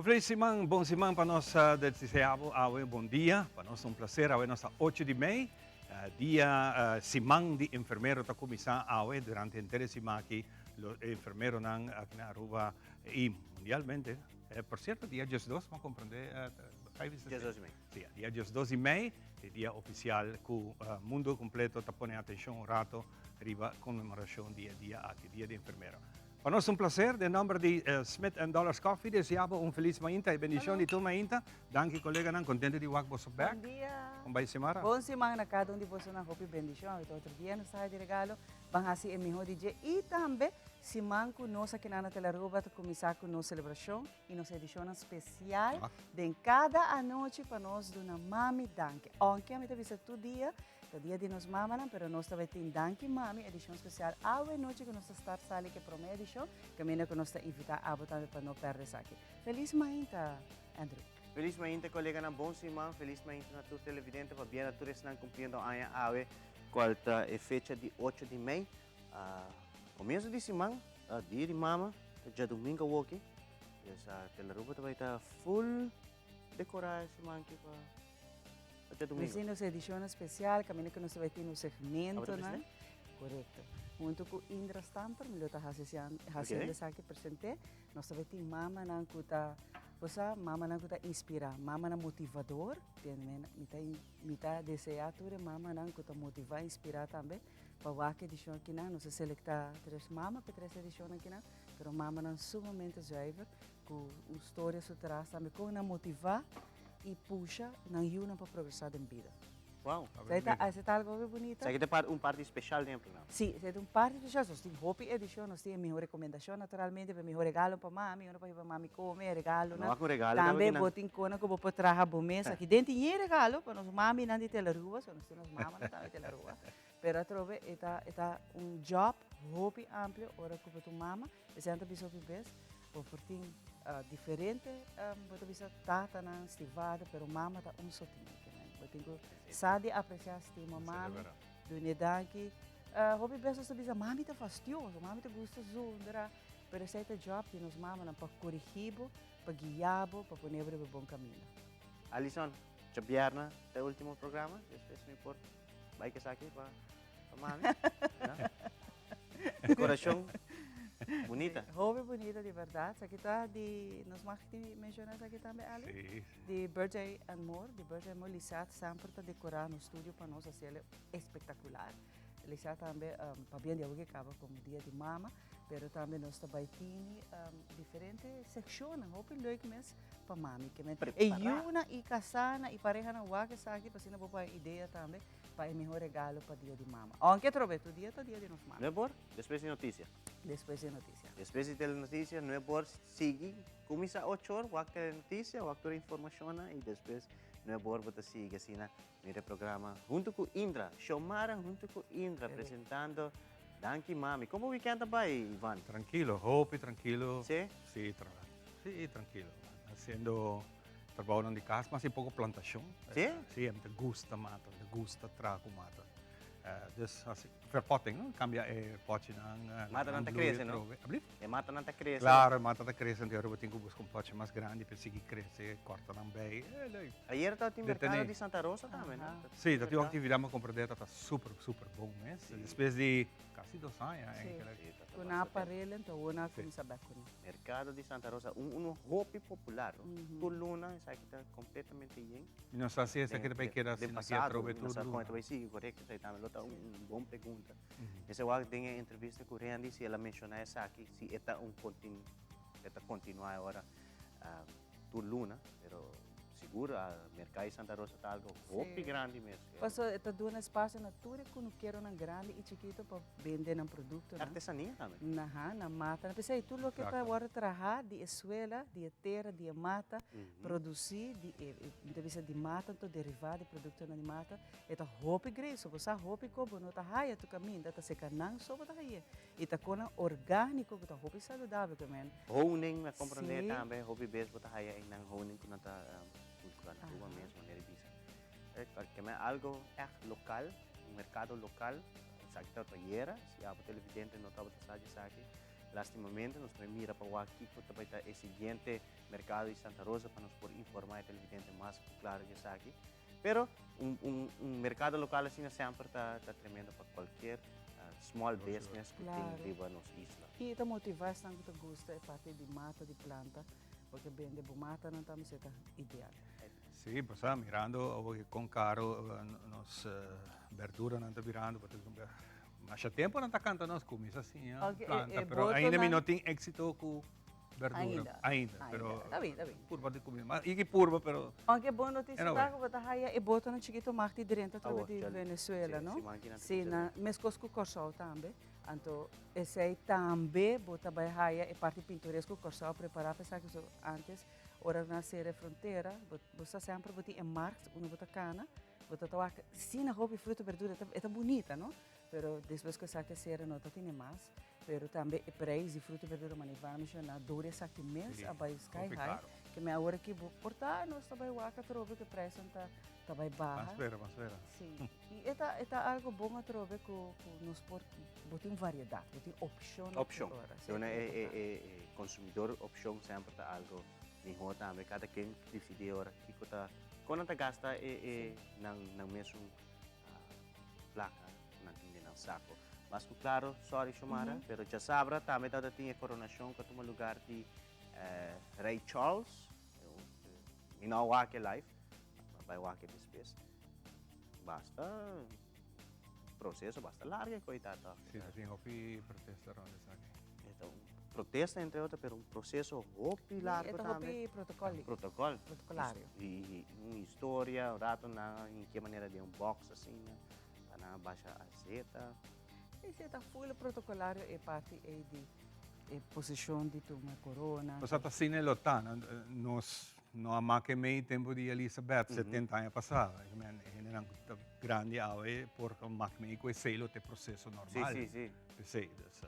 feliz siman, bon siman pa nos desea bo awe bon dia, pa nos ta un placer, awe nos ta ocho di mei, dia siman di enfermero ta cuminsa awe, durante henter e siman aki lo e enfermeronan aki na Aruba y mundialmente, por cierto dia diesdos mi a comprende Diesdos di mei. Si, dia diesdos di mei e dia oficial cu mundo completo ta pone atencion un rato riba conmemoracion di e dia aki, dia di enfermero. Pa nos un placer, den nomber di Smith and Dollars Coffee desea bo un feliz mainta y bendicion di tur mainta. Danki coleganan, contento di wak boso bek. Bon dia. Con bay Xiomara? Bon siman na cada un di bosonan, hopi bendicion. Awor ta otro dia nos ta haci di regalo, ban haci e miho di dje. Y tambe siman cu nos aki na Telearuba ta cuminsa cu nos celebracion y nos edicionnan special den cada anochi pa nos duna mami danki. Aunke ami ta bisa tur dia Ta dia di nos mamanan, pero nos ta bay tin Danki Mami edicion special awe nochi cu nos ta start sali cu e prome edicion, caminda cu nos ta invita abo tambe pa no perde esaki. Feliz mainta, Andrew. Feliz mainta coleganan, bon siman, feliz mainta na tur televidente, pabia na tur esnan cumpliendo aña awe, cual ta e fecha di ocho di mei. Comienzo di siman, dia di mama, ta djadomingo awoki, pues Telearuba ta bay ta full decora e siman aki pa. Nos tin nos edishonnan spesial kaminda ku nos ta bai tin nos segmentonan. Korekto. Huntu ku Indra Stamper mi lo ta hasi hasiendo esaki present'é. Nos ta bai tin mamanan ku ta, bo sa, mamanan ku ta inspirá, mamanan motivador. Mi ta mi ta deseá tur e mamanan ku ta motivá, inspirá tambe pa wak edishon akinan. Nos a selektá tres mama pa e tres edishonnan akinan, pero mamanan sumamente zuiver. Ku un storia su tras tambe kon nan motivá i pusha nan yunan pa progresá den bida. Wow. Esei ta, esei ta algo hopi bunita. Esaki ta un parti special den e programa. Sí, esei ta un parti special. Nos tin hopi edishon, nos tin e miho rekomendashon naturalmente, e miho regalo pa mami, ora pa hiba mami kome, e regalonan. No wak un regalo tambe Tambe kinan. bo tin kona ku bo por traha bo mes. Aki den tin yen regalo pa nos maminan di Telarua, so nos tin nos mamanan tambe di Telarua. Pero atrobe e ta, e ta un job hopi amplio ora ku bo ta un mama. Esei nan ta bisa hopi bes. Bo por tin diferente, bo ta bisa tatanan, stivado, pero mama ta un so tin. Bo tin ku sa di apresiá, stima mami, dun'e danki. Hopi bes nos ta bisa mami ta fastioso, mami ta gusta zundra, pero esei ta job di nos mamanan pa korigí bo, pa guia bo, pa pone bo riba e bon kaminda. Alison, djabièrnè ta e último programa, despues mi por bai ku esaki pa. Mami, Decoracion bunita. Hopi bunita di berdad. Esaki ta di, nos mag di menciona esaki tambe Ali? Si. Di Birthday and More, di Birthday and More. Lisette semper ta decora nos studio pa nos haciele espectacular. Lisette tambe pabia di awe ke caba como dia di mama, pero tambe nos ta bay tini diferente seccionnan hopi leuk mes pa mami. E yunan y casanan y parehanan wak esaki pa asina bo por haya idea tambe. Pa e mihó regalo pa Dia di Mama. Aunke atrobe tur dia ta Dia di nos Mama. Nueb or, despues di notisia. Despues di notisia. Despues di telenotisia, nueb or sigui. Kuminsá ocho or, wak telenotisia, wak tur e informashonnan i despues nueb or bo ta sigui asina mira e programa huntu ku Indra. Xiomara huntu ku Indra presentando Danki Mami. Komo wikènt a bai, Ivan? Trankilo, hopi trankilo. Sí? Sí, sí, trankilo. Hasiendo. Trabounan di kas, mas i poko plantashon. Sí? Sí, mi ta gusta mata, mi ta gusta traha ku mata. Dus hasi verpotting, no? Kambia e pochinan. Matanan ta krese, no? Ablief? E matanan ta krese. Klaro, e mata ta krese, anto bo tin ku buska un pochi mas grandi pa e sigui krese, kòrta nan bei. E leuk. Ayer tabatin merkado di Santa Rosa tambe, no? Sí, tabatin un aktividat, mi a komprendé ta super, super bon mes. Despues di kasi dos aña eigenlijk. Sí, ku nan a parel anto awor nan a kuminsá bèk kuné. Mercado di Santa Rosa, un uno hopi popular. Tur luna esaki ta completamente yen. Mi no sa si esaki ta bay keda asina aki atrobe tur luna. Den pasado, mi no sa con e ta bay sigui, correcto, esaki tambe lo ta un bon pregunta. Mester wak den e entrevista cu Randy si el a menciona esaki, si e ta un e ta continua e ora tur luna, pero sigur Mercado di Santa Rosa ta algo hopi grandi mes. Paso e ta duna espacio na tur e cunukeronan grandi y chikito pa bende nan productonan. Artesania tambe. Aha, nan mata. P'esei tur loke ta wòrdu trahá di e suela, di e tera, di e mata, produsí di e, mi ta bisa di mata, anto derivá di produktonan di mata, e ta hopi greso. Bo sa hopi ku bo no ta haya tur kaminda, ta seka nan so bo ta haye. I ta konan orgániko ku ta hopi saludabel ku men. Honing, mi a komprondé tambe, hopi bes bo ta haya einan honing ku nan ta kultivá na Aruba mes, manera di bisa. Ke men algo ègt lokal, un merkado lokal. Esaki ta ayera, si abo televidente no tabata sa di esaki, lastimamente nos ta mira pa wak kiko ta bai ta e siguiente. merkado di Santa Rosa pa nos por informá e televidente mas ku klaro di esaki. Pero un un un merkado lokal asina semper ta ta tremendo pa kualkier small business ku tin riba nos isla. I ta motivá esnan ku ta gusta e parti di mata di planta, porque bende bo matanan tambe esei ta ideal. Sí, pasá mirando awor kon karo nos berduranan ta birando, masha tempo nan ta kanta nos kuminsá siña planta, pero ainda mi no tin éksito ku berdura. Ainda. Ainda, pero Ta bien, ta bien. Purba di kuminsá. Mas i purba, pero Aunke bon notisia ta ku bo ta haya e botonan chikito mag di drenta atrobe di Venezuela, no? Sí, nan meskos ku Kòrsou tambe. Anto esei tambe bo ta bai haya e parti pintoresko ku Kòrsou a prepará pa esaki. So antes ora nan sera e frontera, bo sa semper bo tin e markt unda bo ta kana, bo ta ta wak asina hopi fruta, berdura, e ta bunita, no? Pero despues ku esaki a sera no ta tene mas. Pero tambe e prijs di fruta y berdura manera Ivana menciona door esaki mes a bay sky high. Ke men awor aki bo por ta nos ta bay wak atrobe ku e prijsnan ta ta bay baha. Ban spera, ban spera. Si. Y e ta e ta algo bon atrobe ku ku nos por bo tin variedad, bo tin opcion. Opcion. Duna e e e consumidor opcion semper ta algo miho tambe. Kada ken dicidi ora kiko ta kon nan ta gasta e e nan nan mesun placa cu nan tin den nan saco. Mas cu claro, sorry Xiomara, pero djasabra tambe tabata tin e coronacion cu a tuma lugar di Rey Charles. Mi no a wak e live, ma bai wak e despues. Basta proceso, basta largo e coita toch. Si, ta tin hopi protesta rond esaki. E ta un protesta entre otro, pero un proceso hopi largo tambe. E ta hopi protocol. Protocol. Protocolario. Y un historia, un rato nan in ke manera den un box asina, pa nan a basha azeta. Esei ta full protocolario e parti ei di e posicion di tuma corona. Nos a ta asina e lo ta, nos no a make mei tempo di Elisabeth 70 aña pasa. E hendenan ku ta grandi awe por make mei ku esei lo ta e proceso normal. Si, si, si. P'esei, dus.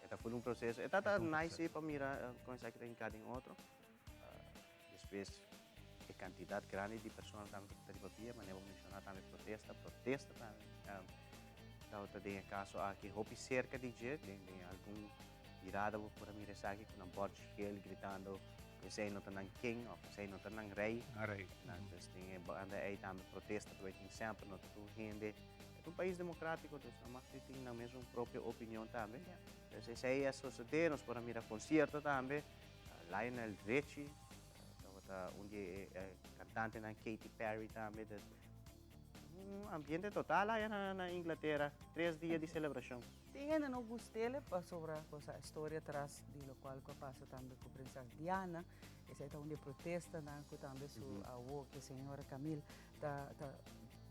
E ta full un proceso. E ta ta nice si pa mira kon esaki ta hinká den otro. Despues e kantidat grandi di persona tambe ku ta riba bia, manera bo menshoná tambe protesta, protesta tambe tabata den e kaso aki hopi serka di dje, den den algun mirada bo por a mira esaki ku nan bòrchi gel gritando ku esei no ta nan king òf esei no ta nan rei. Nan rei. Dus den e banda ei tambe protesta ta bai tin semper, no ta tur hende. E ta un pais demokrátiko dus nan mag di tin nan mesun propio opinion tambe. Dus esei a sosodé, nos por a mira konsierto tambe. Lionel Richie tabata un di e kantantenan, Katy Perry tambe. Dus un ambiente total aya na Inglatera, tres dia di selebrashon. Tin hende no gust'el pasobra cosa e storia tras di lokual ku a pasa tambe ku Prinses Diana. Esei ta un di e protestanan ku tambe su awo ku e señora Camille ta ta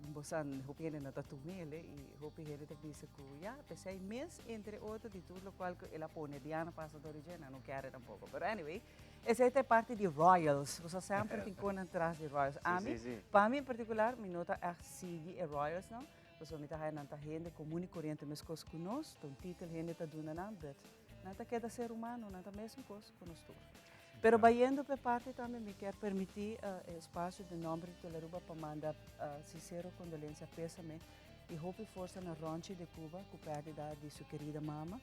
bo sa hopi hende no ta tum'el i hopi hende ta bisa ku ya p'esei mes entre otro di tur lokual ku el a pone Diana pasa dor di dje nan no kere tampoko pero anyway esei ta e parti di royals bo sa semper tin konan tras di royals ami pa mi en partikular mi no ta ègt sigui e royals nan pasobra mi ta haya nan ta hende komun i koriente meskos ku nos ta un titel hende ta duna nan but Nan ta keda ser humano, nan ta mesun kos ku nos tur. Pero bayendo p'e parti tambe mi kier permití e espasio den nomber di Telaruba pa manda sinsero kondolensia, pésame i hopi forsa na Ronchi de Cuba ku pèrdida di su kerida mama.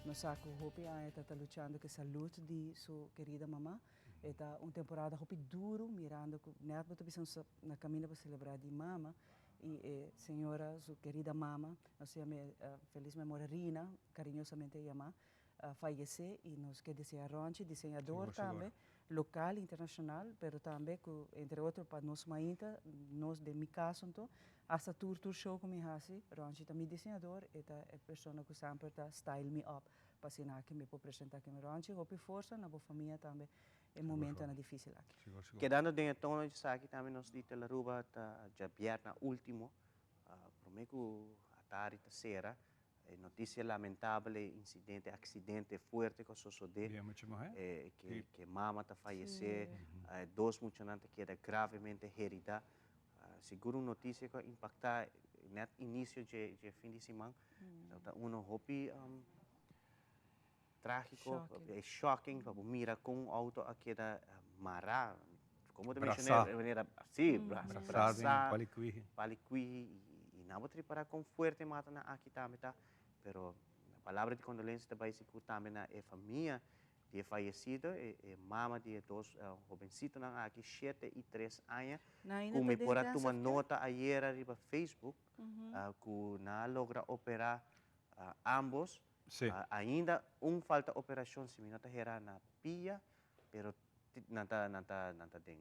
Nos sa ku hopi aña e ta ta luchando ku e salud di su kerida mama. E ta un temporada hopi duru mirando ku nèt bo ta bisa nos na kaminda pa selebrá di mama i e señora su kerida mama Nos yam'é feliz memoria Rina, cariñosamente e yamá, a fayecé y nos ke desea Ronchi, diseñador tambe, local, internacional, pero tambe cu entre otro pa nos mainta, nos den mi caso anto, hasta tur tur show cu mi haci, Ronchi ta mi diseñador, e ta e persona cu semper ta style mi up pa asina aki mi por presenta aki. Ronchi, hopi forsa na bo famia tambe e momentonan dificil aki. Kedando den e tono di esaki tambe nos di Telaruba ta djabièrna ultimo Promé ku Atari ta sera, e notisia lamentabel, e insidente, aksidente fuerte ku a sosodé, ke mama ta fayesé, dos muchanan ta keda gravemente heridá. Sigur un notisia ku a impaktá nèt inisio dje fin di siman. Ta uno hopi Trágiko, e shocking pa bo mira kon un outo a keda mará, komo ta menshoná e manera, si, brasá, palikwihi, i nan bo ta ripará kon fuerte e matanan aki tambe ta, pero palabra di kondolensia ta bai sigur tambe na e famia. Di e fayecido, e e mama di e dos hobencitonan aki, shete y tres aña, Nan ainda cu ta mi den por a tuma intensive care? nota ayera riba Facebook, cu nan a logra opera ambos. Ainda un falta operacion, si mi no ta hera, na pia, pero nan ta nan ta nan ta den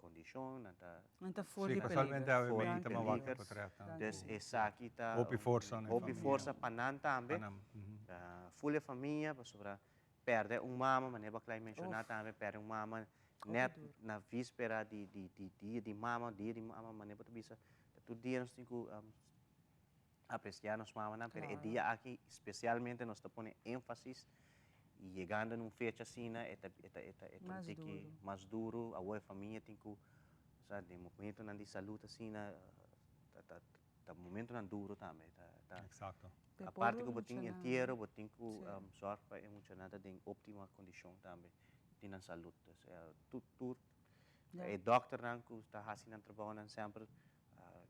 Kondishon, nan ta. Nan ta for Sí, di casualmente peliger. awe For mi di ta mawak peliger. potret nan. Dus esaki ta. Hopi forsa na e Hopi famia. forsa pa nan tambe. Pa nan, mhm. Ful e famia, pasobra pèrdè un mama, manera bo a klai menshoná Uf. tambe, pèrdè un mama Hopi nèt duru. na víspera di di di dia di mama, dia di mama, manera bo ta bisa, ta tur dia nos tin ku apresiá nos mamanan, pero e Claro. dia aki spesialmente nos ta pone énfasis y yegando na un fecha asina e ta e ta e ta e ta un Mas tiki duru. mas duru, awor e famia tin ku, osea den momentonan di salud asina ta ta ta momentonan duru tambe, ta ta Exacto. P'e aparte pobre ku bo tin muchanan. entiero bo tin ku Sí. zòrg pa e muchanan ta den óptima kondishon tambe, tin nan salud, osea tur tur Ya. e dòkternan ku ta hasi nan trabounan semper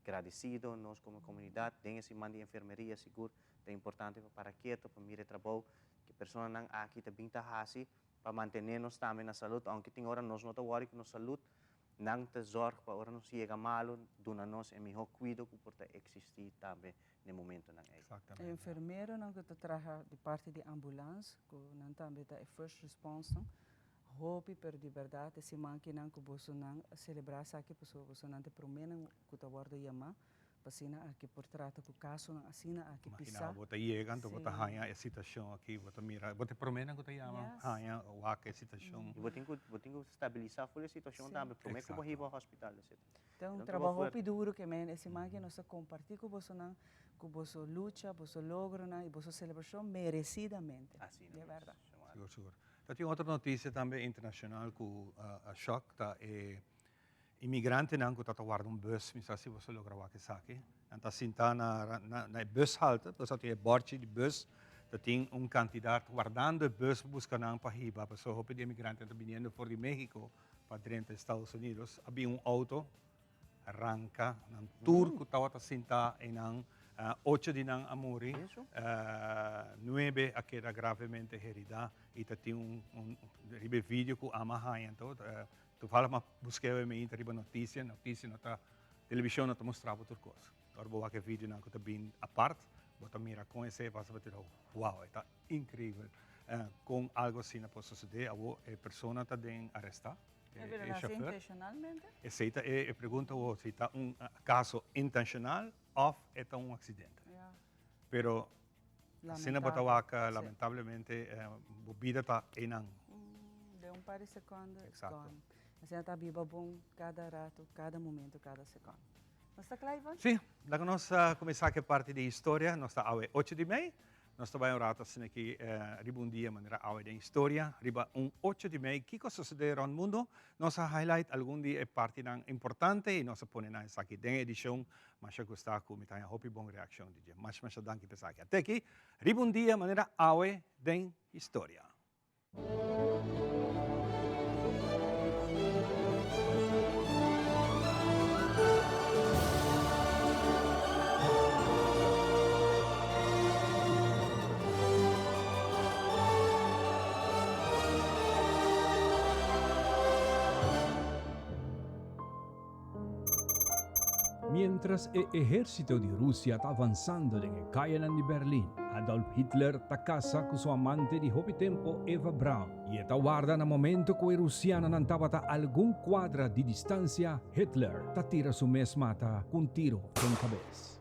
Gradecido nos como comunidad den e siman di enfermeria sigur ta importante pa para keto pa mira e trabou ke personanan aki ta bin ta hasi pa mantene nos tambe na salud aunke tin ora nos no ta worry ku nos salud nan ta zorg pa ora nos yega malo duna nos e miho cuido ku por ta existi tambe den momentonan ey. E enfermeronan ku ta traha di parti di ambulans ku nan tambe ta e first response nan Hopi, pero di bèrdat e siman kinan ku bosonan a selebrá esaki pasobra bosonan ta e proménan ku ta wòrdu yamá pa asina aki por trata ku kasonan asina aki Imaginá pisá. bo ta yega anto bo ta Sí. haña e situashon aki, bo ta mira, bo ta e proménan ku ta yama Yes. haña wak e situashon. I bo tin ku bo tin ku stabilisá ful e situashon Sí. tambe promé ku bo Eksakto. hiba hospital etcetera. Ta un E ta un trabou trabou hopi fuerte. duru ke men e siman aki nos ta kompartí ku bosonan ku boso lucha, boso logronan i boso selebrashon meresidamente. Asina Di mes, bèrdat. Xiomara. Sigur, sigur. Ta tin otro noticia tambe internacional cu a shock ta e inmigrantenan cu ta ta warda un bus, mi sa si boso logra wak esaki. Nan ta sinta na na e bushalte, boso a tin e borchi di bus, ta tin un cantidad wardando e bus pa busca nan pa hiba, pasobra hopi di inmigrantenan ta biniendo for di Mexico pa drenta Estados Unidos. A bin un auto ranka nan tur ku tabata sintá einan, ocho di nan a muri, nuebe a keda gravemente heridá i ta tin un riba e video ku ama haña anto, toevallig mi a busk'é awe meinta riba notisia, notisia no ta, televishon no ta mustra bo tur kos. Ora bo wak e videonan ku ta bin apart, bo ta mira kon esei a pasa, bo ta di wow, e ta increibel kon algo asina por sosodé. Awor e persona ta den arestá. E pero lo haci intencionalmente? Esey ta e pregunta awor, si ta un caso intencional of e ta un accidente. Pero asina bo ta wak lamentablemente bo bida ta eynan. Den un par di seconde it's gone. Asina ta biba bon cada rato, cada momento, cada seconde. Nos ta cla Ivon? Si, laga nos cuminsa cu e parti di historia. Nos ta awe ocho di mei. Nos ta bai un rato asina aki riba un dia manera awe den historia, riba un ocho di mei, kiko a sosode rond mundo? Nos a highlight algun di e partinan importante y nos a pone nan esaki den e edicion. Masha gusta cu mi ta haña hopi bon reaccion di dje. Masha masha danki pa esaki. Ate aki riba un dia manera awe den historia. Miéntras e ehérsito di Rusia ta avansando den e kayanan di Berlin, Adolf Hitler ta kasa ku su amante di hopi tempu Eva Braun i e ta warda na momento ku e rusianonan tabata algun kuadra di distansia, Hitler ta tira su mes mata ku un tiro den kabes.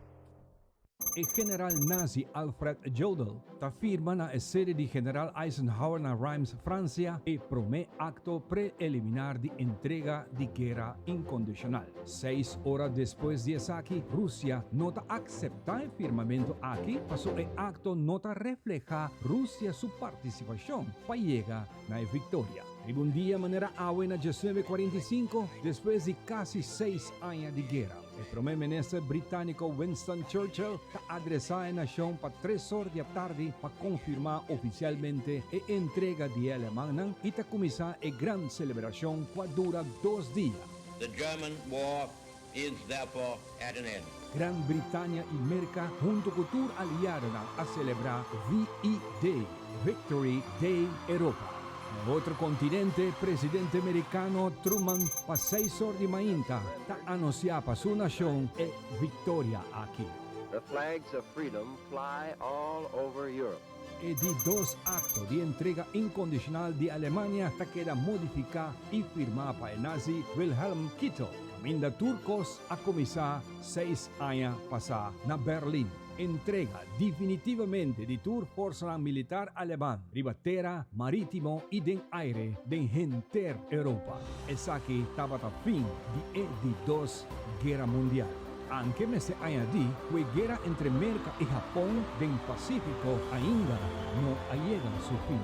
E general nazi Alfred Jodl ta firma na e sede di General Eisenhower na Reims, Francia, e promé akto preeliminar di entrega di guera inkondishonal. Seis ora despues di esaki, Rusia no ta akseptá e firmamentu aki paso e akto no ta reflehá Rusia su partisipashon pa yega na e viktoria. Riba un dia manera awe na 1945, despues di kasi seis aña di guera, E prome minister Britániko Winston Churchill ta adresá e nashon pa tres or di atardi pa konfirmá ofisialmente e entrega di e alemannan i ta kuminsá e gran selebrashon ku a dura dos dia. The German war is therefore at an end. Gran Britania i Merka huntu ku tur aliadonan a selebrá VE Day, Victory Day Europa. Na otro kontinente, presidente merikano Truman pa seis or di mainta ta anunsiá pa su nashon e viktoria aki. The flags of freedom fly all over Europe. E di dos akto di entrega inkondishonal di Alemania ta keda modifiká i firmá pa e nazi Wilhelm Keitel, kaminda tur kos a kuminsá seis aña pasá na Berlin. Entrega definitivamente di tur forsanan militar aleman riba tera, marítimo i den aire den henter Europa. Esaki tabata fin di e di dos Guera Mundial. Anke mester añadí ku e guera entre Merka i Hapon den Pasífiko ainda no a yega su fin.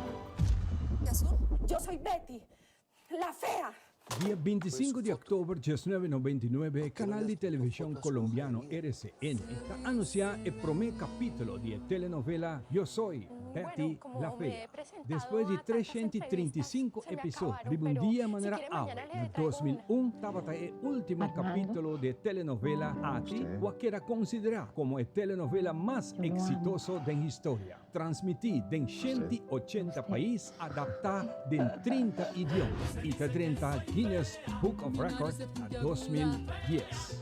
Yo soy Betty, la fea. Dia 25 di òktober 1999 kanal di televishon kolombiano RCN ta anunsiá e promé kapítulo di e telenovela Yo Soy Betty la Fea. Despues di 335 episod riba un dia manera awe na 2001 tabata e último kapítulo di e telenovela aki ku a keda konsiderá komo e telenovela mas eksitoso den historia. Transmití den 180 pais, adaptá den 30 idioma i ta drenta Guinness Book of Record na 2010.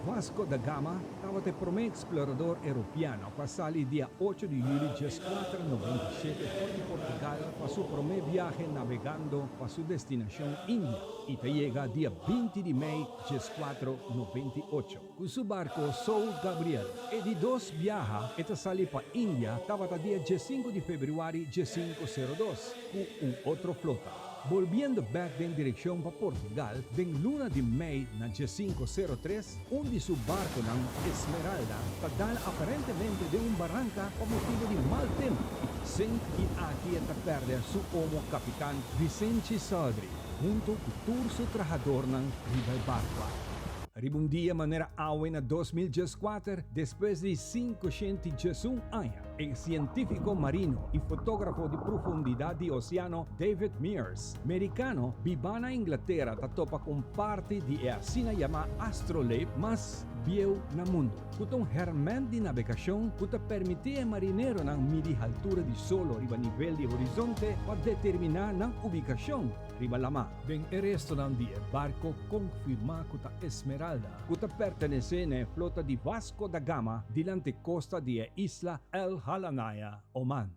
Vasco da Gama tabata e promé eksplorador europiano ku a sali dia ocho di yüli 1497 for di Portugal pa su promé biahe nabegando pa su destinashon India i ta yega dia 20 di mei 1498. Ku su barko Sou Gabriel. E di dos biaha e ta sali pa India tabata dia 15 di febrüari 1502 ku un otro flota. Bolbiendo bèk den direkshon pa Portugal den luna di mei na 1503, un di su barkonan, Esmeralda, ta dal aparentemente den un baranka pa motibu di mal tempu, sink i aki e ta pèrdè su omo kapitan Vicente Sodri huntu ku tur su trahadornan riba e barko aki. Riba un dia manera awe na 2014, despues di 511 aña, e sientífiko marino i fotógrafo di profundidat di oseano David Mears, merikano bibá na Inglatera ta topa ku un parti di e asina yamá astrolabe mas bieu na mundu, ku ta un hèrmènt di nabegashon ku ta permití e marineronan midi haltura di solo riba nivel di horizonte pa determiná nan ubikashon riba lamá. Den e restonan di e barko konfirmá ku ta Esmeralda, ku ta pertenesé na e flota di Vasco da Gama dilanti kosta di e isla El Halanaya, Oman.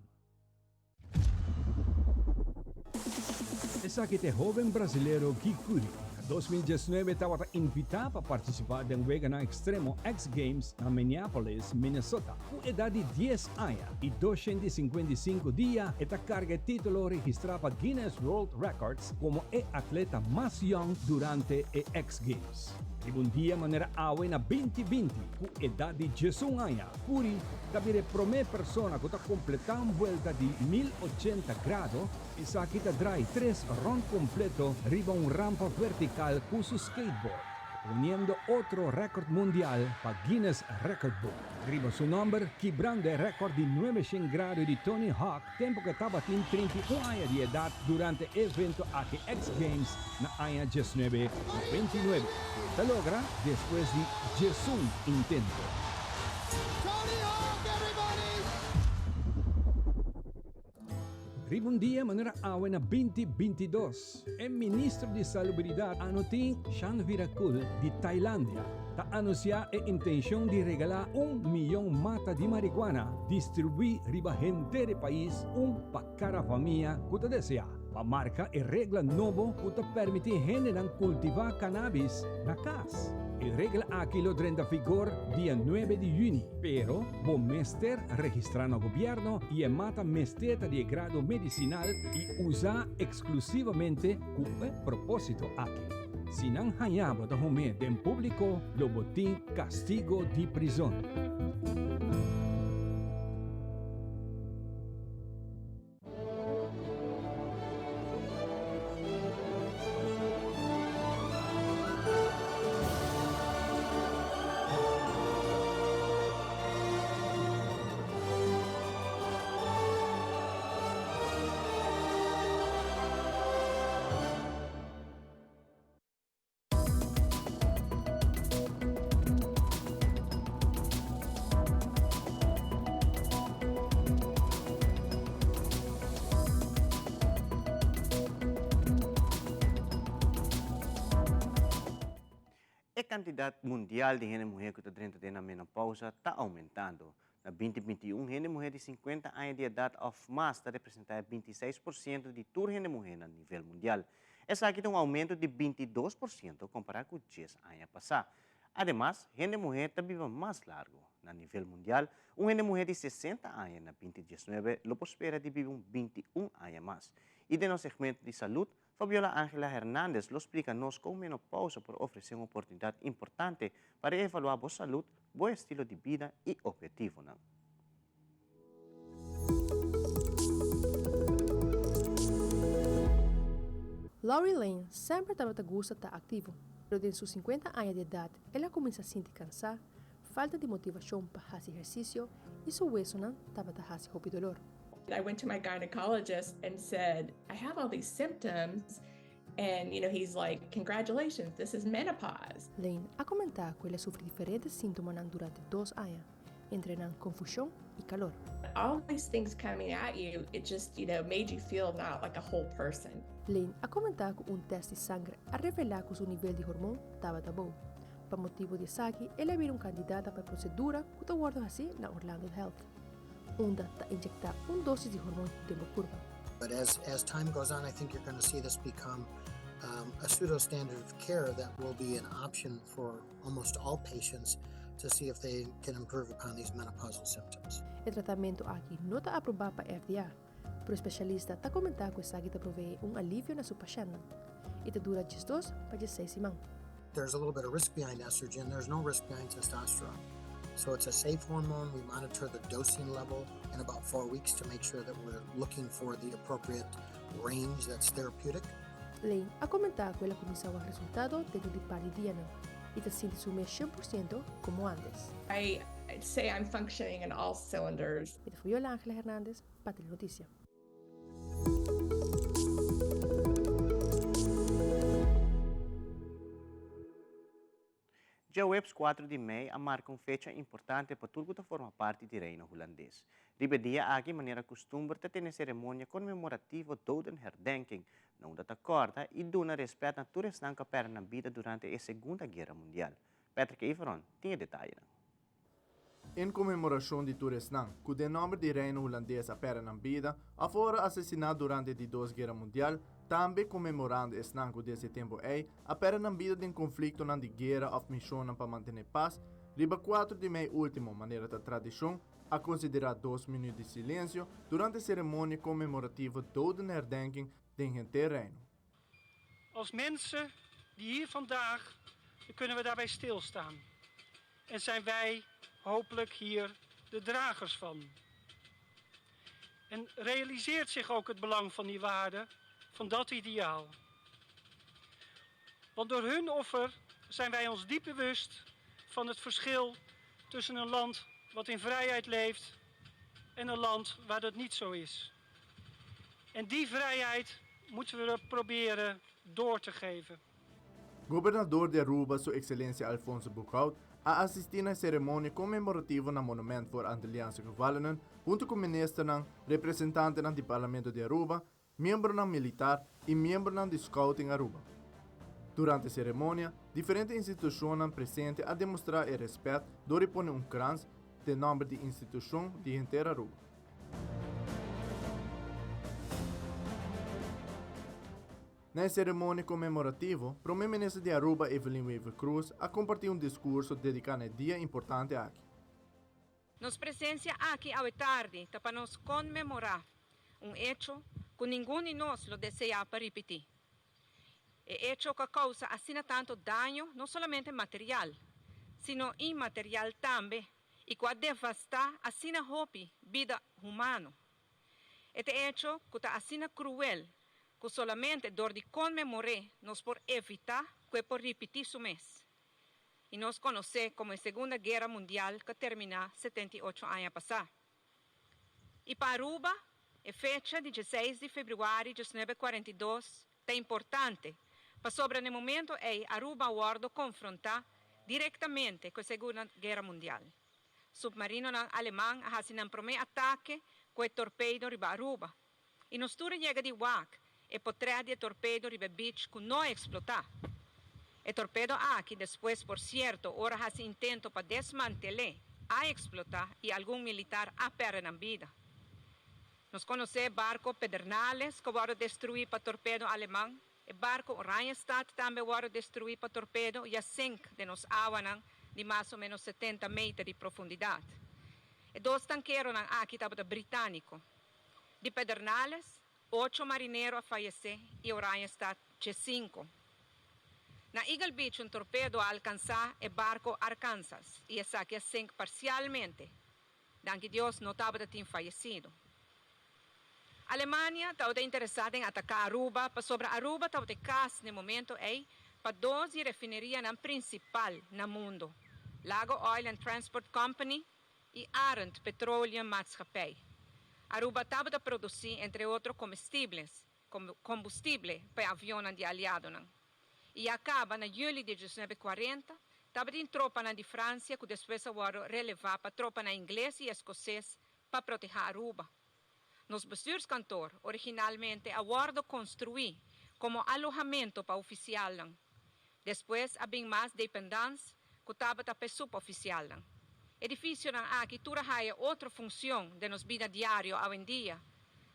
Esaki ta e hóben brasilero Gui Kuri. Na 2019 tabata invitá pa partisipá den Weganan Ekstremo X Games na Minneapolis, Minnesota. Ku edat di dies aña i 255 dia e ta karga e título registrá pa Guinness World Records komo e atleta mas yòn durante e X Games. Riba un dia manera awe na 2020, ku edat di 11 aña, Kuri ta bira e promé persona ku ta kompletá un buelta di 1080 grado, esaki ta drai tres rònt kompleto riba un rampa vertikal ku su skateboard, poniendo otro rèkòrt mundial pa Guinness Record Book. Riba su nòmber, kibrando e rèkòrt di 900 grado di Tony Hawk tempu ku e tabatin 31 aña di edat durante e evento aki X Games na aña 1999, ku e ta logra despues di 11 intento. Tony Hawk everybody! Riba un dia manera awe na 2022, e ministro di Salubridat Anutin Charnvirakul di Tailandia ta anunsiá e intenshon di regalá un miyon mata di marihuana distribuí riba henter e pais, un pa kada famia ku ta deseá, pa marka e regla nobo ku ta permití hendenan kultivá kanabis na kas. E regla aki lo drenta vigor dia 9 di yüni, pero Bo mester registrá na gobièrnu i e mata mester ta di e grado medisinal i usá eksklusivamente ku e propósito aki. Si nan haña bo ta hum'é den públiko, lo bo tin kastigo di prizon. E kantidat mundial di hende muhé ku ta drenta den nan menopousa ta oumentando. Na 2021, hende muhé di 50 aña di edat òf mas ta representá e 26% di tur hende muhé na nivel mundial. Esaki ta un oumento di 22% kompará ku djes aña pasá. Ademas, hende muhé ta biba mas largu. Na nivel mundial, un hende muhé di 60 aña na 2019 lo por spera di biba un 21 aña mas. I den nos segmento di salud, Fabiola Angela Hernandez lo splica nos con menopausa por ofrece un oportunidad importante pa reevalua bo salud, bo estilo di bida y obhetivonan. Laurie Lane semper tabata gusta ta activo, pero den su 50 aña di edad el a cuminsa sinti cansa, falta di motivacion pa haci ehercicio y su huesonan tabata haci hopi dolor. I went to my gynecologist and said, I have all these symptoms. And, you know, he's like, congratulations, this is menopause. Lane a comenta cu el a sufri diferente sintomanan durante dos aña, entre nan confusion y calor. All these things coming at you, it just, you know, made you feel not like a whole person. Lane a comenta cu un test di sangre a revela cu su nivel di hormon tabata abou. Pa motibo di esaki, el a bira un candidata pa e procedura cu ta wordo haci na Orlando Health, unda ta inyecta un dosis di hormon den bo curpa. But as as time goes on, I think you're going to see this become um, a pseudo standard of care that will be an option for almost all patients to see if they can improve upon these menopausal symptoms. E tratamento aki no ta aproba pa FDA, pero specialista ta comenta cu esaki ta provee un alivio na su pashentnan y ta dura 12 pa 16 siman. There's a little bit of risk behind estrogen. There's no risk behind testosterone. So it's a safe hormone. We monitor the dosing level in about 4 weeks to make sure that we're looking for the appropriate range that's therapeutic. Lane a comenta cu el a cuminsa wak resultado dentro di par di dianan y ta sinti su mes 100% como antes. I'd say I'm functioning in all cylinders. Mi ta Fabiola Angela Hernandez, pa Telenoticia. Djaweps 4 di mei a marca un fecha importante pa tur cu ta forma parti di Reino Hulandes. Riba e dia aki, manera custumber, ta tene ceremonia conmemorativo Dodenherdenking, na unda ta corda y duna respet na tur esnan cu a perde nan bida durante e Segunda Guera Mundial. Patrick Everon tin e detayenan. En conmemoracion di tur esnan cu den nomber di Reino Hulandes a perde nan bida, of a asesina durante di Dos Guera Mundial, tambe conmemorando esnan cu desde e tempo ey a perde nan bida den conflictonan di guera of misionnan pa mantene paz, riba 4 di mei ultimo, manera ta tradicion, a considera 2 minuut di silencio durante e ceremonia conmemorativo Dodenherdenking den henter Reino. Als mensen die hier vandaag, kunnen we daarbij stilstaan. En zijn wij hopelijk hier de dragers van. En realiseert zich ook het belang van die waarde, van dat ideaal. Want door hun offer zijn wij ons diep bewust van het verschil tussen een land wat in vrijheid leeft en een land waar dat niet zo is. En die vrijheid moeten we proberen door te geven. Gobernador di Aruba, Su Excelencia Alfonso Boekhoudt, a asisti na e ceremonia conmemorativo na Monument voor Antilliaanse Gevallenen, hunto cu minister, representante di Parlamento di Aruba, miembro militar y miembro di Scouting Aruba. Durante e ceremonia, diferente institucion presente a demostra e respet door di pone un krans den nomber di institucion di henter Aruba. Na e ceremonia conmemorativo, Prome Minister di Aruba Evelyn Wever-Croes a comparti un discurso dedica na e dia importante aki. Nos presencia aki awe tardi ta pa nos conmemora un hecho cu ningun di nos lo desea pa ripiti. E hecho cu a causa asina tanto daño, no solamente material, sino inmaterial tambe, y cu a devasta asina hopi bida humano. E hecho cu ta asina cruel, cu solamente door di conmemora nos por evita cu e por ripiti su mes. Y nos conoce como e Segunda Guera Mundial cu a termina 78 aña pasa. Y pa Aruba, e fecha di 16 di februari di 1942 ta importante, pasobra na e momento ey Aruba a wordo confronta directamente cu e Segunda Guera Mundial. Submarino aleman a haci nan prome atake cu torpedo riba Aruba. Y nos tur a yega di wak e potret di torpedo riba beach cu no a explota. E torpedo aki despues por cierto ora haci intento pa desmantel'e, a explota y algun militar a perde nan bida. Nos conoce e barco Pedernales cu a wordo destrui pa torpedo aleman, e barco Oranjestad tambe a wordo destrui pa torpedo y a sink den nos awanan di mas o menos 70 meter di profundidad. E dos tankeronan aki tabata Britanico. Di Pedernales, ocho marinero a fayece y Oranjestad 15. Na Eagle Beach un torpedo a alcansa e barco Arkansas y esaki a sink parcialmente. Danki Dios no tabata tin fayecido. Alemania tabata interesa den ataca Aruba pasobra Aruba tabata e cas n'e momento ey pa dos di e refinerianan principal na mundo, Lago Oil and Transport Company y Arend Petroleum Maatschappij. Aruba tabata produci entre otro comestibles, combustible pa e avionnan di aliadonan. Y ya caba na juli di 1940 tabatin tropanan di Francia cu despues a wordo releva pa tropanan ingles y escoces pa proteha Aruba. Nos bestuurskantoor originalmente a wordo construi como alohamento pa oficialnan. Despues a bin mas dependance cu tabata p'e suboficialnan. Edificionan aki tur a haya otro funcion den nos bida diario awendia.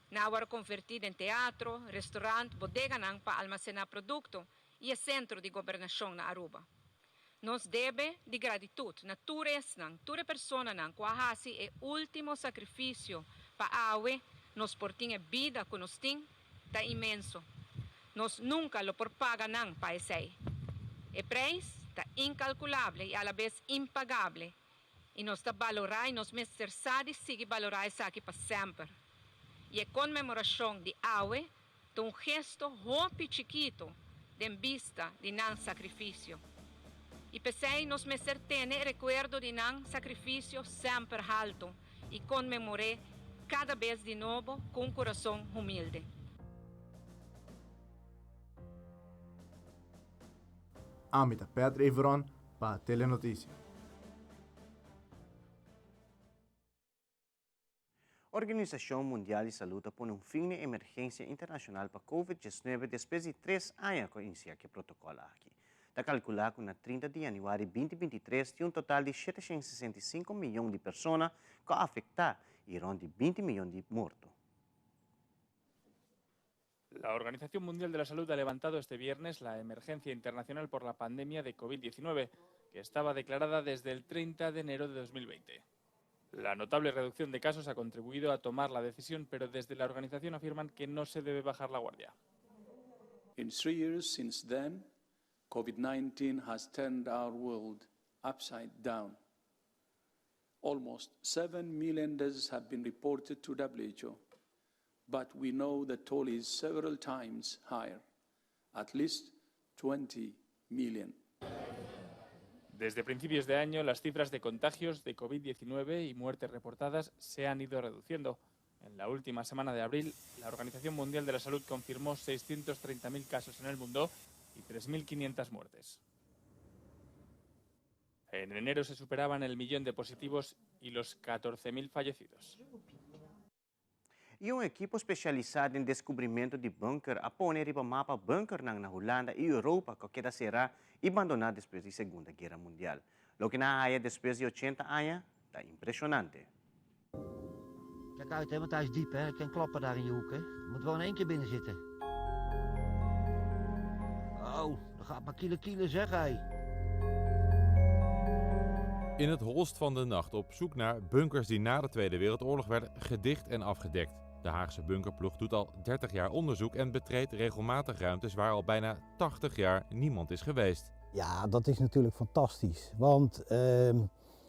Nan a wordo converti den teatro, restaurant, bodeganan pa almacena producto y e centro di gobernacion na Aruba. Nos debe di gratitud na tur esnan, tur e personanan cu a haci e ultimo sacrificio pa awe nos por tin e bida cu nos tin, ta inmenso. Nos nunca lo por paga nan pa esey. E prijs ta incalculable y alabes impagable y nos ta balora y nos mester sa di sigui balora esaki pa semper. Y e conmemoracion di awe ta un gesto hopi chikito den bista di nan sacrificio. Y p'esey nos mester tene e recuerdo di nan sacrificio semper halto y conmemor'é cada bes di nobo cu un curason humilde. Ami ta Patrick Everon pa Telenoticia. Organisashon Mundial di Salud a pone un fin n'e emergensia internashonal pa Covid 19 despues di tres aña ku a inisiá ku e protokòl aki. Ta kalkulá ku na 30 di yanüari 2023 tin un total di 765 miyon di persona ku a afektá i rònt di 20 miyon di morto. La Organización Mundial de la Salud ha levantado este viernes la emergencia internacional por la pandemia de COVID-19, que estaba declarada desde el 30 de enero de 2020. La notable reducción de casos ha contribuido a tomar la decisión, pero desde la organización afirman que no se debe bajar la guardia. In 3 years since then, COVID-19 has turned our world upside down. Almost 7 million deaths have been reported to WHO, but we know the toll is several times higher, at least 20 million. Desde principios de año, las cifras de contagios de COVID-19 y muertes reportadas se han ido reduciendo. En la última semana de abril, la Organización Mundial de la Salud confirmó 630.000 casos en el mundo y 3.500 muertes. En enero se superaban el millón de positivos y los 14.000 fallecidos. I un ekipo spesialisá den deskubrimentu di bunker a pone riba mapa bunkernan na Hulanda i Europa ku a keda será i bandoná despues di Segundo Guera Mundial. Loke nan a haya despues di 80 aña ta impreshonante. Kijk uit, hè, want hij is diep, hè. Het kan klappen daar in je hoek, hè. Je moet wel in één keer binnen zitten. Oh, dat gaat maar kiele kiele, zeg hij. In het holst van de nacht op zoek naar bunkers die na de Tweede Wereldoorlog werden gedicht en afgedekt. De Haagse bunkerploeg doet al 30 jaar onderzoek en betreedt regelmatig ruimtes waar al bijna 80 jaar niemand is geweest. Ja, dat is natuurlijk fantastisch. Want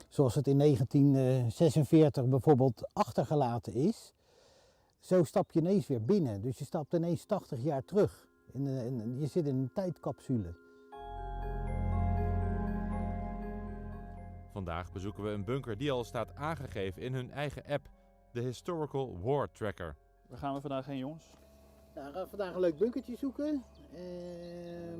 zoals het in 1946 bijvoorbeeld achtergelaten is, zo stap je ineens weer binnen. Dus je stapt ineens 80 jaar terug. En je zit in een tijdcapsule. Vandaag bezoeken we een bunker die al staat aangegeven in hun eigen app, de Historical War Tracker. Waar gaan we vandaag heen, jongens? Nou, we gaan vandaag een leuk bunkertje zoeken.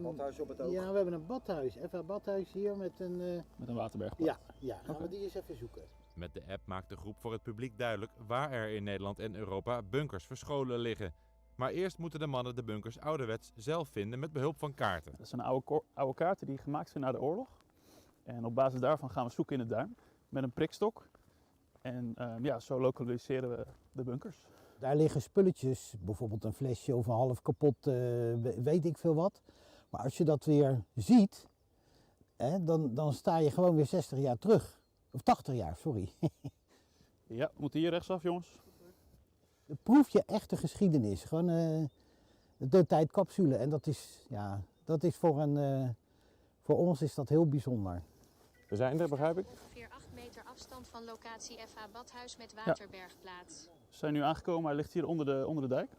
Badhuis op het oog. Ja, we hebben een badhuis. Even een badhuis hier met een Met een waterbergpad. Ja, gaan we die eens even zoeken. Met de app maakt de groep voor het publiek duidelijk waar er in Nederland en Europa bunkers verscholen liggen. Maar eerst moeten de mannen de bunkers ouderwets zelf vinden met behulp van kaarten. Dat zijn oude, oude kaarten die gemaakt zijn na de oorlog. En op basis daarvan gaan we zoeken in het duin met een prikstok. En ja, zo lokaliseren we de bunkers. Daar liggen spulletjes, bijvoorbeeld een flesje of een half kapot, weet ik veel wat. Maar als je dat weer ziet, hè, dan sta je gewoon weer 60 jaar terug. Of 80 jaar, sorry. Ja, we moeten hier rechtsaf, jongens. Dan proef je echt de geschiedenis. Gewoon de tijdcapsule. En dat is, ja, dat is voor, een, voor ons is dat heel bijzonder. We zijn er, begrijp ik? Ongeveer 8 meter afstand van locatie FA Badhuis met Waterbergplaats. We zijn nu aangekomen, hij ligt hier onder de dijk.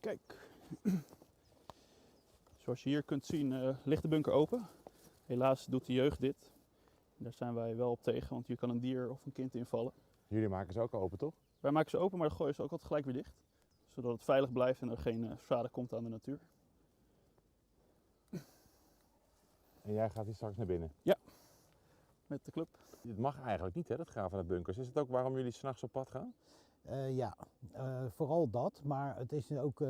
Kijk. Zoals je hier kunt zien ligt de bunker open. Helaas doet de jeugd dit. Daar zijn wij wel op tegen, want hier kan een dier of een kind invallen. Jullie maken ze ook open, toch? Wij maken ze open, maar dan gooien ze ook altijd gelijk weer dicht. Zodat het veilig blijft en er geen schade komt aan de natuur. En jij gaat hier straks naar binnen? Ja, met de club. Het mag eigenlijk niet, hè, dat graven naar bunkers. Is het ook waarom jullie 's nachts op pad gaan? Ja, vooral dat. Maar het is ook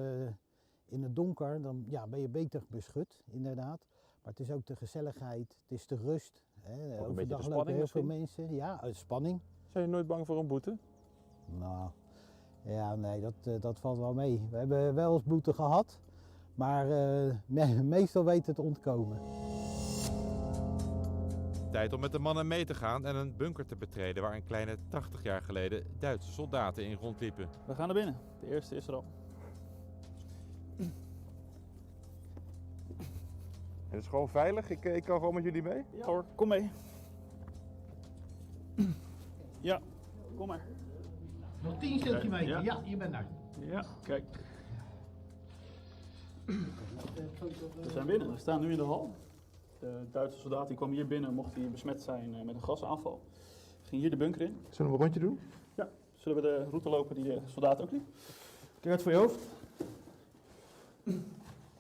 in het donker, dan ja, ben je beter beschut, inderdaad. Maar het is ook de gezelligheid, het is de rust. Hè. Ook een beetje de Overdag lopen spanning heel veel misschien? mensen. Ja, spanning. Zijn je nooit bang voor een boete? Nou, ja, nee, dat valt wel mee. We hebben wel eens boete gehad, maar meestal weet het ontkomen. Tijd om met de mannen mee te gaan en een bunker te betreden waar een kleine 80 jaar geleden Duitse soldaten in rondliepen. We gaan naar binnen. De eerste is er al. Het is gewoon veilig? Ik kan gewoon met jullie mee? Ja hoor, kom mee. Ja, kom maar. Nog 10 centimeter, Ja. ja, je bent daar. Ja, kijk. We zijn binnen, we staan nu in de hal. De Duitse soldaat die kwam hier binnen, mocht hij besmet zijn met een gasaanval. Ging hier de bunker in. Zullen we een rondje doen? Ja, zullen we de route lopen die de soldaat ook liep? Kijk uit voor je hoofd.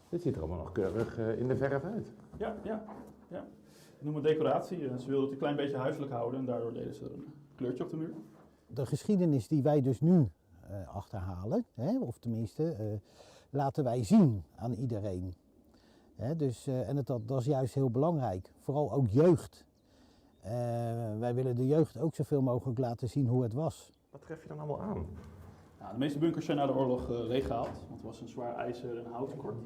Dit ziet er allemaal nog keurig in de verf uit. Ja, ja, ja. Ik noem het decoratie. Ze wilden het een klein beetje huiselijk houden en daardoor deden ze er een kleurtje op de muur. De geschiedenis die wij dus nu achterhalen, hè, of tenminste laten wij zien aan iedereen. Hè, dus, en het, dat, dat is juist heel belangrijk. Vooral ook jeugd. Wij willen de jeugd ook zoveel mogelijk laten zien hoe het was. Wat tref je dan allemaal aan? De meeste bunkers zijn na de oorlog leeggehaald, want het was een zwaar ijzer- en houttekort.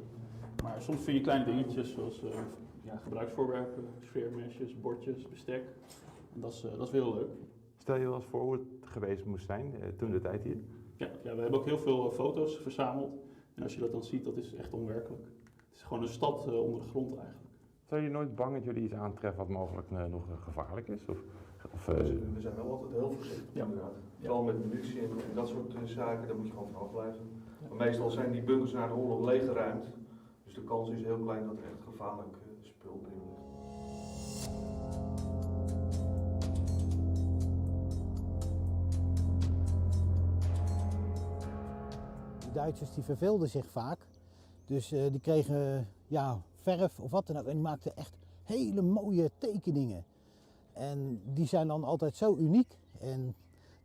Maar soms vind je kleine dingetjes zoals gebruiksvoorwerpen, sfeermesjes, bordjes, bestek. En dat is weer heel leuk. Stel je wel eens voor hoe het geweest moest zijn toen de tijd hier? Ja, we hebben ook heel veel foto's verzameld. En als je dat dan ziet, dat is echt onwerkelijk. Het is gewoon een stad onder de grond eigenlijk. Zijn jullie nooit bang dat jullie iets aantreffen wat mogelijk nog gevaarlijk is? We zijn wel altijd heel voorzichtig, inderdaad. Vooral met munitie en dat soort zaken, daar moet je gewoon van afblijven. Maar meestal zijn die bunkers na de oorlog leeggeruimd. Dus de kans is heel klein dat er echt gevaarlijk spul binnen ligt. De Duitsers die verveelden zich vaak. Dus die kregen verf of wat dan ook. En die maakten echt hele mooie tekeningen. En die zijn dan altijd zo uniek. En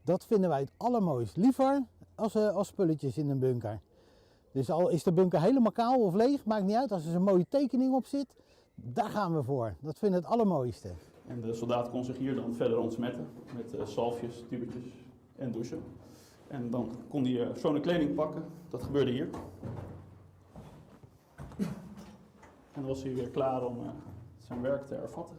dat vinden wij het allermooist. Liever als spulletjes in een bunker. Dus al is de bunker helemaal kaal of leeg, maakt niet uit. Als er zo'n mooie tekening op zit, daar gaan we voor. Dat vinden we het allermooiste. En de soldaat kon zich hier dan verder ontsmetten met zalfjes, tubetjes en douchen. En dan kon hij schone kleding pakken. Dat gebeurde hier. En dan was hij weer klaar om zijn werk te hervatten.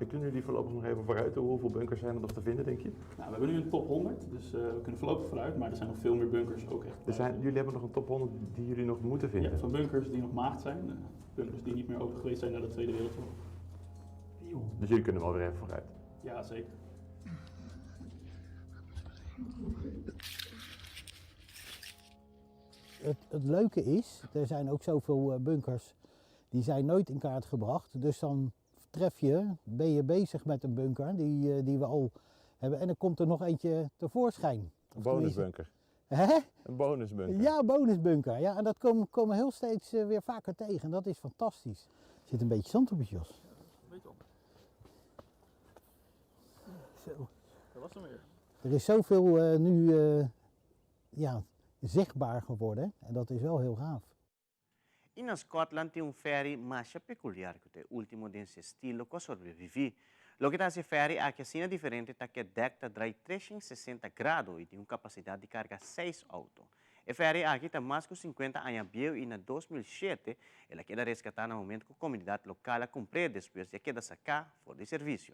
Kunnen jullie voorlopig nog even vooruit? Hoeveel bunkers zijn er nog te vinden, denk je? We hebben nu een top 100, dus we kunnen voorlopig vooruit, maar er zijn nog veel meer bunkers ook echt. Jullie hebben nog een top 100 die jullie nog moeten vinden? Ja, van bunkers die nog maagd zijn, bunkers die niet meer open geweest zijn na de Tweede Wereldoorlog. Dus jullie kunnen wel weer even vooruit? Ja, zeker. Het leuke is, er zijn ook zoveel bunkers die zijn nooit in kaart gebracht, dus dan ben je bezig met een bunker die we al hebben en dan komt er nog eentje tevoorschijn. Een bonusbunker? Hè? Een bonusbunker. Ja, bonusbunker. Ja, en dat komen we heel steeds weer vaker tegen. En dat is fantastisch. Er zit een beetje zand op je jas. Een beetje op. Zo. Dat was hem weer. Er is zoveel nu ja, zichtbaar geworden. En dat is wel heel gaaf. I na Scotland tin un ferry masha peculiar cu ta e ultimo den su estilo cu a sobrevivi. Loke ta haci e ferry aki asina diferente ta cu e dek ta draai 360 grado y tin un capacidad di carga seis auto. E ferry aki ta mas cu 50 aña bieu y na 2007 el a keda rescata na momento cu comunidad local a cumpr'e despues di a keda saca for di servicio.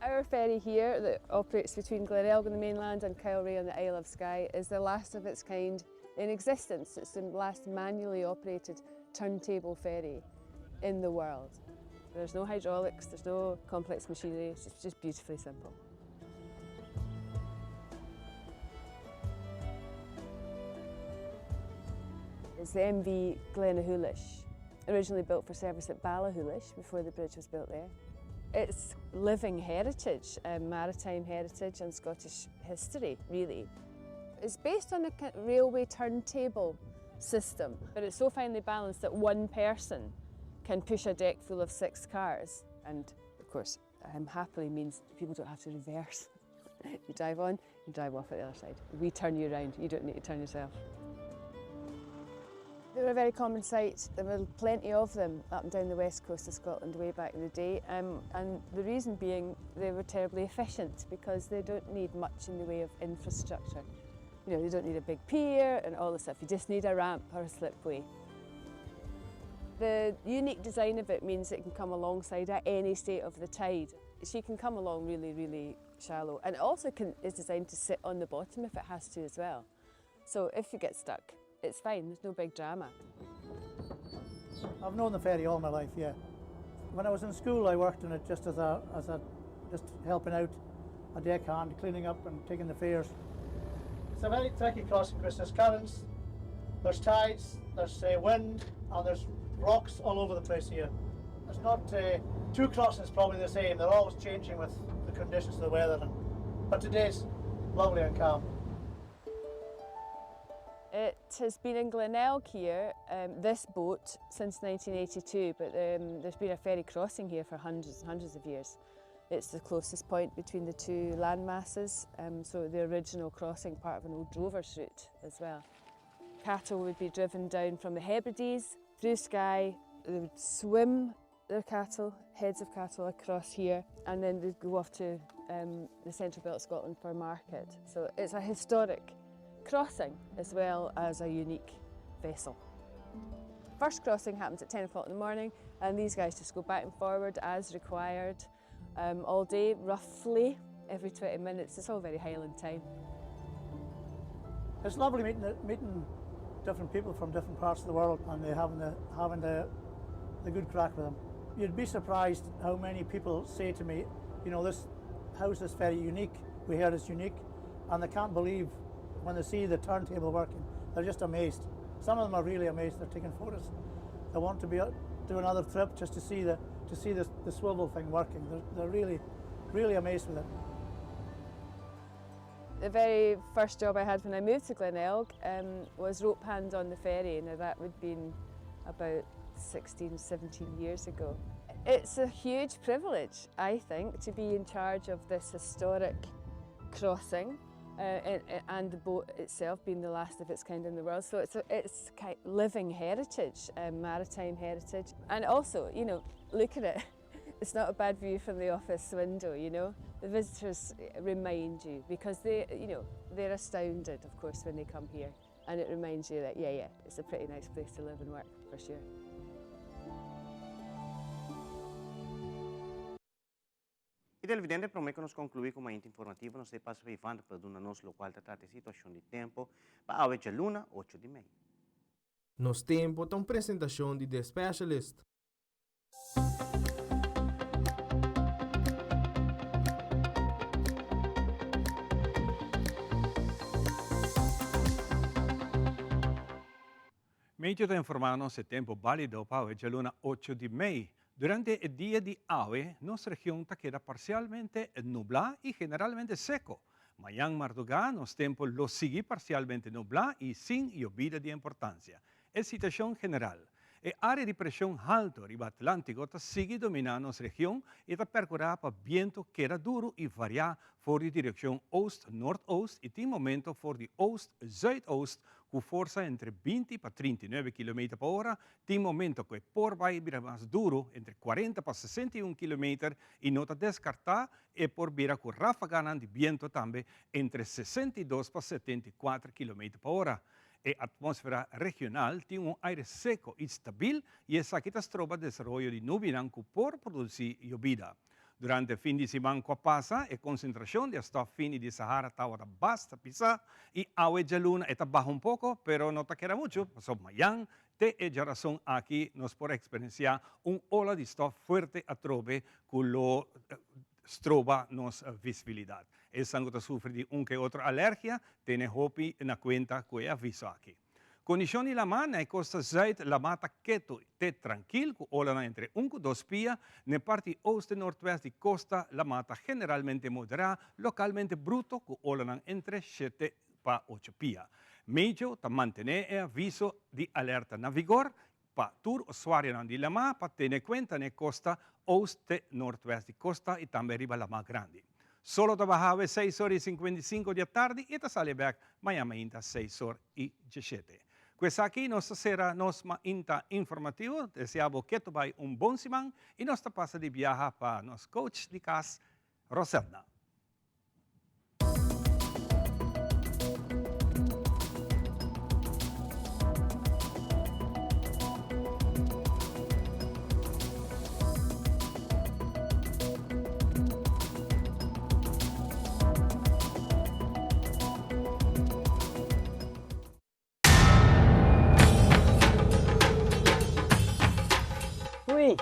Our ferry here that operates between Glenelg on the mainland and Kyleray on the Isle of Skye is the last of its kind in existence. It's the last manually operated turntable ferry in the world. There's no hydraulics, there's no complex machinery, it's just beautifully simple. It's the MV Glenachulish, originally built for service at Ballachulish before the bridge was built there. It's living heritage, um, maritime heritage and Scottish history, really. It's based on a railway turntable system, but it's so finely balanced that one person can push a deck full of six cars. And of course, um, happily means people don't have to reverse. you drive on, you drive off at the other side. We turn you around, you don't need to turn yourself. They were a very common sight. There were plenty of them up and down the west coast of Scotland way back in the day. Um, and the reason being they were terribly efficient because they don't need much in the way of infrastructure. You know, they don't need a big pier and all this stuff. You just need a ramp or a slipway. The unique design of it means it can come alongside at any state of the tide. She can come along really, really shallow and it also can, is designed to sit on the bottom if it has to as well. So if you get stuck, it's fine, there's no big drama. I've known the ferry all my life, yeah. When I was in school, I worked on it just as a, as a just helping out a deckhand, cleaning up and taking the fares. It's a very tricky crossing because there's currents, there's tides, there's uh, wind, and there's rocks all over the place here. There's not uh, two crossings probably the same. They're always changing with the conditions of the weather. And, but today's lovely and calm. It has been in Glenelg here, um, this boat, since 1982, but um, there's been a ferry crossing here for hundreds and hundreds of years. It's the closest point between the two land masses, um, so the original crossing, part of an old drover's route as well. Cattle would be driven down from the Hebrides through Skye, they would swim their cattle, heads of cattle across here, and then they'd go off to um, the Central Belt of Scotland for market. So it's a historic crossing as well as a unique vessel. First crossing happens at 10 o'clock in the morning and these guys just go back and forward as required um, all day, roughly every 20 minutes. It's all very Highland time. It's lovely meeting, meeting different people from different parts of the world and they having the, having the, the good crack with them. You'd be surprised how many people say to me, you know, this house is very unique. We heard it's unique. And they can't believe when they see the turntable working. They're just amazed. Some of them are really amazed. They're taking photos. They want to be do another trip just to see the to see the, the swivel thing working. They're, they're really, really amazed with it. The very first job I had when I moved to Glenelg um, was rope hand on the ferry. Now that would have been about 16, 17 years ago. It's a huge privilege, I think, to be in charge of this historic crossing uh, and, and the boat itself being the last of its kind in the world. So it's, a, it's kind of living heritage, um, maritime heritage. And also, you know, look at it. It's not a bad view from the office window, you know. The visitors remind you because they, you know, they're astounded, of course, when they come here. And it reminds you that, yeah, yeah, it's a pretty nice place to live and work, for sure. I televidente, promé ku nos konkluí ku Mainta Informativo, nos ta e pasa pa Ivan pa duna nos lokual ta trata e situashon di tempu pa awe djaluna, ocho di mei. Nos Tempo ta un presentashon di The Specialist. Meteo ta informá nos e tempu bálido pa awe djaluna ocho di mei. Durante e dia di awe, nos region ta keda parsialmente nublá i generalmente seko. Mañan mardugá nos tempu lo sigui parsialmente nublá i sin yobida di importansia. E situashon general, E área di preshon haltu riba Atlántiko ta sigui dominá nos region i ta perkurá pa bientu keda duru i variá for di direkshon oost-noordoost i tin momento for di oost-zuidoost ku forsa entre 20 pa 39 kilometer pa ora, tin momento ku e por bai bira mas duru entre 40 pa 61 kilometer i no ta deskartá e por bira ku ráfaganan di bientu tambe entre 62 pa 74 kilometer pa ora. E atmósfera regional tin un aire seko i stabil i esaki ta stroba desaroyo di nubinan ku por produsí yobida. Durante fin di siman ku a pasa, e konsentrashon di e stòf fini di Sahara tabata basta pisá i awe djaluna e ta baha un poko, pero no ta keda muchu, pasobra mayan te e djarason aki nos por eksperensiá un ola di stòf fuerte atrobe ku lo stroba nos visibilidat. Esnan ku ta sufri di un ke otro alergia, tene hopi na kuenta ku e aviso aki. Kondishon di lamá na e kosta zùit, lamá ta ketu te trankil ku olanan entre un ku dos pia. Na e parti oost en noordwest di kosta, lamá ta generalmente moderá, lokalmente bruto ku olanan entre shete pa ocho pia. Mejo ta mantené e aviso di alerta na vigor pa tur usuarionan di lamá pa tene kuenta na e kosta oost te noordwest di kosta i tambe riba lamá grandi. Solo ta baha awe seis or i 55 di atardi i ta sali bek maña mainta seis or i diesshete. Ku esaki nos ta sera nos mainta informativo. Desea bo ketu bai un bon siman i nos ta pasa di biaha pa nos coach di kas Roselna. Ui.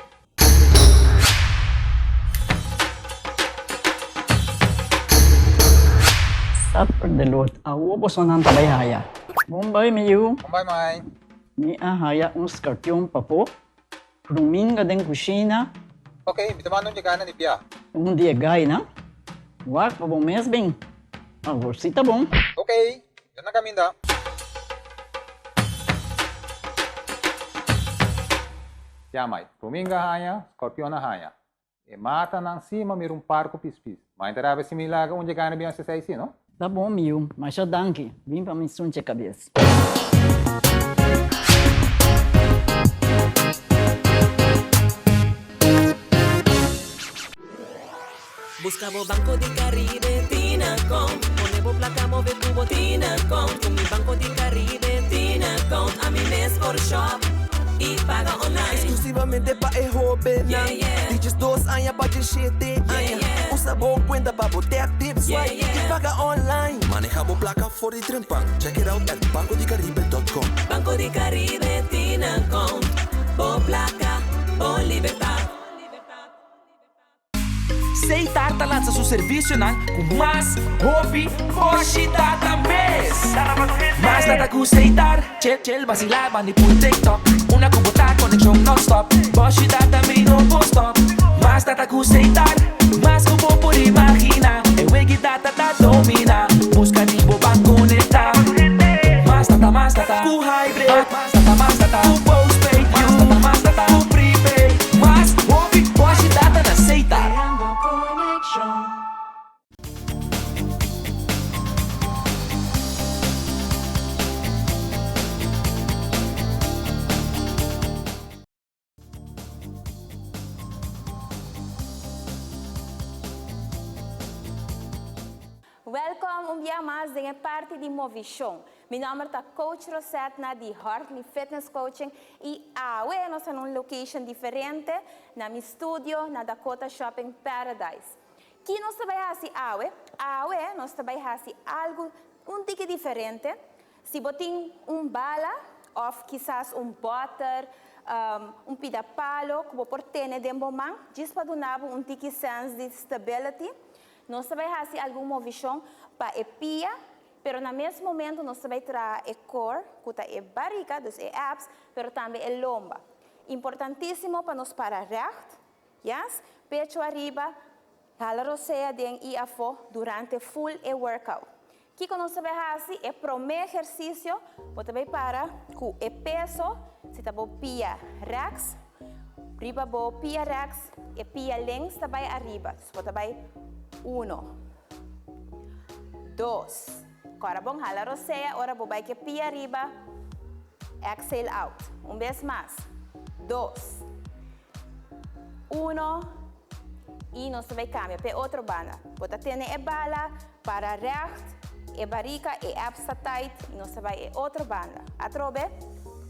Supper de Lord. Awo bosonan ta bai haya. Bon bai mi yu. Bon bai mai. Mi a haya un skarpion papo. Ruminga den kushina. Ok, mi ta manda un dje gainan di bia. Un di e gainan? Wak pa bo mes bin. Awor si ta bon. Ok, mi ta na kaminda. Ya mai, ruminga haña, skorpion a haña. E matanan si ma mira un par ku pispis. Ma e ta rabia si mi laga un dje gainan bin hasi esei si, no? Ta bon mi yu, masha danki. Bin pa mi sunche kabes. Busca bo Banco di Caribe Tinacom Pone bo placa move cu bo Tinacom Cu mi Banco di Caribe Tinacom Ami mes por shop y paga online. Exclusivamente pa e hobennan di 12 aña pa 17 aña. Usa bo cuenta pa bo tap, tip, swipe y paga online. Maneha bo placa for di trempan. Check it out at bancodicaribe.com. Banco di Caribe Tinacom Bo placa, bo libertad. Seitar ta lansa su servisionan ku mas hopi boshi data mes. Mas data ku Seitar, chill chill basila bandi pul TikTok. Una ku bo ta konekshon non-stop, boshi data mi no por stop. Mas data ku Seitar, mas ku bo por imagina. E wegi data ta domina, buska di bo ban konektá. Mas data, mas data ku hybrid, mas data, mas data ku postpaid, mas data, mas data ku prepaid. Mas hopi boshi data na Seitar. Welkom un bia mas den e parti di Movishon. Mi nomber ta Coach Rosetna di Hartley Fitness Coaching y awe nos ta na un location diferente na mi studio na Dakota Shopping Paradise. Ki nos ta bay haci awe? Awe nos ta bay haci algo un tiki diferente. Si bo tin un bala of kisas un boter, un pida palo ku bo por tene den bo man djis pa duna bo un tiki sense di stability, nos ta bai hasi algun movishon pa e pia, pero na mes momento nos ta bai traha e core ku ta e barika, dus e abs, pero tambe e lomba. Importantisimo pa nos para recht, yes, pecho ariba. Hala rosea den i afó durante full e workout. Kiko nos ta bai hasi? E promé ehersisio bo ta bai para ku e peso, si ta bo pia rèks, riba bo pia rèks e pia links ta bai ariba. Dus bo ta bai uno, dos. Kòrda bon hala rosea ora bo bai ku e pia ariba, exhale out. Un bes mas, dos. Uno y nos ta bay cambia p'e otro banda. Bo ta tene e bala para recht, e barica, e abs ta tight y nos ta bay e otro banda. Atrobe,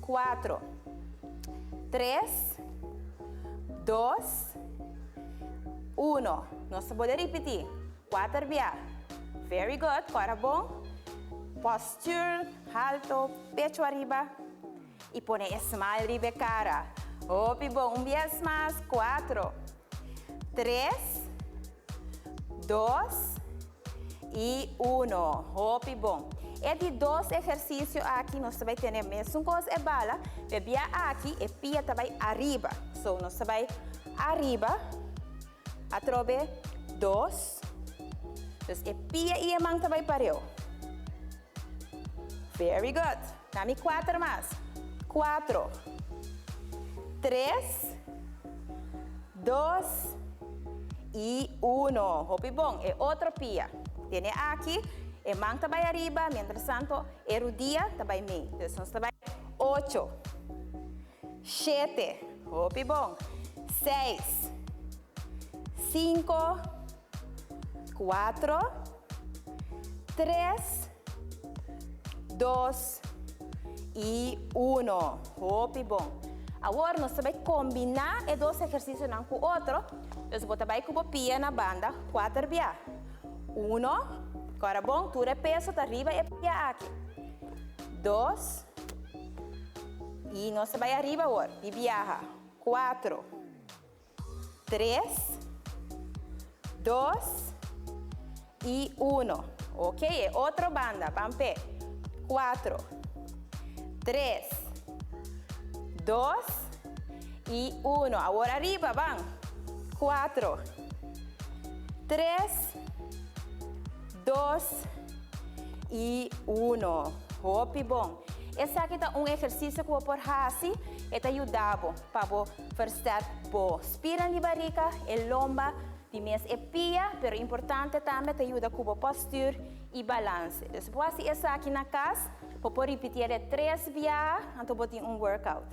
cuatro, tres, dos, uno. Nos ta bolbe ripiti, cuater bia. Very good, cora bon. Posture halto, pecho ariba. Y pone e smile riba e cara. Hopi bon. Un bies mas. Cuatro, tres, dos y uno. Hopi bon. E di dos ehercicio aki nos ta bay tene mesun cos e bala, pe bia aki e pia ta bay ariba. So nos ta bay ariba, atrobe dos, dus e pia y e man ta bay pareu. Very good. Dami cuater mas. Cuatro, tres, dos y uno. Hopi bon. E otro pia. Tene aki. E man ta bay ariba, mientras tanto e rudia ta bay mei. Dus nos ta bay ocho, shete, hopi bon, seis, cinco, cuatro, tres, dos y uno. Hopi bon. Awor nos ta bai kombiná e dos ehersisionan ku otro. Dus bo ta bai ku bo pia na banda kuater bia. Uno, kòrda bon, tur e peso ta riba e pia aki. Dos, i nos ta bai ariba awor, di biaha. Kuatro. Tres, dos y uno. Ok, e otro banda, ban p'e. Cuatro, tres, dos y uno. Awor ariba, ban. Cuatro, tres, dos y uno. Hopi bon. Esaki ta un ehercicio cu bo por haci, e ta yuda bo pa bo versterk bo spiran di barika, e lomba, di mes e pia, pero importante tambe ta yuda cu bo postuur y balance. Dus bo haci esaki na cas, bo por ripiti e tres biaha, anto bo tin un workout.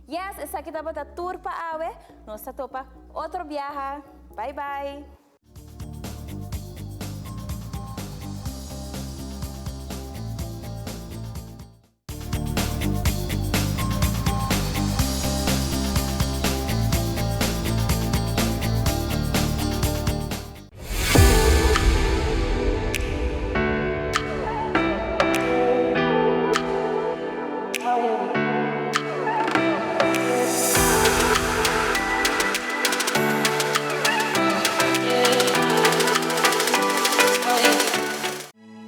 Yes, esaki tabata tur pa awe, nos ta topa otro biaha. Bye bye!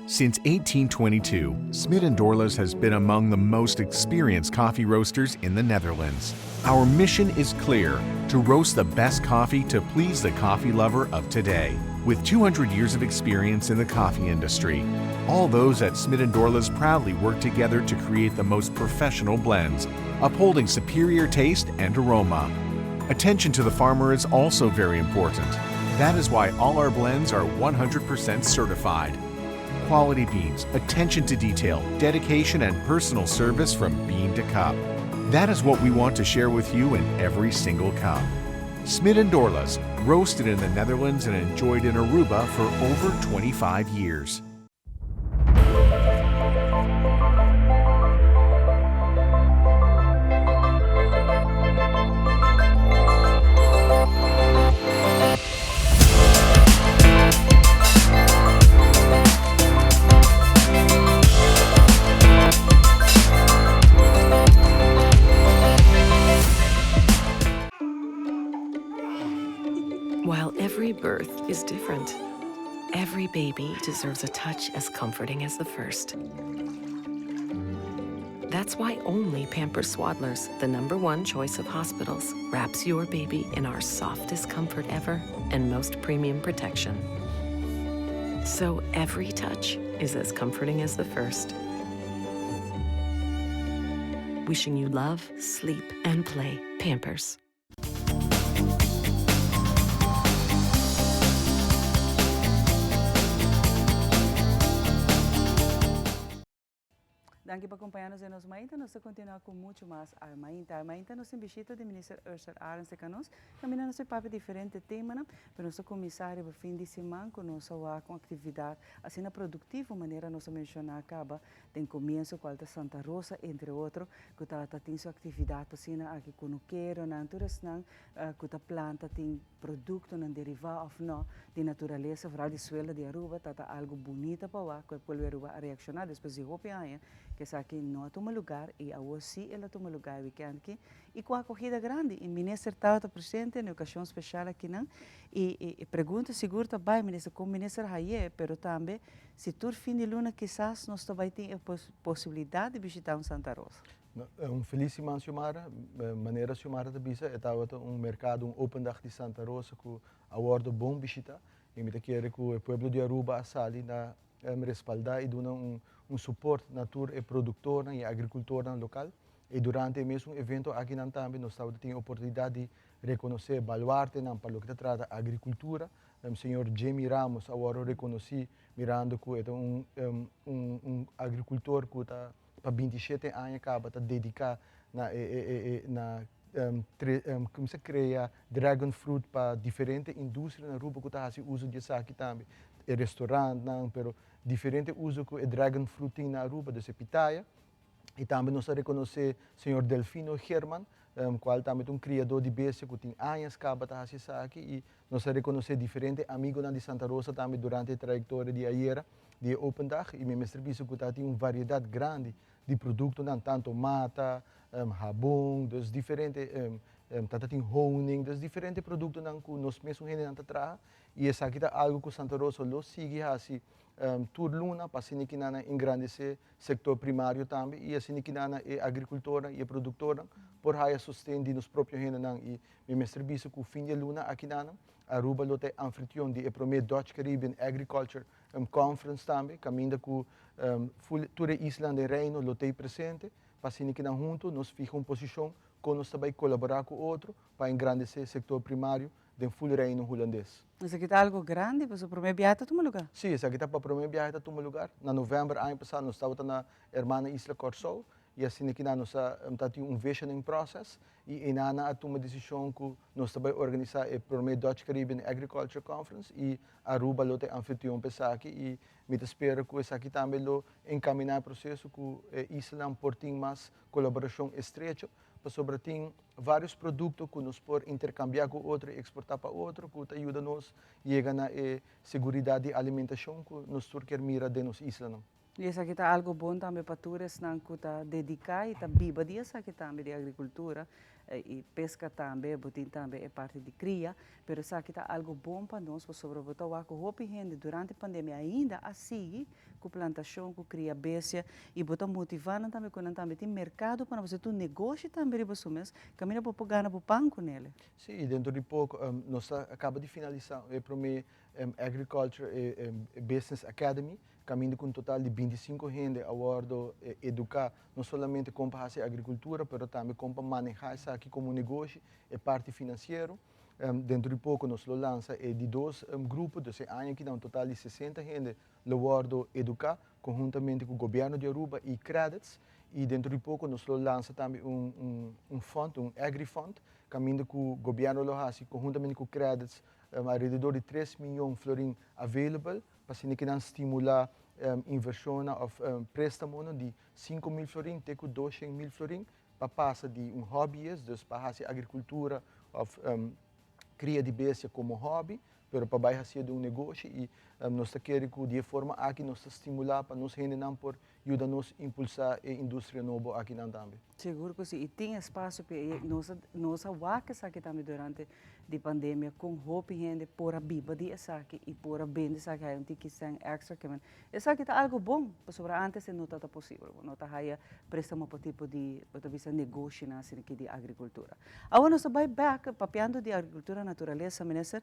Since 1822, Smit & Dorlas has been among the most experienced coffee roasters in the Netherlands. Our mission is clear, to roast the best coffee to please the coffee lover of today. With 200 years of experience in the coffee industry, all those at Smit & Dorlas proudly work together to create the most professional blends, upholding superior taste and aroma. Attention to the farmer is also very important. That is why all our blends are 100% certified. Quality beans, attention to detail, dedication, and personal service from bean to cup. That is what we want to share with you in every single cup. Smit & Dorlas, roasted in the Netherlands and enjoyed in Aruba for over 25 years. While every birth is different, every baby deserves a touch as comforting as the first. That's why only Pampers Swaddlers, the number one choice of hospitals, wraps your baby in our softest comfort ever and most premium protection. So every touch is as comforting as the first. Wishing you love, sleep, and play. Pampers. Danki pa acompaña nos den nos mainta. Nos ta continua cu mucho mas awe mainta. Awe mainta nos tin bishita di Minister Ursell Arends di Canos. Caminda nos ta papia diferente temanan, pero nos ta cuminsa riba fin di siman cu nos a wak un actividad asina productivo manera nos a menciona caba den comienso cual ta Santa Rosa entre otro cu tabata tin su actividad asina aki cunukeronan tur esnan cu ta planta tin productonan deriva of no di naturalesa vooral di suelo di Aruba ta ta algo bunita pa wak cu e pueblo di Aruba a reacciona despues di hopi aña cu esaki no a tuma lugar y awor si el a tuma lugar e weekend aki y cu acogida grandi y minister tabata presente na e ocasion special akinan y e pregunta sigur ta bay minister con minister haye pero tambe Si tur fin di luna kisas nos ta bai tin e posibilidat di bishitá un Santa Rosa. Un felis siman Xiomara. Manera Xiomara ta bisa e tabata un merkado, un open dag di Santa Rosa ku a wòrdu bon bishitá i mi ta kere ku e pueblo di Aruba a sali na respaldá i duna un suport na tur e produktornan i agrikultornan lokal. I durante e mesun evento akinan tambe nos tabata tin e oportunidat di rekonosé baluartenan pa loke ta trata agrikultura. Señor Jimmy Ramos a wòrdu rekonosí mirando ku e ta un un agrikultor ku ta pa 27 aña kaba ta dediká na e e e na kuminsá krea dragon fruit pa diferente industria na Aruba ku ta hasi uso di esaki tambe, e restorantnan, pero diferente uso ku e dragon fruit tin na Aruba, dus e pitaya. I tambe nos a rekonosé señor Delfino Geerman, kual tambe ta un kriadó di bestia ku tin añas kaba ta hasi esaki i nos a rekonosé diferente amigonan di Santa Rosa tambe durante e trayektoria di ayera di e Open Dag i mi mester bisa ku ta tin un variedat grandi di produktonan tanto mata, habon, dus diferente ta ta tin honing, dus diferente produktonan ku nos mesun hendenan ta traha i esaki ta algu ku Santa Rosa lo sigui hasi tur luna pa asina kinan a engrandesé sektor primario tambe i asina kinan e agrikultornan i e produktornan por haya sosten di nos propio hendenan i mi mester bisa ku fin di e luna akinanan Aruba lo ta e anfitrion di e promé Dutch Caribbean Agriculture Conference tambe kaminda ku ful tur e islanan den Reino lo ta ei presente pa asina kinan huntu nos fiha un posishon kon nos ta bai kolaborá ku otro pa engrandesé sektor primario den ful Reino Hulandes. Esaki ta algo grandi pasobra prome biahe ta tuma lugar. Sí, esaki ta pa prome biahe ta tuma lugar. Na november aña pasá nos tabata na hermana isla Kòrsou i asina kinan nos a ta tin un visioning process i einan a tuma desishon ku nos ta bai organisá e prome Dutch Caribbean Agriculture Conference i Aruba lo ta e anfitrion pa esaki i mi ta spera ku esaki tambe lo enkaminá e proseso ku e islanan por tin mas kolaborashon estrecho pasobra tin varios producto cu nos por intercambia cu otro y exporta pa otro cu ta yuda nos yega na e seguridad di alimentacion cu nos tur kier mira den nos islanan. Y esaki ta algo bon tambe pa tur esnan cu ta dedica y ta biba di esaki tambe, di agricultura y pesca tambe, bo tin tambe e parti di cria, pero esaki ta algo bon pa nos pasobra bo ta wak cu hopi hende durante pandemia ainda a sigui ku plantashon, ku kria bestia i bo ta motivá nan tambe ku nan tambe tin merkado pa nan pasobra tur negoshi tambe riba su mes kaminda bo por gana bo pan ku nele. Sí, i dentro di poko nos ta kaba di finalisá e promé Agriculture Business Academy kaminda ku un total di 25 hende a wòrdu eduká no solamente kon pa hasi agrikultura pero tambe kon pa manehá esaki komo negoshi, e parti finansiero. Dentro di poko nos lo lansa e di dos grupo, dus e aña aki ta un total di 60 hende lo wordo educa conhuntamente cu Gobierno di Aruba y Credits y dentro di poco nos lo lansa tambe un un un fund, un agri fund, caminda cu Gobierno lo haci conhuntamente cu Credits alrededor di tres miyon florin available pa asina ki nan stimula inversionnan of prestamonan di 5000 florin te cu 200.000 florin pa pasa di un hobbyist, dus pa haci agricultura of cria di bestia como hobby, pero pa bai hacié di un negoshi y nos ta kere cu di e forma aki nos ta stimula pa nos hendenan por yuda nos impulsa e industria nobo akinan tambe. Sigur cu si, y tin espacio p'e, y nos a nos a wak esaki tambe durante Di pandemia con hopi hende por a biba di esaki y por a bende esaki haya un tiki cen extra ke men esaki ta algo bon pasobra antes e no tata posibel bo no ta haya prestamo pa tipo di bo ta bisa negoshinan asina ki di agricultura. Awor nos ta bay bek papiando di agricultura naturalesa minister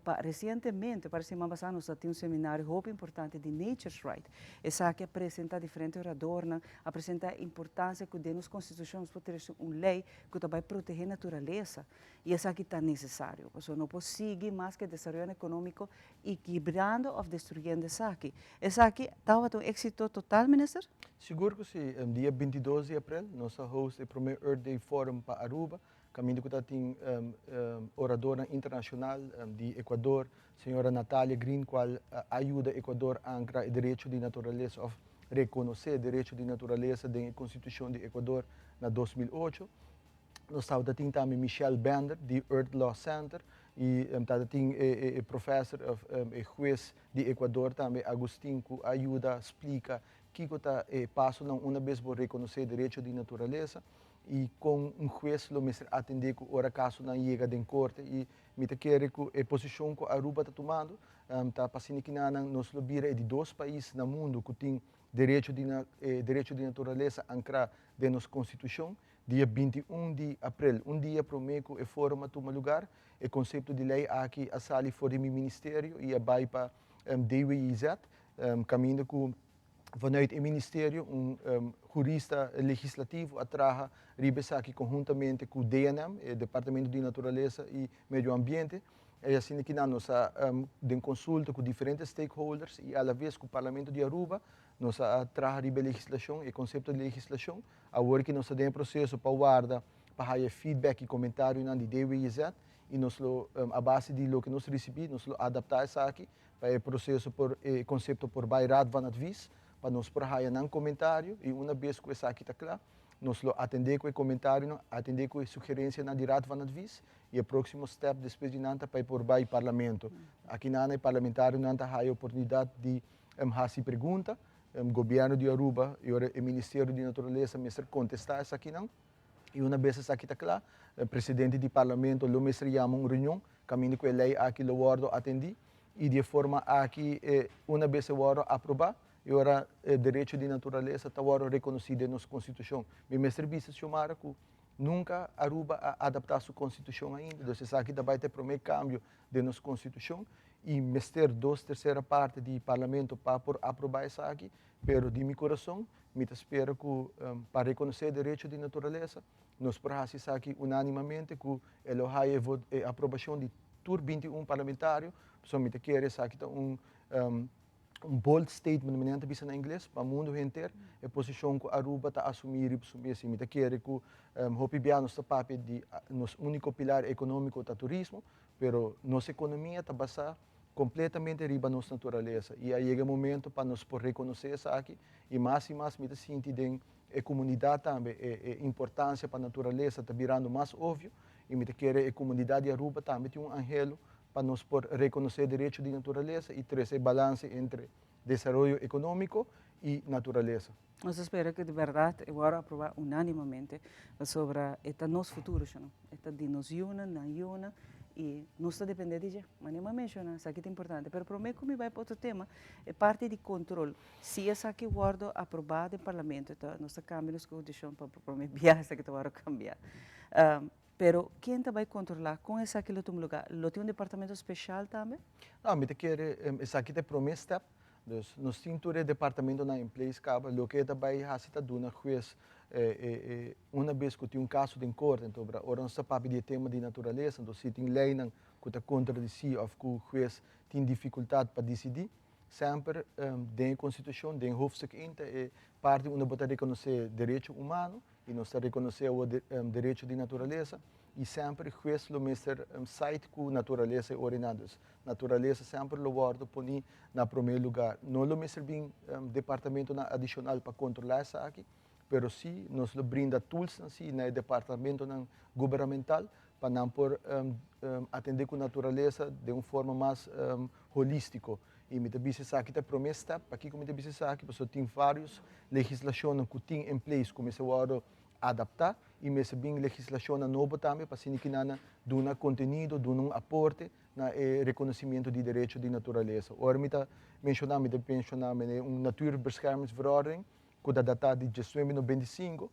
pa recientemente para siman pasa nos ta tin un seminario hopi importante di Nature's Right esaki a presenta diferente oradornan a presenta e importancia cu den nos constitucion nos por trece un ley cu ta bay protege naturalesa Y esaki ta necesario, pasobra no por sigui mas cu e desaroyonan economico y kibrando of destruyendo esaki. Esaki tabata un exito total, Minister? Sigur cu si. Dia 22 di april nos a host e prome Earth Day Forum pa Aruba, caminda cu ta tin oradornan internacional di Ecuador, señora Natalia Green cual a yuda Ecuador ancra e derecho di naturalesa of reconoce derecho di naturalesa den e constitucion di Ecuador na 2008. Nos tabata tin tambe Michelle Bender di Earth Law Center y tabata tin e professor of e hues di Ecuador tambe Agustin cu a yuda splica kico ta e pasonan una bes bo reconoce derecho di naturalesa y con un hues lo mester atende cu ora casonan yega den corte y mi ta kere cu e posicion cu Aruba ta tumando ta pa asina kinanan nos lo bira e di dos pais na mundo cu tin derecho di derecho di naturalesa ancra den nos constitucion. Dia 21 di april, un dia prome cu e forum a tuma lugar, e concepto di ley aki a sali for di mi ministerio y a bay pa DWIZ, caminda cu vanuit e ministerio un hurista legislativo a traha riba esaki conhuntamente cu DNM, e Departamento di Naturalesa y Medio Ambiente. Y asina ki nan nos a den consulta cu diferente stakeholders y alaves cu Parlamento di Aruba nos a traha riba e legislacion, e concepto di legislacion. Awor ki nos ta den e proceso pa warda pa haya feedback y comentarionan di DWIZ y nos lo a base di loke nos ricibi nos lo adapta esaki pa e proceso por e concepto por bay Raad van Advies pa nos por haya nan comentario y una bes cu esaki ta cla nos lo atende cu e comentarionan, atende cu e sugerencianan di Raad van Advies y e proximo step despues di nan ta pa e por bay Parlamento. Aki nan e parlamentarionan ta haya oportunidad di haci pregunta. Gobierno di Aruba y ora e Ministerio di Naturalesa mester contesta esakinan y una bes esaki ta cla, presidente di Parlamento lo mester yama un reunion caminda cu e ley aki lo wordo atendi y di e forma aki una bes e wordo aproba y ora e derecho di naturalesa ta wordo reconoci den nos Constitucion. Mi mester bisa Xiomara cu nunca Aruba a adapta su Constitucion ainda, dus esaki ta bay ta e prome cambio den nos Constitucion y mester dos tercera parte di Parlamento pa por aproba esaki, pero di mi corazon mi ta spera cu pa reconoce derecho di naturalesa nos por haci esaki unanimamente cu e lo haya e aprobacion di tur 21 parlamentario, pasobra mi ta kere esaki ta un un bold statement, manera nan ta bisa na ingles, pa mundo henter, e posicion cu Aruba ta asumi riba su mes. Y mi ta kere cu hopi bia nos ta papia di nos unico pilar economico ta turismo, pero nos economia ta basa completamente riba nos naturalesa. Y a yega e momento pa nos por reconoce esaki y mas y mas mi ta sinti den e comunidad tambe e importancia pa naturalesa ta birando mas obvio y mi ta kere e comunidad di Aruba tambe tin un anhelo pa nos por reconoce derecho di naturalesa y trece balance entre desaroyo economico y naturalesa. Nos ta spera cu di berdad e worde aproba unanimamente pasobra e ta nos futuro, sho no? E ta di nos yunan, nan yunan y nos ta depende di dje. Manera mi a menciona esaki ta importante. Pero prome cu mi bay pa otro tema, e parti di control. Si esaki worde aproba den Parlamento, nos ta cambia nos constitucion pa prome biaha esaki ta worde cambia. Pero ken ta bai controla con esaki lo tuma lugar? Lo tin un departamento special tambe? No, mi ta kere esaki ta e prome step. Dus nos tin tur e departamentonan in place caba. Loke ta bai haci ta duna hues una bes cu tin un caso den corte. Anto ora nos ta papia di e tema di naturalesa, anto si tin leynan cu ta contradeci of cu hues tin dificultad pa dicidi, semper den e constitucion, den hoofdstuk 1 ta e parti unda bo ta reconoce derecho humano. I nos ta rekonosé awor derecho di naturalesa i semper e hues lo mester site ku naturalesa e ordená. Dus naturalesa semper lo wòrdu poní na promé lugar. No lo mester bin departamentonan adishonal pa kontrolá esaki, pero sí nos lo brinda toolsnan sí na e departamentonan gubernamental pa nan por atendé ku naturalesa den un forma mas holístiko. I mi ta bisa esaki ta e promé step. Pakiko mi ta bisa esaki? Pasobra tin vários legislashonnan ku tin en place ku mester wòrdu adaptá. y mester bin legislacionnan nobo tambe pa asina kinan duna contenido, duna un aporte na e reconocimiento di derecho di naturalesa. Ora mi ta menciona, mi ta menciona mene un natuurbeschermingsverordening cu ta data di 1995,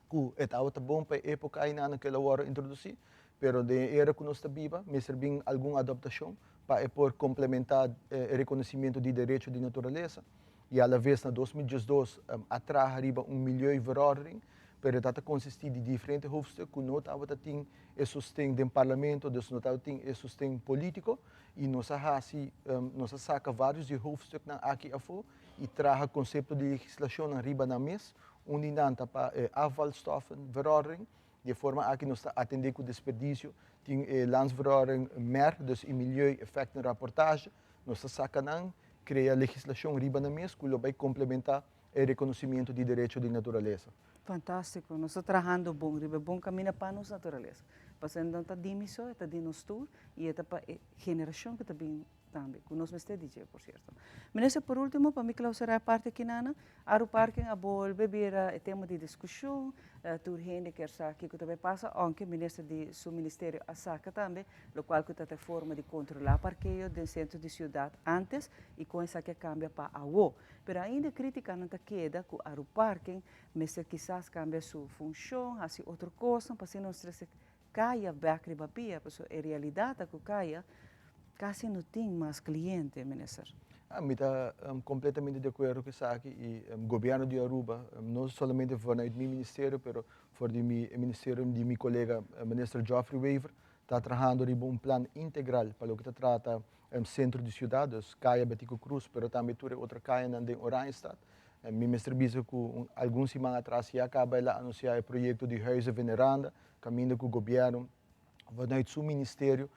cu e tabata bon pa e epoca aynan cu el a wordo introduci, pero den e era cu nos ta biba mester bin algun adaptacion pa e por complementa e reconocimiento di derecho di naturalesa. Y a la vez na 2012 a traha riba un milieuverordening, pero e ta ta consisti di diferente hoofdstuk cu no tabata tin e sosten den parlamento, dus no tabata tin e sosten politico, y nos a haci, nos a saca varios di e hoofdstuknan aki afo y traha concepto di legislacionnan riba nan mes, un di nan ta pa e afvalstoffenverordening, di e forma aki nos ta atende cu desperdicio, tin e landsverordening mer, dus e milieu-effectenrapportage, nos ta saca nan, crea legislacion riba nan mes cu lo bay complementa e reconocimiento di derecho di naturalesa. Fantastico, nos ta trahando bon riba e bon camina pa nos naturalesa. Pasobra no ta di mi so, e ta di nos tur y e ta pa e generacion cu ta bin tambe, cu nos mester di dje por cierto. Minister, por ultimo, pa mi clausura e parti aki nana, Aruparking a bolbe bira e tema di discusion, tur hende kier sa kico ta bay pasa, aunke minister di su ministerio a saca tambe, locual cu ta ta e forma di controla parkeo den centro di ciudad antes y con esaki a cambia pa awo. Pero ainda e criticanan ta keda cu Aruparking mester kisas cambia su funcion, haci otro cosnan pa asina nos trece caya bek riba pia, pasobra e realidad ta cu caya casi no tin mas cliente, minister. Mi ta completamente di acuerdo cu esaki y gobierno di Aruba, no solamente vanuit mi ministerio, pero for di mi ministerio di mi colega minister Geoffrey Wever, ta trahando riba un plan integral pa loke ta trata centro di ciudad, dus caya Betico Croes, pero tambe tur e otro cayanan den Oranjestad. Mi mester bisa cu algun siman atras ya caba el a anuncia e proyecto di Huize Veneranda, caminda cu gobierno vanuit su ministerio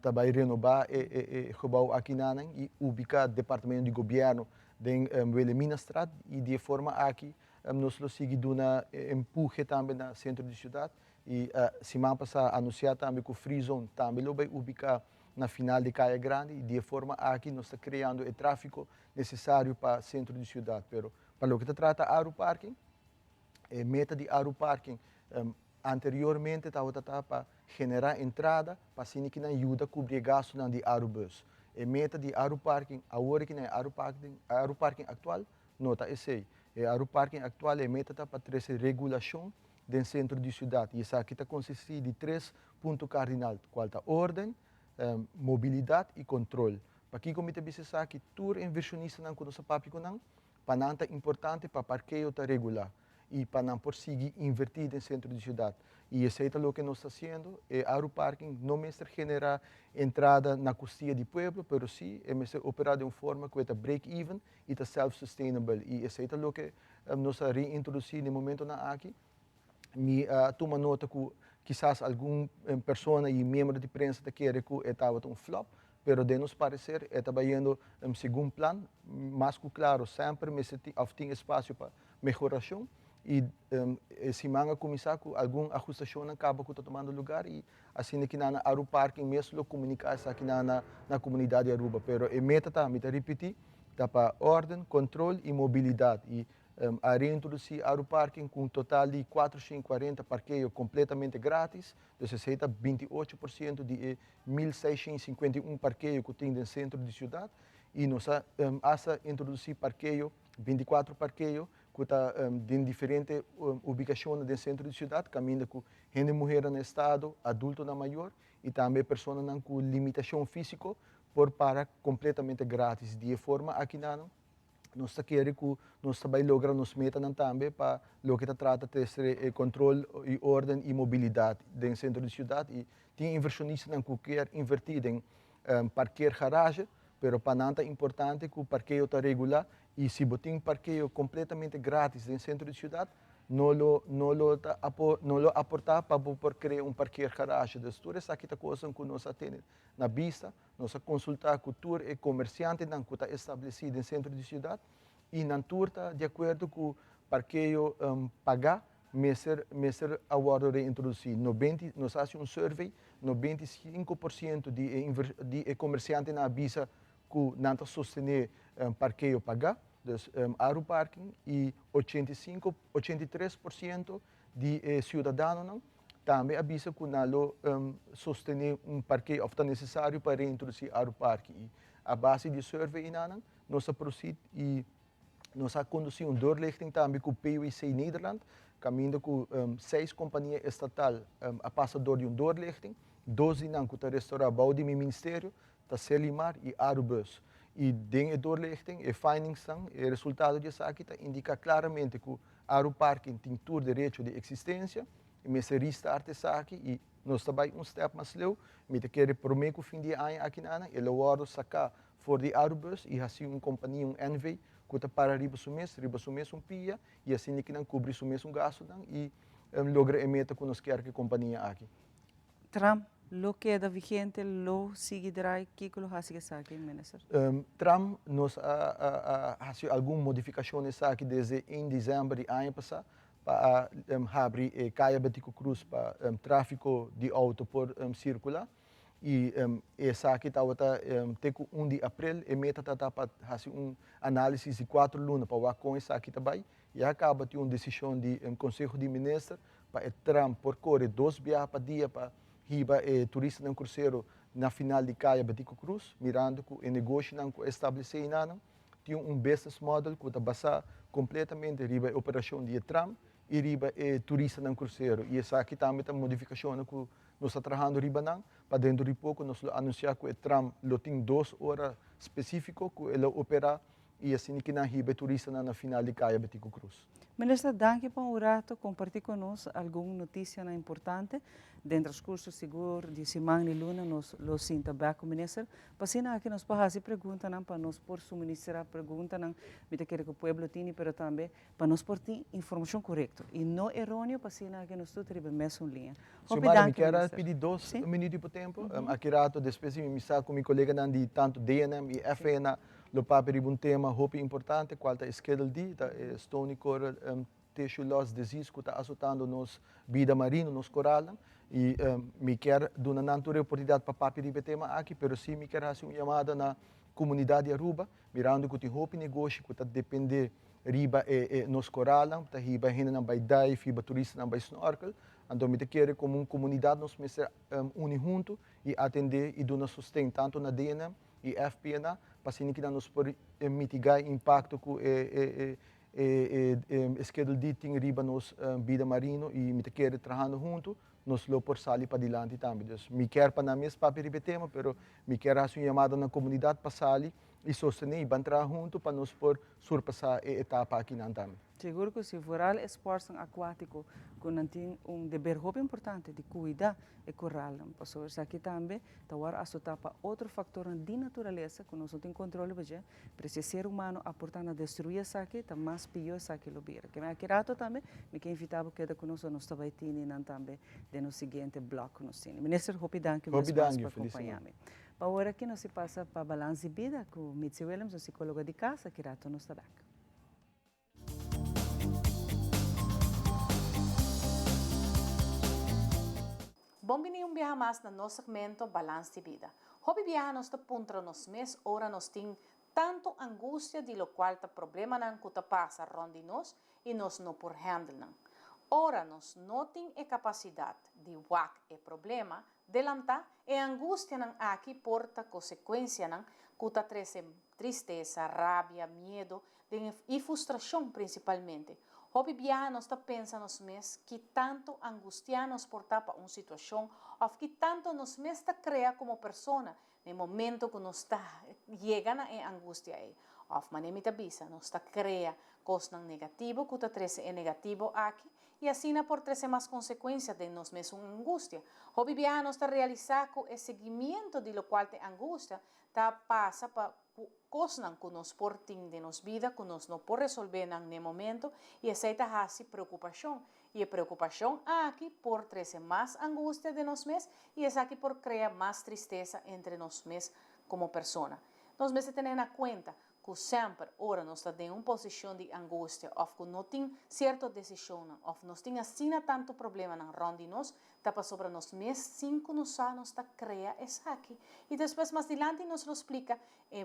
ta bay renoba e gebouw akinanan y ubica departamento di gobierno den Wilhelminastraat y di e forma aki nos lo sigui duna empuje tambe na centro di ciudad y siman pasa anuncia tambe cu Free Zone tambe lo bay ubica na final di Caya Grandi y di e forma aki nos ta creando e trafico necesario pa centro di ciudad. Pero pa loke ta trata Aru Parking, e meta di Aru Parking anteriormente tabata ta pa genera entrada pa asina ki nan yuda cubri e gastonan di Arubus. E meta di Aru Parking awor ki na e Aru Parking, Aru Parking actual no ta esey. E Aru Parking actual e meta ta pa trece regulacion den centro di ciudad y esaki ta consisti di tres punto cardinal cual ta orden, mobilidad y control. Pakico mi ta bisa esaki? Tur inversionistanan cu nos a papia cu nan, pa nan ta importante pa parkeo ta regula y pa nan por sigui inverti den centro di ciudad. Y esey ta loke nos ta haciendo. E Aru Parking no mester genera entrada na custia di pueblo, pero si e mester opera den un forma cu e ta break even y ta self sustainable. Y esey ta loke nos a reintroduci den momentonan aki. Mi a tuma nota cu kisas algun persona y miembro di prensa ta kere cu e tabata un flop, pero den nos parecer e ta bayendo segun plan. Mas cu claro semper mester tin of tin espacio pa mehoracion y e siman a cuminsa cu algun ahustacionnan caba cu ta tumando lugar y asina ki nan na Aru Parking mes lo comunica esaki nan na comunidad di Aruba. Pero e meta ta, mi ta ripiti, ta pa orden, control y mobilidad y A reintroduci Aru Parking cu un total di 440 parkeo completamente gratis, dus esey ta 28% di e 1651 parkeo cu tin den centro di ciudad. Y nos a hasta introduci parkeo, 24 parkeo, cu ta den diferente ubicacionnan den centro di ciudad, caminda cu hende muhernan na estado, adultonan mayor y tambe personanan cu limitacion fisico por para completamente gratis. Di e forma aki nan, Nos ta kere ku nos ta bai logra nos metanan tambe pa loke ta trata trese e kontrol i orden i mobilidat den sentro di siudat i tin invershonistanan ku kier invertí den parkeergarage, pero pa nan ta importante ku parkeo ta regulá i si bo tin parkeo kompletamente gratis den sentro di siudat no lo no lo ta no lo aportá pa bo por krea un parkeergarage. Dus tur esaki ta kosnan ku nos a tene na bista. Nos a konsultá ku tur e komersiantenan ku ta establesí den sentro di siudat i nan tur ta di akuerdo ku parkeo pagá mester mester a wòrdu reintrodusí. Nobenti, nos a hasi un survey, 95% di e di e komersiantenan a bisa ku nan ta sostené parkeo pagá, dus Aruparking, i 85, 83% di e ciudadanonan. Tambe a bisa cu nan lo sostene un parkeo of ta necesario pa reintroduci Aruparking y a base di e survey enanan nos a proceed y nos a conduci un doorlichting tambe cu PwC Nederland caminda cu seis compania estatal a pasa door di un doorlichting, dos di nan cu ta restaura bao di mi ministerio ta Selimar y Arubus. Y den e doorlichting e findingsnan, e resultado di esaki ta indica claramente cu Aruparking tin tur derecho di existencia y mester restart esaki y nos ta bay un step mas leu. Mi ta kere prome cu fin di e aña aki nan e lo wordo saca for di Arubus y haci un compania, un NV, cu ta para riba su mes, riba su mes un pia y asina ki nan cubri su mes un gastonan y logra e meta cu nos kier cu e compania aki. Tram lo keda vigente, lo sigui draai, kiko lo hasi esaki, Minister? Tram, nos a hasi algun modifikashon esaki desde ein december di aña pasá pa a habri e Kaya Betico Cruz pa tráfiko di outo por sirkulá i esaki tabata te ku un di aprel. E meta ta pa hasi un análisis di kuater luna pa wak kon esaki ta bai. Ya kaba tin un desishon di Konseho di Minister pa e tram por kore dos biaha pa dia pa hiba e turistanan krusero na final di Kaya Betico Cruz, mirando ku e negoshinan ku a establesé einanan tin un business model ku ta basá kompletamente riba e operashon di e tram i riba e turistanan krusero. I esaki tambe ta modifikashonnan ku nos ta trahando riba nan pa dentro di poko nos lo anunsiá ku e tram lo tin dos ora spesífiko ku e lo operá I asina ki nan hiba e turistanan na final di Kaya Betico Cruz. Minister, danki pa un rato comparti cu nos algun noticianan importante. Den transcurso sigur di siman y luna nos lo sinta bek cu Minister pa asina aki nos por haci preguntanan pa nos por suministra preguntanan mi ta kere cu pueblo tini pero tambe pa nos por tin informacion corecto y no eroneo pa asina aki nos tur ta riba e mesun liña. Hopi Xiomara, mi danki kier a Minister. pidi dos minuut di bo tempo. Aki rato despues di mi misa cu mi coleganan di tanto DNM y FNA Lo papia riba un tema hopi importante cual ta e Schedule D, ta e Stony Coral Tissue Loss Disease cu ta azotando nos bida marino, nos coralnan. Y mi kier duna nan tur e oportunidad pa papia riba e tema aki, pero si mi kier haci un yamada na comunidad di Aruba, mirando cu tin hopi negoshi cu ta depende riba e nos coralnan, ta hiba hendenan bay dive, hiba turistanan bay snorkel. Anto mi ta kere como un comunidad nos mester uni hunto y atende y duna sosten tanto na DNM, i FPNA pa asina kinan nos por mitigá e impakto ku e e schedule di tin riba nos bida marino i mi ta kere trahando huntu nos lo por sali padilanti tambe. Dus mi kier pa nan mes papia riba e tema pero mi kier hasi un yamada na komunidat pa sali i sostené i ban traha huntu pa nos por surpasá e etapa akinan tambe. Sigur ku si, vooral e sportnan akuátiko ku nan tin un deber hopi importante di kuida e koralnan, pasobra esaki tambe ta wòrdu asotá pa otro faktornan di naturalesa ku nos no tin kontrol riba dje, pero si e ser humano aportá na destruí esaki, ta mas pió esaki lo bira. Keme aki rato tambe mi ke invitá bo keda ku nos, nos ta bai tini nan tambe den nos siguiente blòk ku nos tini. Minister, hopi danki un bes mas pa kompañá mi. Pa ora aki nos si pasa pa Balans di Bida ku Mitzi Willems, nos sikóloga di kas, aki rato nos ta bèk. Bon bini un biaha mas na nos segmento Balans di Bida. Hopi biaha nos ta puntra nos mes ora nos tin tantu angustia di locual ta problemanan cu ta pasa rond di nos y nos no por handle nan. Ora nos no tin e capacidad di wak e problema, delanta, e angustianan aki por ta consecuencianan cu ta trece tristesa, rabia, miedo den y frustracion principalmente. Hopi biaha nos ta pensa nos mes ki tanto angustia nos por ta pa un situacion of ki tanto nos mes ta crea como persona na e momento cu nos ta yega na e angustia ey. Of mane mi ta bisa, nos ta crea cosnan negativo cu ta trece e negativo aki y asina por trece mas consecuencia den nos mesun angustia. Hopi biaha nos ta realisa cu e seguimiento di locual ta e angustia ta pasa pa kosnan ku nos por tin den nos bida ku nos no por resolvé nan n'e momento i esei ta hasi preokupashon. I e preokupashon aki por trese mas angustia den nos mes i esaki por krea mas tristesa entre nos mes komo persona. Nos mester tene na kuenta ku semper ora nos ta den un posishon di angustia òf ku no tin sierto desishonnan òf nos tin asina tantu problemanan rònt di nos, Ta pasobra nos mes sin ku nos sa nos ta krea esaki. I despues mas dilanti nos lo splika e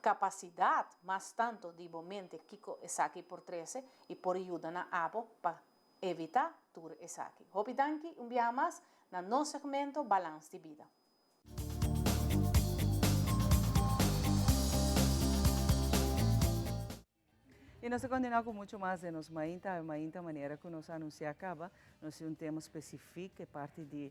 kapasidat mas tantu di bo mente kiko esaki por trese i por yuda na abo pa. Evitá tur esaki. Hopi danki un biaha mas na nos segmento Balans di Bida. Y nos ta continua cu mucho mas den nos mainta, awe mainta manera cu nos a anuncia caba, nos tin un tema specific, e parti di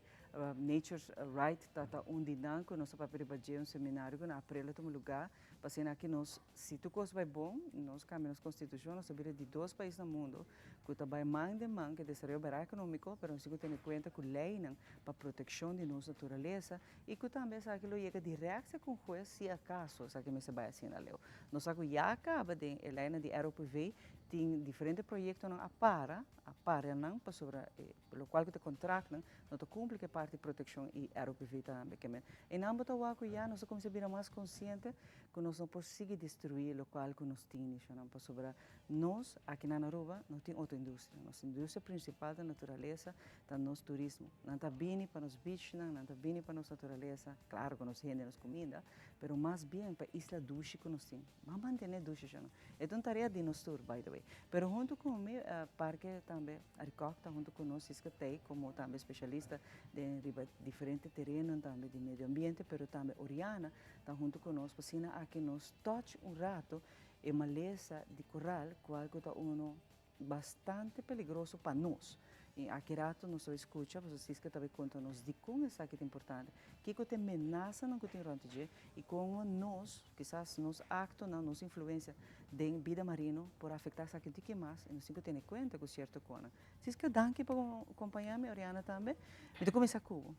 Nature's Right ta ta un di nan cu nos ta papia riba dje, un seminario cu na april a tuma lugar, pa asina aki nos, si tur cos bay bon, nos cambia nos constitucion, nos ta bira di dos pais na mundo cu ta bay man den man cu e desaroyo bera economico, pero nos tin cu tene cuenta cu leynan pa proteccion di nos naturaleza y cu tambe esaki lo yega direct cu un huez si acaso esaki mester bay asina leu. Nos sa cu ya caba den e leynan di ROPV tin diferente proyectonan a para, a para nan pasobra e locual cu ta contractnan no ta cumpli cu e parti proteccion y ROPV tambe. Kemen eynan bo ta wak cu ya nos a cuminsa bira mas consciente cu nos no por sigui destrui locual cu nos tin nishonan pasobra nos aki na Aruba no tin otro industria. Nos industria principal ta naturaleza, ta nos turismo. Nan ta bini pa nos beachnan, nan ta bini pa nos naturaleza, claro cu nos hende, nos cuminda, pero mas bien pa isla dushi cu nos tin. Ban mantene dushi sho no. E ta un tarea di nos tur, by the way. Pero hunto cu mi, Parke tambe, Arikok ta hunto cu nos, Siska Tey como tambe specialista den riba diferente terenonan tambe di medio ambiente, pero tambe Oriana ta hunto cu nos pa asina aki nos touch un rato e malesa di coral, cual cu ta uno bastante peligroso pa nos. Y aki rato nos ta bay scucha pasobra Siska ta bay conta nos dicon esaki ta importante, kico ta e menasanan cu tin rond dje y como nos, kisas nos actonan, nos influencia den bida marino por afecta esaki un tiki mas y nos tin cu tene cuenta cu cierto conan. Siska, danki pa compaña mi, Oriana tambe. Mi ta cuminsa cu bo.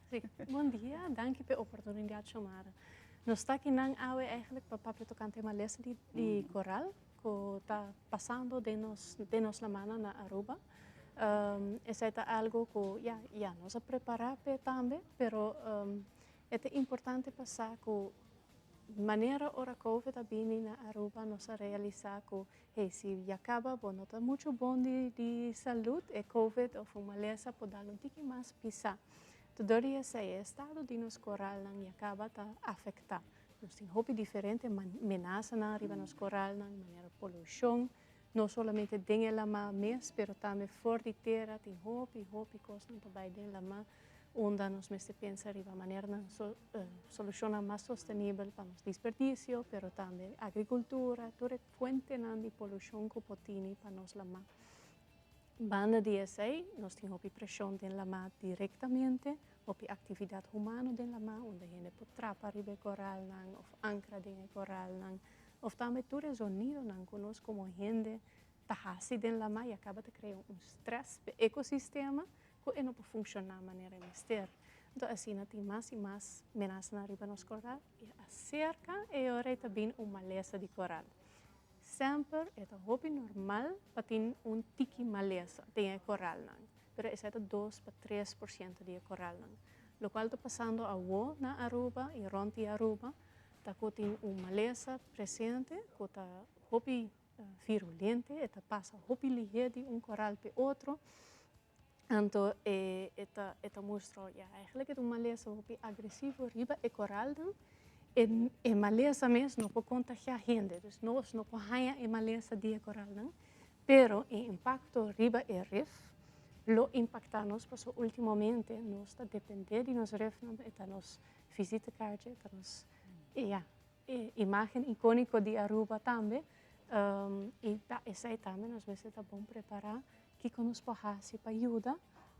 Si, bon dia, danki pa e oportunidad Xiomara. Nos ta akinan awe eigenlijk pa papia tocante e malesa di coral. Cu ta pasando den nos den nos lamannan na Aruba. Esey ta algo cu ya ya nos a prepara p'e tambe, pero e ta importante pa sa cu manera ora covid a bini na Aruba nos a realisa cu hey si ya caba bo no ta mucho bon di di salud e covid of un malesa por dal un tiki mas pisa. Todo di esey e estado di nos coralnan ya caba ta afecta. Nos tin hopi diferente menasanan riba nos koralnan, manera polushon, no solamente den e lamá mes, pero tambe for di tera tin hopi, hopi kosnan ta bai den lamá, unda nos mester pensa riba maneranan, solushonnan mas sostenibel pa nos disperdisio, pero tambe agrikultura, tur e fuentenan di polushon ku por tini pa nos lamá. Banda di esei, nos tin hopi preshon den lamá direktamente, hopi aktividat humano den lamá unda hende por trapa riba e koralnan òf ankra den e koralnan, òf tambe tur e zonidonan ku nos komo hende ta hasi den lamá i a kaba ta krea un strès p'e ekosistema ku e no por funshoná manera e mester. Anto asina tin mas i mas menasanan riba nos koral i aserka e ora ei ta bin un malesa di koral. Semper e ta hopi normal pa tin un tiki malesa den e koralnan, pero esei ta dos pa 3% di e koralnan. Lokual ta pasando awo na Aruba i rònt di Aruba ta ku tin un malesa presente ku ta hopi virulente, e ta pasa hopi lihé di un koral p'e otro. Anto e e ta e ta mustra ya eigenlijk e ta un malesa hopi agresivo riba e koralnan. E e malesa mes no por kontagiá hende, dus nos no por haña e malesa di e koralnan, pero e impakto riba e rif lo impaktá nos pasobra ultimamente nos ta dependé di nos rifnan, e ta nos visitekaartje, e ta nos ya e imágen ikóniko di Aruba tambe i ta esei tambe nos mester ta bon prepará Kiko nos por hasi pa yuda?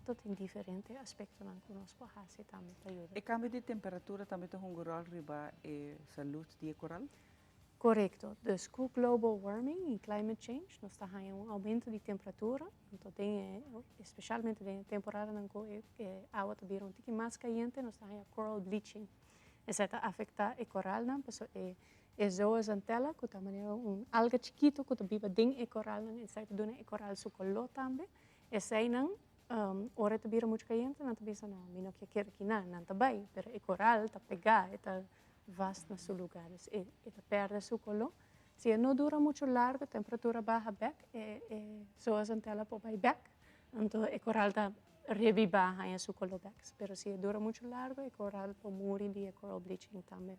To tin diferente aspektonan ku nos por hasi tambe pa yuda. E kambio di temperatura tambe ta hunga ròl riba e salud di e koral? Korekto. Dus ku global warming i climate change nos ta haña un oumento di temperatura. Anto den e, espesialmente den e temporadanan ku e awa ta bira un tiki mas kayente nos ta haña coral bleaching. Esei ta afektá e koralnan pasobra e E zooxanthella, ku ta manera un alga chikitu ku ta biba den e koralnan, esei ta duna e koral su koló tambe. Eseinan, ora e ta bira muchu kayente, nan ta bisa, no, mi no ke keda aki nan, nan ta bai. Pero e koral ta pegá, e ta vast na su lugá, dus e ta pèrdè su koló. Si e no dura muchu largu, temperatura baha bèk, e e zooxanthella por bai bèk, anto e koral ta rebibá, haña su koló bèk. Pero si e dura muchu largu, e koral por muri di e coral bleaching tambe.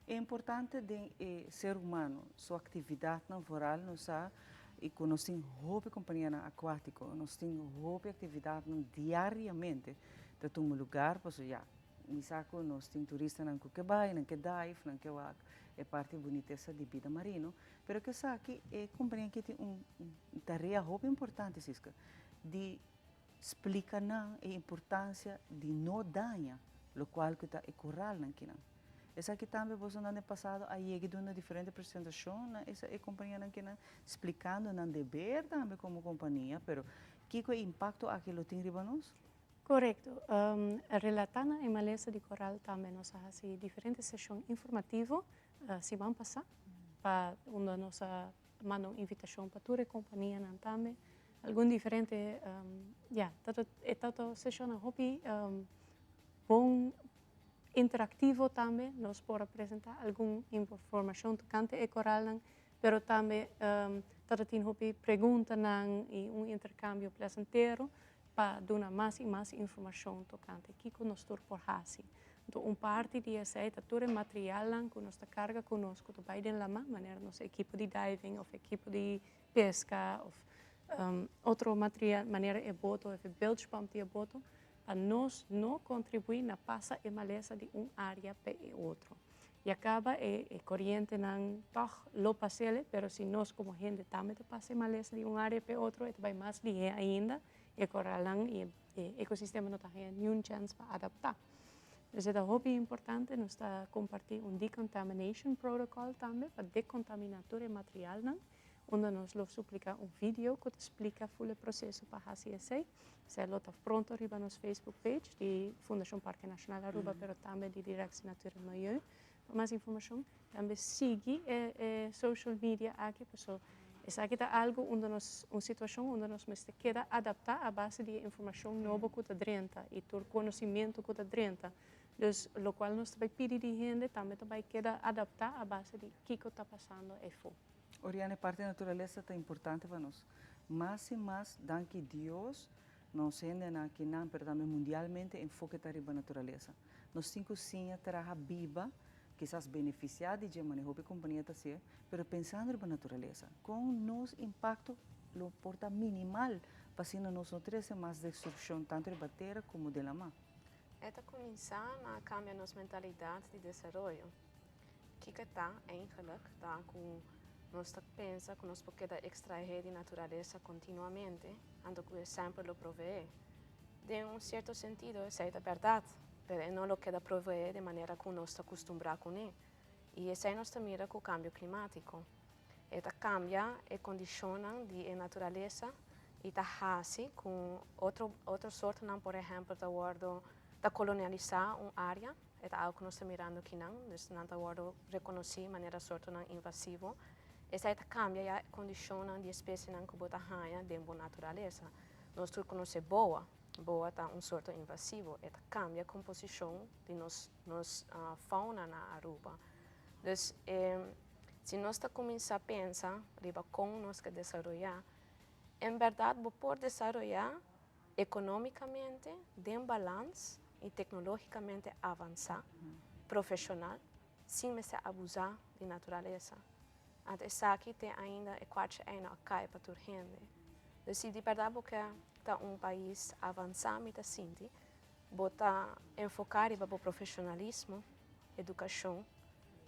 E importante den e ser humano su actividadnan vooral nos sa Y cu nos tin hopi companianan acuatico, nos tin hopi actividadnan diariamente ta tuma lugar, paso ya, mi sa cu nos tin turistanan cu ke bay, nan ke dive, nan ke wak e parti bunitesa di bida marino, pero cu esaki e compania aki tin un tarea hopi importante, Siska, di splica nan e importancia di no daña locual cu ta e coralnan kinan. Esaki tambe bosonan den pasado a yega duna diferente presentacion na esa e companianan kinan, splicando nan deber tambe como compania, pero kico e impacto aki lo tin riba nos? Corecto. Relata na e malesa di coral tambe nos a haci diferente sesion informativo siman pasa pa unda nos a manda un invitacion pa tur e companianan tambe. Algun diferente, ya, e tabata sesionnan hopi bon interactivo tambe. Nos por a presenta algun informacion tocante e coralnan, pero tambe tabatin hopi preguntanan y un intercambio placentero pa duna mas y mas informacion tocante kico nos tur por haci. Anto un parti di esey ta tur e materialnan cu nos ta carga cu nos cu ta bay den lama, manera nos ekipo di diving of ekipo di pesca of otro material manera e boto of e bilge pump di e boto, pa nos no contribui na pasa e malesa di un area pa e otro. Ya caba e e corientenan tog lo pasele, pero si nos como hende tambe ta pasa e malesa di un area pa e otro, e ta bay mas lihe ainda y e coralnan y e ecosistema no ta haya niun chance pa adapta. Dus e ta hopi importante, nos ta comparti un decontamination protocol tambe pa decontamina tur e materialnan, unda nos lo suplica un video cu ta splica full e proceso pa haci esey. Esey lo ta pronto riba nos Facebook page di Fundacion Parke Nacional Aruba, pero tambe di Directie Natuur en Milieu. Pa mas informacion, tambe sigui e e social media aki, paso esaki ta algo unda nos, un situacion unda nos mester keda adapta a base di e informacion nobo cu ta drenta y tur conocimento cu ta drenta. Dus locual nos ta bay pidi di hende tambe ta bay keda adapta a base di kico ta pasando eyfo. Oriana, e parti naturalesa ta importante pa nos. Mas y mas, danki Dios, nos hendenan akinan, pero tambe mundialmente, enfoke ta riba naturalesa. Nos tin cu siña traha biba, kisas beneficia di dje manera hopi compania ta hacié, pero pensando riba naturalesa. Con nos impacto lo por ta minimal pa asina nos no trece mas destruccion tanto riba tera como den lama. E ta cuminsa na cambia nos mentalidad di desaroyo. Kiko ta eigenlijk ta ku nos ta pensa ku nos por keda ekstraé di naturalesa kontinuamente, anto ku e semper lo proveé. Den un sierto sentido esei ta bèrdat, pero e no lo keda proveé den manera ku nos ta kustumbrá kuné. I esei nos ta mira ku kambio klimátiko. E ta kambia e kondishonnan di e naturalesa i ta hasi ku otro otro sortonan por ehèmpel ta wòrdu ta kolonialisá un área. E ta algo ku nos ta mirando kinan, dus nan ta wòrdu rekonosí manera sortonan invasivo. Esei ta kambia ya e kondishonnan di espesienan ku bo ta haña den bo naturalesa. Nos tur konosé boa. Boa ta un sorto invasivo. E ta kambia komposishon di nos nos fauna na Aruba. Dus e si nos ta kuminsá pensa riba kon nos ke desaroyá, en bèrdat bo por desaroyá economicamente den balans y tecnologicamente avansa, profesional, sin mester abusa di naturalesa. Anto esaki te ainda e cuartje ey no a cay pa tur hende. Dus si di berdad bo ke ta un pais avansa mi ta sinti bo ta enfoca riba bo profesionalismo, educacion,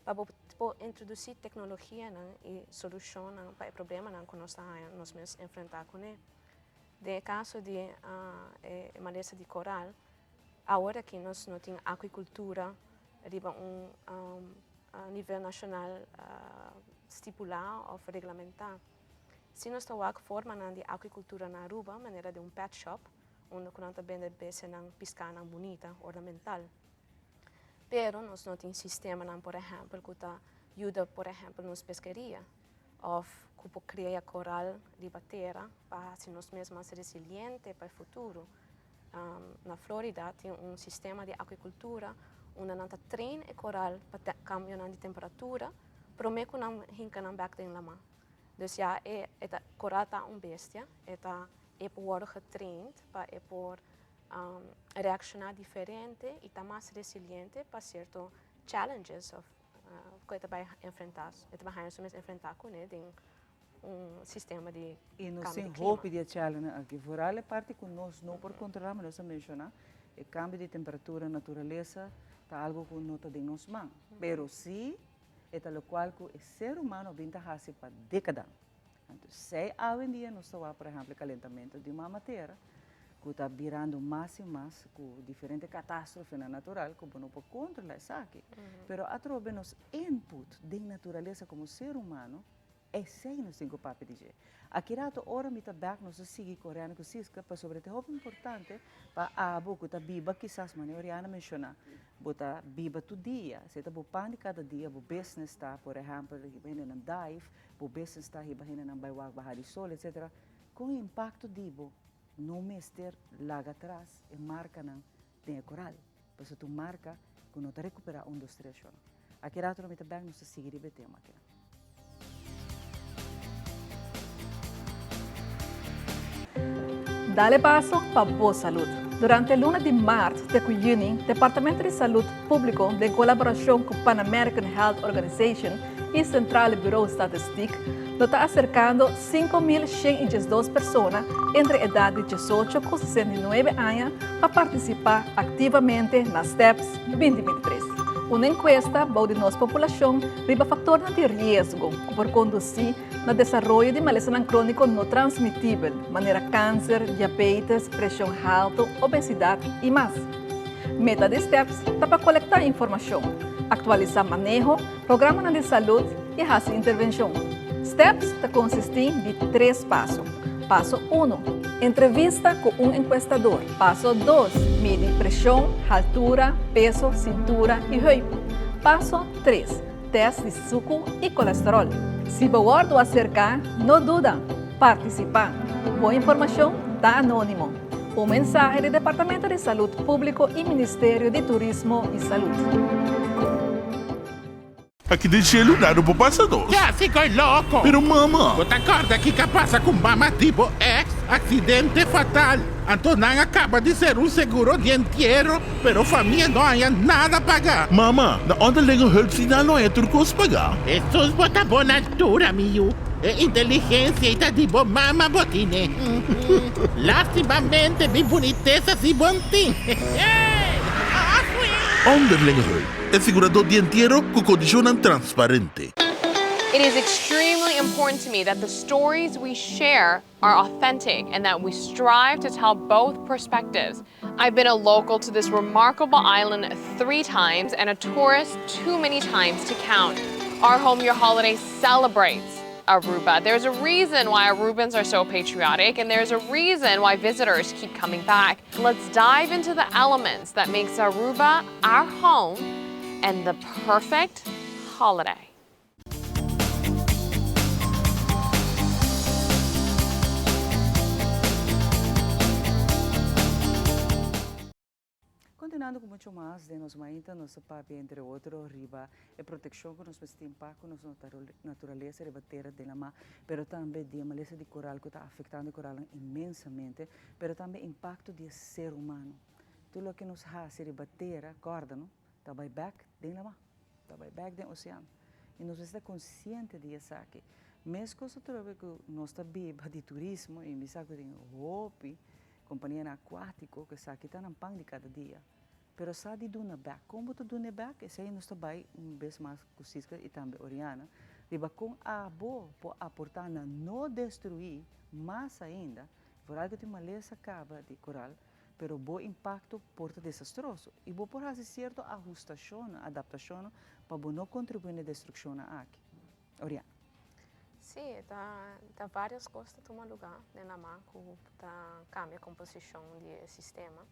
pa bo por introduci tecnologianan y solucionnan pa e problemanan cu nos ta haya nos mes enfrenta cune. Den e kaso di e malesa di koral, awor aki nos no tin akuikultura riba un nivel nashonal stipulá òf reglamentá. Si nos ta wak formanan di akuikultura na Aruba, manera di un pet shop, unda ku nan ta bende besenan, piskanan bunita, ornamental. Pero nos no tin sistemanan, por ehèmpel, ku ta yuda, por ehèmpel, nos peskeria. Of ku por krea koral riba tera pa hasi nos mes mas resiliente pa e futuro. Na Florida tin un sistema di akuikultura unda nan ta train e koral pa kambionan di temperatura promé ku nan hinka nan bèk den laman. Dus ya e ta koral ta un bestia, e ta e por wòrdu getraind pa e por reakshoná diferente i ta mas resiliente pa sierto challenges of Ku e ta bai enfrentá, e ta bai haña su mes enfrentá kuné den un sistema di I nos cambio tin di clima. hopi di e challenge aki. Vooral e parti cu nos no por controla, ma nos a menciona, e cambio di temperatura, naturalesa, ta algo cu no ta den nos man. Pero si e ta locual cu e ser humano a bin ta haci pa decada. Anto esey awendia nos ta wak, por ehemplo, e calentamento di mama tera, cu ta birando mas y mas cu diferente catastrofenan natural cu bo no por controla esaki. Pero atrobe nos input den naturalesa como ser humano, Esei nos tin ku papia di dje. Aki rato ora mi ta bèk nos ta sigui ku Oriana ku Siska pasobra ta hopi importante pa abo ku ta biba kisas manera Oriana menshoná bo ta biba tur dia esei ta bo pan di kada dia bo business ta por ehèmpel hiba hendenan dive bo business ta hiba hendenan bai wak baha di sol etcetera kon e impakto di bo no mester laga atras e markanan den e koral pasobra ta un marka ku no ta rekuperá un dos tres shona. Aki rato no mi ta bek nos ta sigui riba e tema aki. Dale paso pa bo salud. Durante luna di maart te cu juni, Departamento di Salud Publico den colaboracion cu Pan American Health Organization y Centrale Bureau Statistiek lo ta acercando 5.112 persona entre edad di 18 cu 69 aña pa participa activamente na STEPS 2023. Un encuesta bou di nos populacion riba factornan di riesgo cu por conduci na desaroyo di malesanan cronico no transmitibel, manera cancer, diabetes, presion halto, obesidad y mas. Meta di STEPS ta pa colecta informacion, actualisa maneho, programanan di salud y haci intervencion. STEPS ta consisti di tres paso. Paso uno, Entrevista cu un encuestador. Paso dos, Midi presion, haltura, peso, cintura y heup. Paso tres, Test di sucu y colesterol. Si bo wordo acerca, no duda, participa. Bo informacion ta anonimo. Un mensahe di Departamento di Salud Publico y Ministerio di Turismo y Salud. Aki den shelu nada por pasa nos. Ya si koe loko. Pero mama. Bo ta kòrda kiko a pasa ku mama di bo ex? Aksidente fatal. Anto nan a kaba di ser un seguro di entiero, pero famia no haña nada paga. Mama, na onderlinge hulp si nan lo haña tur kos paga. Hesus bo ta bon altura mi yu. E inteligensia ei ta di bo mama bo tine. Lastimamente mi bunitesa si bon tin. Onderlinge hulp. E siguradó di entiero ku kondishonnan transparente. It is extremely important to me that the stories we share are authentic and that we strive to tell both perspectives. I've been a local to this remarkable island three times and a tourist too many times to count. Our Home Your Holiday celebrates Aruba. There's a reason why Arubans are so patriotic and there's a reason why visitors keep coming back. Let's dive into the elements that makes Aruba our home and the perfect holiday. Continuando cu mucho mas den nos mainta, nos ta papia entre otro riba e proteccion cu nos mester tin pa cu nos naturalesa riba tera den lama, pero tambe di e malesa di coral cu ta afectando e coralnan inmensamente, pero tambe impacto di e ser humano. Tur loke nos haci riba tera, corda no, ta bay bek den lama, ta bay bek den ocean. Y nos mester ta consciente di esaki. Mescos atrobe cu nos ta biba di turismo y mi sa cu tin hopi Kompanianan akuátiko ku esaki ta nan pan di kada dia. Pero sa di duna bèk. Kon bo ta duna e bèk? Esei nos ta bai un bes mas ku Siska i tambe Oriana riba kon abo por aportá na no destruí mas ainda, vooral ku tin malesa kaba di koral, pero bo impakto por ta desastroso i bo por hasi sierto ahustashonnan, adaptashonnan pa bo no kontribuí na e destrukshonnan aki. Oriana. Sí, ta ta varios cos ta tuma luga den lama cu ta cambia composicion di e sistema.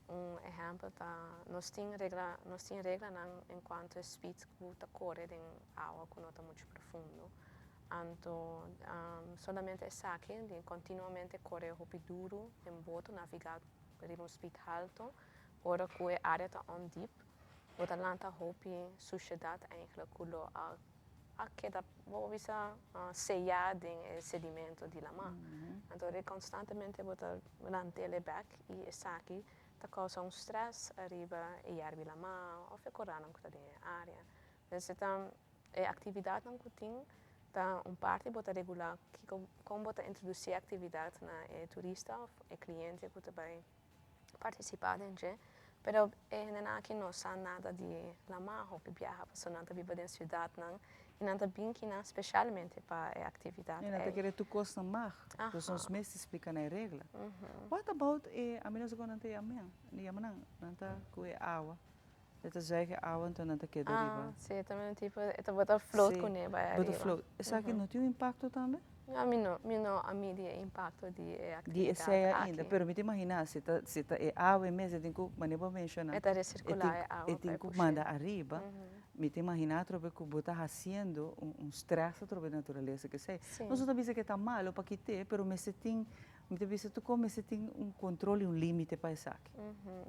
Un ehempel ta nos tin regla nos tin reglanan en cuanto e speed cu ta core den awa cu no ta mucho profundo. Anto solamente esaki di continuamente core hopi duro den boto naviga riba un speed halto ora cu e area ta ondiep bo ta lanta hopi sushedad eigenlijk cu lo a a keda bo bisa seyá den e sedimento di lamá. Anto e konstantemente bo ta lant'el bèk i esaki ta kousa un strès ariba e yerbi lamá òf e koralnan ku ta den e área. Entonces e ta e aktividatnan ku tin. Ta un parti bo ta regulá kiko kon bo ta introdusí e aktividat na e turista òf e kliente ku ta bai partisipá den dje. Pero e hendenan aki no sa nada di lamá hopi biaha pasobra nan ta biba den siudatnan i nan ta bin kinan speshalmente pa e aktividat I nan ta ei. kere tur kos nan mag, dus nos mester splika nan e regla. What about e, ami no sa kon nan ta yama, yama nan, nan ta ku e awa. E ta zuig e awa anto nan ta keda riba. Ah, si, ta un tipo, e ta bota float kuné bai Si, bota ariba. float. Esaki no tin un impacto tambe? No, mi no, mi no a midi e impacto di e Di actividad esei ainda, aki. pero mi ta imagina si ta, si ta e awa e mes e tin ku, manera bo a menciona, E ta e recircula tin, e awa e pa tin e ku push'é. manda ariba, mi ta imagina atrobe ku bo ta haciendo un, un stress atrobe di naturalesa k'esei. Si. Nos no ta bisa ku e ta malo pa kit'é, pero mester tin Mi ta bisa tur kon mester tin un control y un limite pa esaki.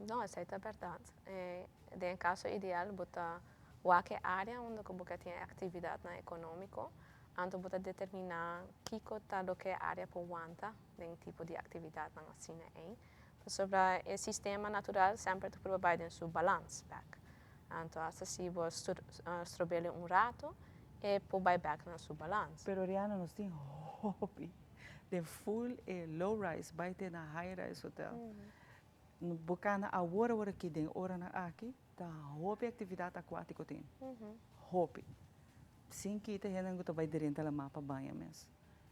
No, esei ta berdad. Den e caso ideal bo ta wak e area unda cu bo ke tin e actividadnan economico, anto bo ta determina kico ta loke e area por wanta den tipo di actividadnan asina ei. Pasobra e sistema natural semper ta purba bai den su balans bek. Anto hasta si bo strobele un rato e por bai bek na su balans. Pero Riana nos tin hopi Den full e low rise bai te na high rise hotel. Bo cana awor awor aki den oranan aki ta hopi actividad acuatico tin. Hopi. Sin kita hendenan cu ta bai drenta lama pa baña mes.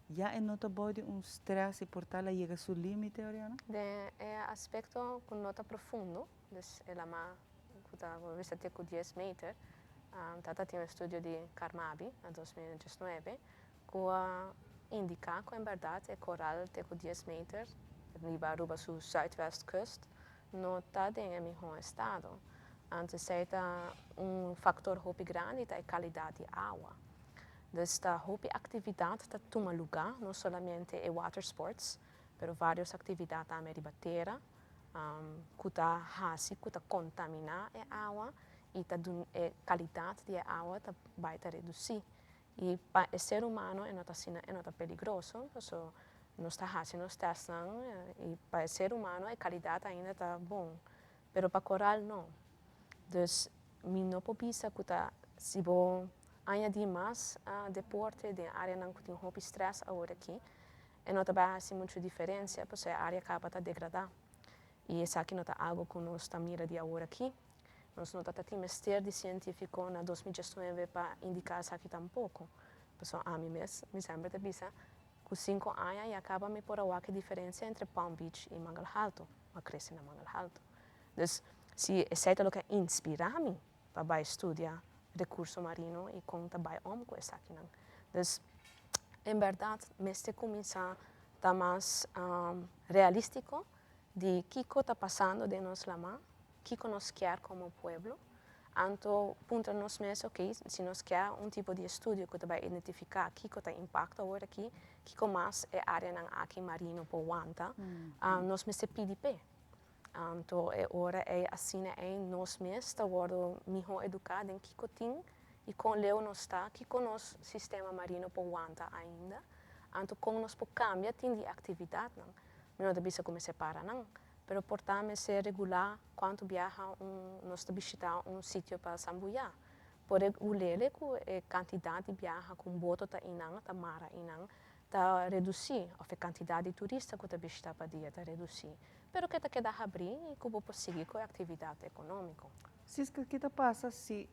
Ya e no ta bao di un stress y por tal a yega su limite Oriana? Den e aspecto cu no ta profundo, dus e lama cu ta bo bisa te cu dies meter, tata tin un estudio di Carmabi na 2019 Ku a indiká ku en bèrdat e koral te ku dies meter riba Aruba su zuidwestkust no ta den e mihó estado. Anto esei ta un faktor hopi grandi ta e kalidat di awa. Dus ta hopi aktividat ta tuma lugá, no solamente e watersports, pero vários aktividat tambe riba tera ku ta hasi ku ta kontaminá e awa i ta duna e kalidat di e awa ta bai ta redusí. I pa e ser humano e no ta asina, e no ta peligroso, paso nos ta hasi nos testnan i pa e ser humano e kalidat ainda ta bon, pero pa koral no. Dus mi no por bisa ku ta si bo añadí mas deporte den areanan ku tin hopi strès awor aki, e no ta bai hasi muchu diferensia paso e area kaba ta degradá. I esaki no ta algu ku nos ta mira di awor aki. Nos no ta ta tin mester di sientifiko na 2019 pa indiká esaki tampoko. Pasobra ami mes, mi semper ta bisa ku sinku aña ya kaba mi por a wak e diferensia entre Palm Beach i Mangel Halto. Mi a krese na Mangel Halto. Dus, si esei ta loke a inspirá mi pa bai studia rekurso marino i kon ta bai om ku esakinan. Dus, en bèrdat mester kuminsá ta mas realístiko di kiko ta pasando den nos lamá, kiko nos kier komo pueblo, anto puntra nos mes, ok, si nos kier un tipo di estudio ku ta bai identifiká kiko ta impakto awor aki, kiko mas e areanan aki marino por wanta, nos mester pidi p'e. Anto e ora ei asina ei nos mes ta wòrdu mihó eduká den kiko tin i kon leu nos ta, kiko nos sistema marino por wanta ainda, anto kon nos por kambia tin di aktividatnan. Mi no ta bisa ku mester para nan, pero por ta mester regulá kuantu biaha un nos ta bishitá un sitio pa sambuyá. Por regul'é ku e kantidat di biaha ku un boto ta einan, ta mara einan, ta redusí òf e kantidat di turista ku ta bishitá pa dia ta redusí, pero ke ta keda habrí i ku bo por sigui ku e aktividat ekonómiko. Siska, ki ta pasa si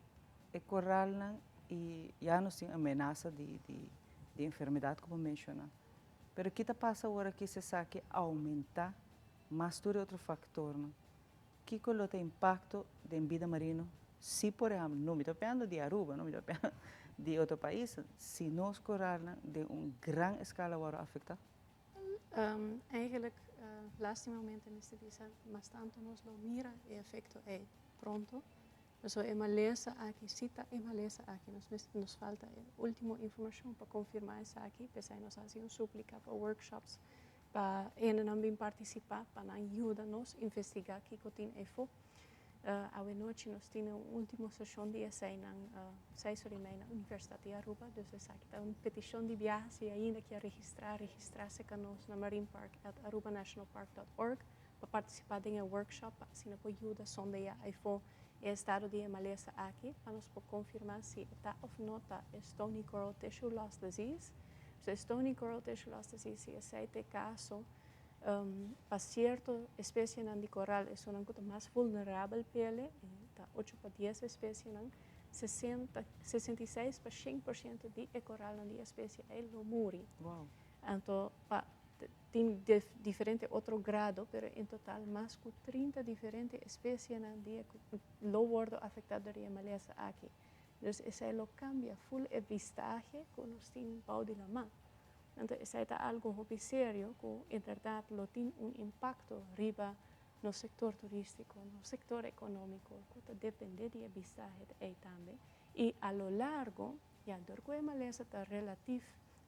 e koralnan i ya nos tin amenasa di di enfermedat ku bo menshoná? Pero ki ta pasa ora ki esaki oumentá mas tur e otro faktornan? Kiko lo ta impakto den bida marino si por ehèmpel, no mi ta papiando di Aruba, no mi ta papiando di otro pais, si nos koralnan den un gran eskala wòrdu afektá? Eigenlijk, lastimamente mester bisa, mas tantu nos lo mira e efekto ei pronto. Pasobra e malesa aki, si ta e malesa aki, nos mester, nos falta e ultimo informashon pa konfirmá esaki, p'esei nos hasi un súplika pa workshops pa hendenan bin partisipá, pa nan yuda nos investigá kiko tin efo. Awenochi nos tin un último seshon di eseinan seis ora i mei na Universidat di Aruba, dus esaki ta un petishon di biaha, si ainda kier registrá, registrá serka nos na marinepark@arubanationalpark.org pa partisipá den e workshop pa asina por yuda sondeá efo. e estado di e malesa aki pa nos por konfirmá si e ta òf no ta e Stony Coral Tissue Loss Disease. So e Stony Coral Tissue Loss Disease si esei ta e kaso pa sierto espesienan di koral esunnan ku ta mas vulnerabel p'ele, ta ocho pa dies espesienan, sesenta, 66 pa 100% di e koralnan di e espesie ei lo muri. Anto pa Tin diferente otro grado, pero en total mas cu 30 diferente especienan di e lo wordo afecta door di e malesa aki. Dus esey lo cambia full e vistahe cu nos tin bou di laman. Anto esey ta algo hopi serio cu en berdad lo tin un impacto riba nos sector turistico, nos sector economico cu ta depende di e bistahe ey tambe. Y a lo largo, ya door cu e malesa ta relatief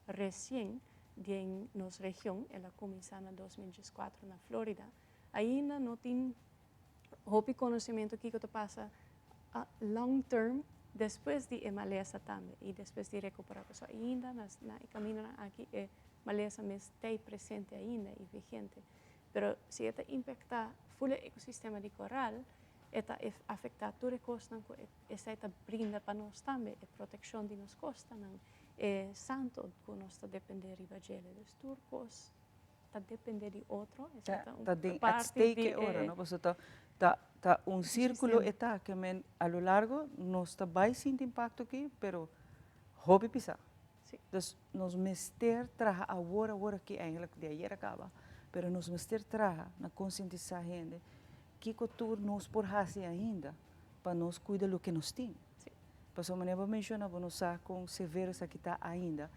Recien den nos region, el a cuminsa na 2014 na Florida, ainda no tin hopi conocimento kico ta pasa a long term despues di e malesa tambe y despues di recupera. Pasobra ainda na e caminonan aki e malesa mes t'ey presente ainda y vigente. Pero si e ta impacta full e ecosistema di coral, e ta afecta tur e cosnan cu esey ta brinda pa nos tambe, e proteccion di nos costanan, E santo cu nos ta depende riba djele. Dus tur cos ta depende di otro. Esaki ta un Ta den parti at stake di e ora, e no? Pasobra ta, ta, ta un circulo sistema. e ta, ke men a lo largo nos ta bai sinti impacto aki, pero hopi pisa. Si. Dus nos mester traha awor, awor aki, eigenlijk di ayer a caba, pero nos mester traha na concientisa hende kiko tur nos por haci ainda pa nos cuida loke nos tin. Si. Pasobra manera bo a menciona bo no sa con severo esaki ta ainda.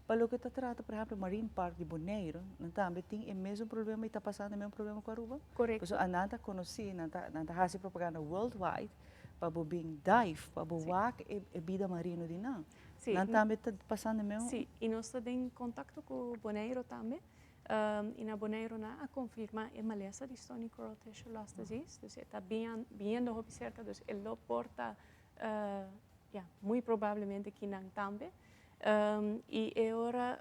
Pa loke ta trata por ehempel Marine Park di Bonaire nan tambe tin e mesun problema y ta pasando e mesun problema cu Aruba. Correcto. Pasobra nan ta conoci, nan ta nan ta haci propaganda worldwide pa bo bin dive, pa bo wak e bida marino di nan. Si. Nan tambe ta pasando e mesun. Si, y nos ta den contacto cu Bonaire tambe. Y na Bonaire nan a confirma e malesa di Stony Coral Tissue Loss Disease. Dus e ta biniendo hopi cerca, dus e lo por ta ya, muy probablemente ki nan tambe. Y e ora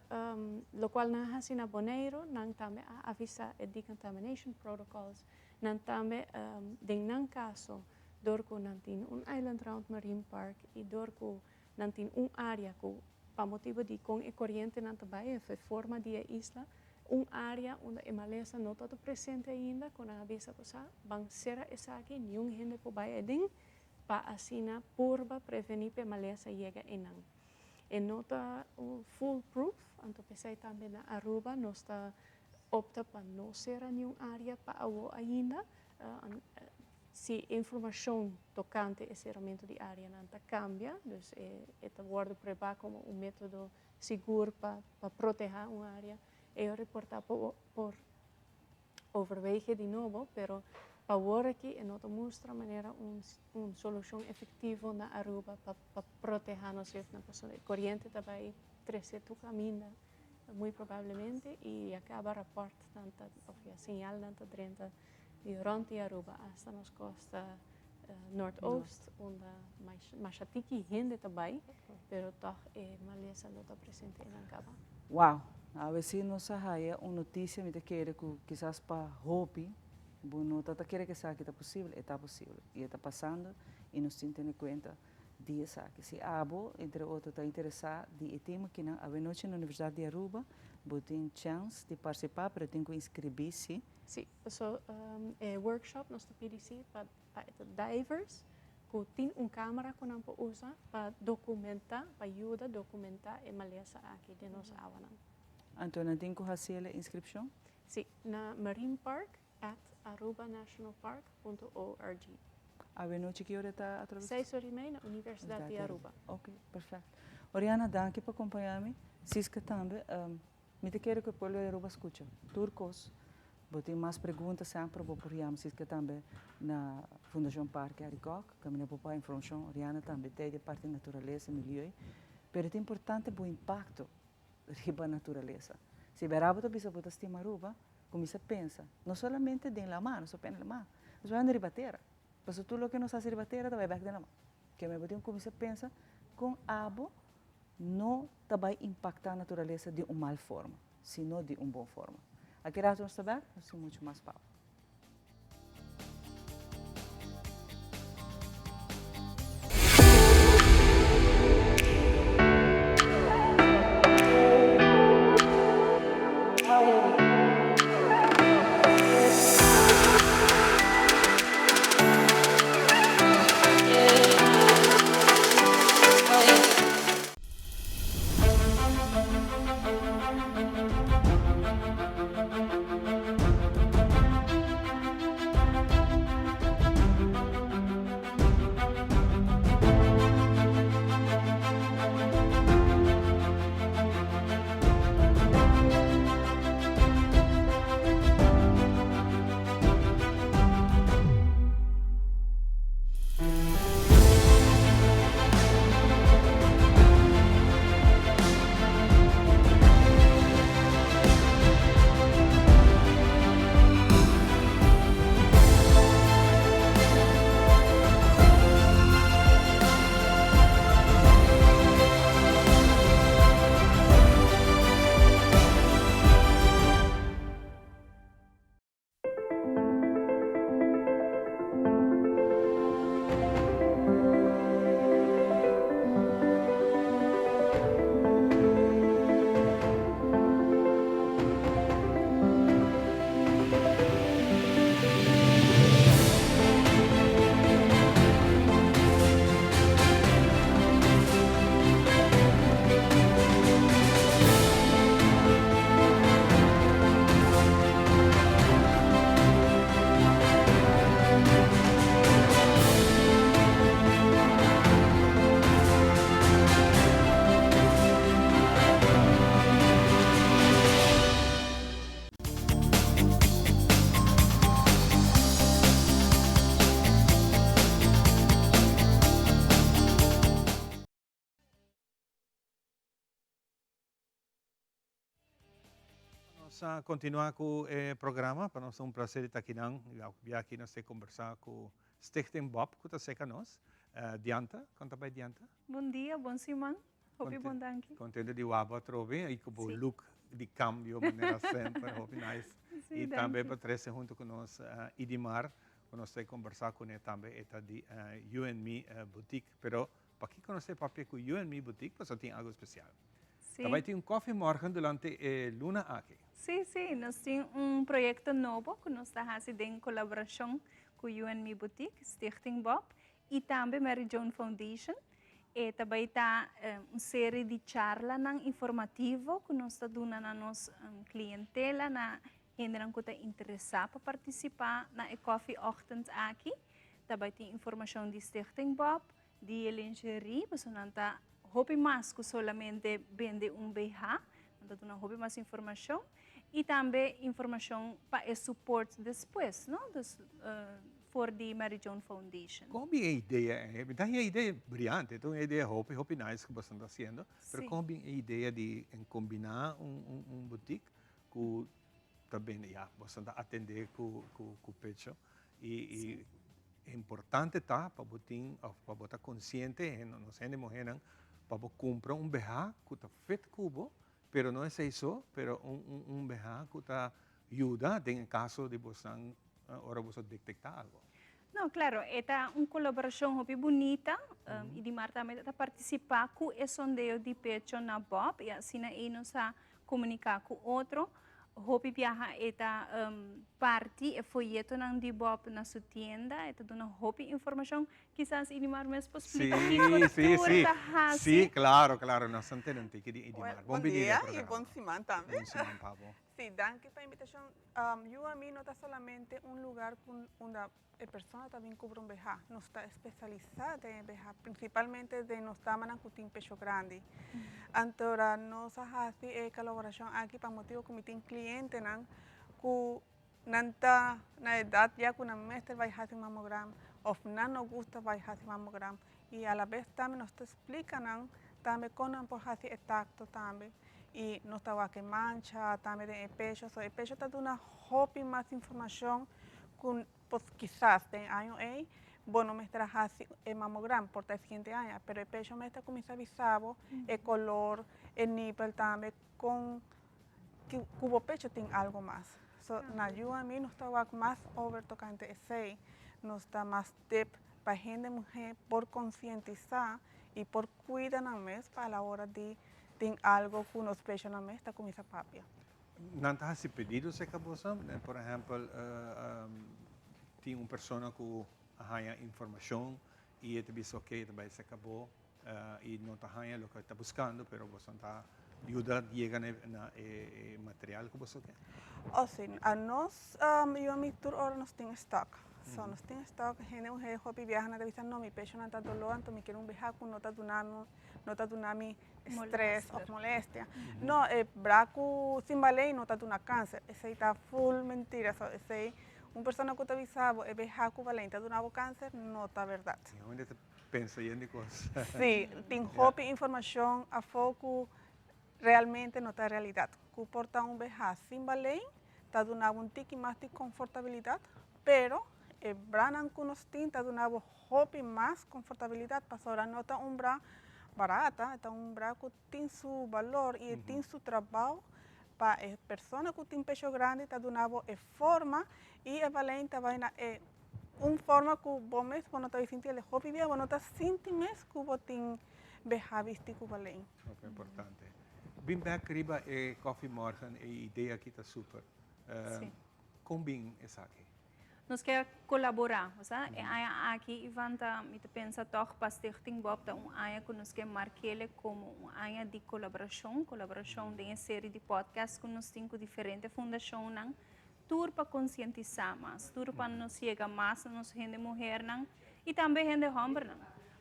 locual nan a haci na Bonaire, nan tambe a avisa e decontamination protocols. Nan tambe, den nan caso, door cu nan tin un Island Round Marine Park y door cu nan tin un area cu pa motibo di con e corientenan ta bay, e forma di e isla, un area unda e malesa no ta presente ainda, cu nan a bisa cu sa, ban cera esaki, niun hende por bay aden, pa asina purba preveni p'e malesa yega einan. E no ta un full proof, anto p'esei tambe na Aruba nos ta opta pa no sera niun area pa awo ainda. Si informashon tokante e seramentu di areanan ta kambia, dus e ta wòrdu pruebá komo un método sigur pa protehá un area, e reportá por overwege di nobo, pero pa awor aki e no ta mustra manera un un solucion efectivo na Aruba pa pa proteha nos rifnan pasobra e coriente ta bay trece tur caminda muy probablemente y ya caba rapportnan ta of ya señalnan ta drenta di rond di Aruba hasta nos costa noordoost unda masha tiki hende ta bay pero toch e malesa lo ta presente eynan caba. Wow! Awe si nos a haya un noticia mi ta kere cu kisas pa hopi bo no ta ta kere cu esaki ta posibel, e ta posibel y e ta pasando y nos tin tene cuenta di esaki. Si abo entre otro ta interesa di e tema kinan awe nochi na Universidad di Aruba bo tin chance di participa pero tin cu inscribi si. Si, paso e workshop nos ta pidi si pa Pa e ta divers ku tin un kamera ku nan por usa pa dokumentá, pa yuda dokumentá e malesa aki den nos awanan. Anto nan tin ku hasi el e inskripshon? Sí, na marinepark at arubanationalpark punto org. Awenochi ki ora ta atrobes? Seis ora i mei na Universidat di Aruba. Ok, perfèkt. Oriana, danki pa kompañá mi. Siska tambe. Mi ta kere ku e pueblo di Aruba skucha tur kos. Bo tin mas pregunta semper bo por yama siska tambe na Fundashon Parke Arikok, kaminda bo por haña informashon. Oriana tambe ta di parti naturalesa, milieu. Pero ta importante bo impakto riba naturalesa. Si bera bo ta bisa bo ta stima Aruba, kuminsa pensa no solamente den lamá, no solamente den lamá, no solamente riba tera. Pasobra tur loke nos hasi riba tera ta bai bèk den lamá. Keme bo tin ku kuminsa pensa kon abo no ta bai impacta naturalesa di un mal forma, sino di un bon forma. Aki rato nos ta bek, nos tin mucho mas pa. Nos a continua cu e programa, pa nos ta un placer di ta akinan, y aki nos ta conversa cu Stichting Bob cu ta seca nos. Diantha, con ta bay Diantha? Bon dia, bon siman. Hopi bon danki. Contento di wak bo atrobe y cu bo look di cambio manera semper, hopi nice. Si, y tambe danki. pa trece hunto cu nos Idimar, cu nos ta conversa cune tambe, e ta di You and Me Boutique. Pero pakico nos ta papia cu You and Me Boutique? Pasobra tin algo special. Si. Ta bay tin un koffie morgen durante e luna aki. Si, si. Nos tin un proyecto nobo cu nos ta haci den colaboracion cu You and Me Boutique, Stichting Bob y tambe Mary Joan Foundation. E ta bay ta un serie di charlanan informativo cu nos ta duna na nos clientela, na hendenan cu ta interesa pa participa na e koffieochtend aki. Ta bay tin informacion di Stichting Bob, di e lingerie, pasobra nan ta hopi mas cu solamente bende un BH, nan ta duna hopi mas informacion y tambe informacion pa e support despues, no? Dus for di Mary Joan Foundation. Con bin e idea ei? Mi ta haña e idea brillante, ta un idea hopi hopi nice cu boso ta haciendo, pero con bin e idea di combina un boutique cu ta bende, ya, boso ta atende cu pecho y importante ta pa bo tin of pa bo ta consciente, nos hende muhernan, pa bo cumpra un BH cu ta fit cu bo, pero no esey so, pero un BH cu ta yuda den e caso di bosan ora boso detecta algo. No, claro, e ta un colaboracion hopi bunita y di Mar tambe ta participa cu e sondeo di pecho na Bob y asina ey nos a comunica cu otro. Hopi biaha e ta parti e foyetonan di Bob na su tienda, e ta duna hopi informacion. Kisas Idimar mes por splica kico tur ta haci. Sí, claro, claro, nos ta tene un tiki di Idimar. Bon Bon bini dia den y programa. bon siman tambe. Bon siman pa bo. Sí, danki pa invitacion. You and Me no ta solamente un lugar cu unda e persona ta bin cubra un BH. Nos ta especialisa den e BH, principalmente den nos damanan cu tin pecho grandi. Anto nos a haci e colaboracion aki pa motibo cu mi tin clientenan cu nan ta na edad ya cu nan mester bay haci mamogram of nan no gusta bay haci mamogram y alabes tambe nos ta splica nan tambe con nan por haci e tacto tambe y nos ta wak e mancha tambe den e pecho, so e pecho ta duna hopi mas informacion cu pues kisas den año ey bo no mester a haci e mamogram por ta e siguiente aña, pero e pecho mester cuminsa bisa bo e color, e nipel tambe con cu bo pecho tin algo mas. So na yu ami nos ta wak mas over tocante esey, nos ta mas tip pa hende muhe por concientisa y por cuida nan mes pa a la hora di tin algo cu nos pecho nan mes ta cuminsa papia. Nan ta haci pedido cerca boso? Por ehempel, tin un persona cu a haya informacion y e ta bisa ok, e ta bay cerca bo y no ta haya loke e ta buscando, pero boso ta yuda yega na e material cu boso ke? Oh si, anos, yo ami tur ora nos tin stock. So nos tin stock, hende un hende hopi biaha nan ta bisa no mi pecho nan ta doló anto mi kier un biaha cu no ta duna mi, no ta duna mi stress of molestia. No, e bra cu sin balei no ta duna cancer, esey ta full mentira, so esey un persona cu ta bisa bo e biaha cu balei ta duna bo cancer no ta berdad. Y hende ta pensa yen di cos. Si, tin hopi informacion afo cu realmente no ta realidad. Cu por ta un beha sin balei ta duna bo un tiki mas di confortabilidad, pero e branan cu nos tin ta duna bo hopi mas confortabilidad pasobra no ta un bra barata, e ta un bra cu tin su balor y e tin su trabao pa e persona cu tin pecho grandi ta duna bo e forma y e balei ta bay na e un forma cu bo mes bo no ta sinti el hopi bia bo no ta sinti mes cu bo tin beha bisti cu balei. Hopi importante. Bin bek riba e Koffie Morgen, e idea aki ta super. Kon bin esaki? Nos kier kolaborá, osea, e aña aki Ivan ta, mi ta pensa tòg pa Stichting Bob ta un aña ku nos ke mark'ele komo un aña di kolaborashon, kolaborashon den e seri di podcast ku nos tin ku diferente fundashonnan, tur pa konsientisá mas, tur pa nos yega mas na nos hende muhernan i tambe hende hòmbernan,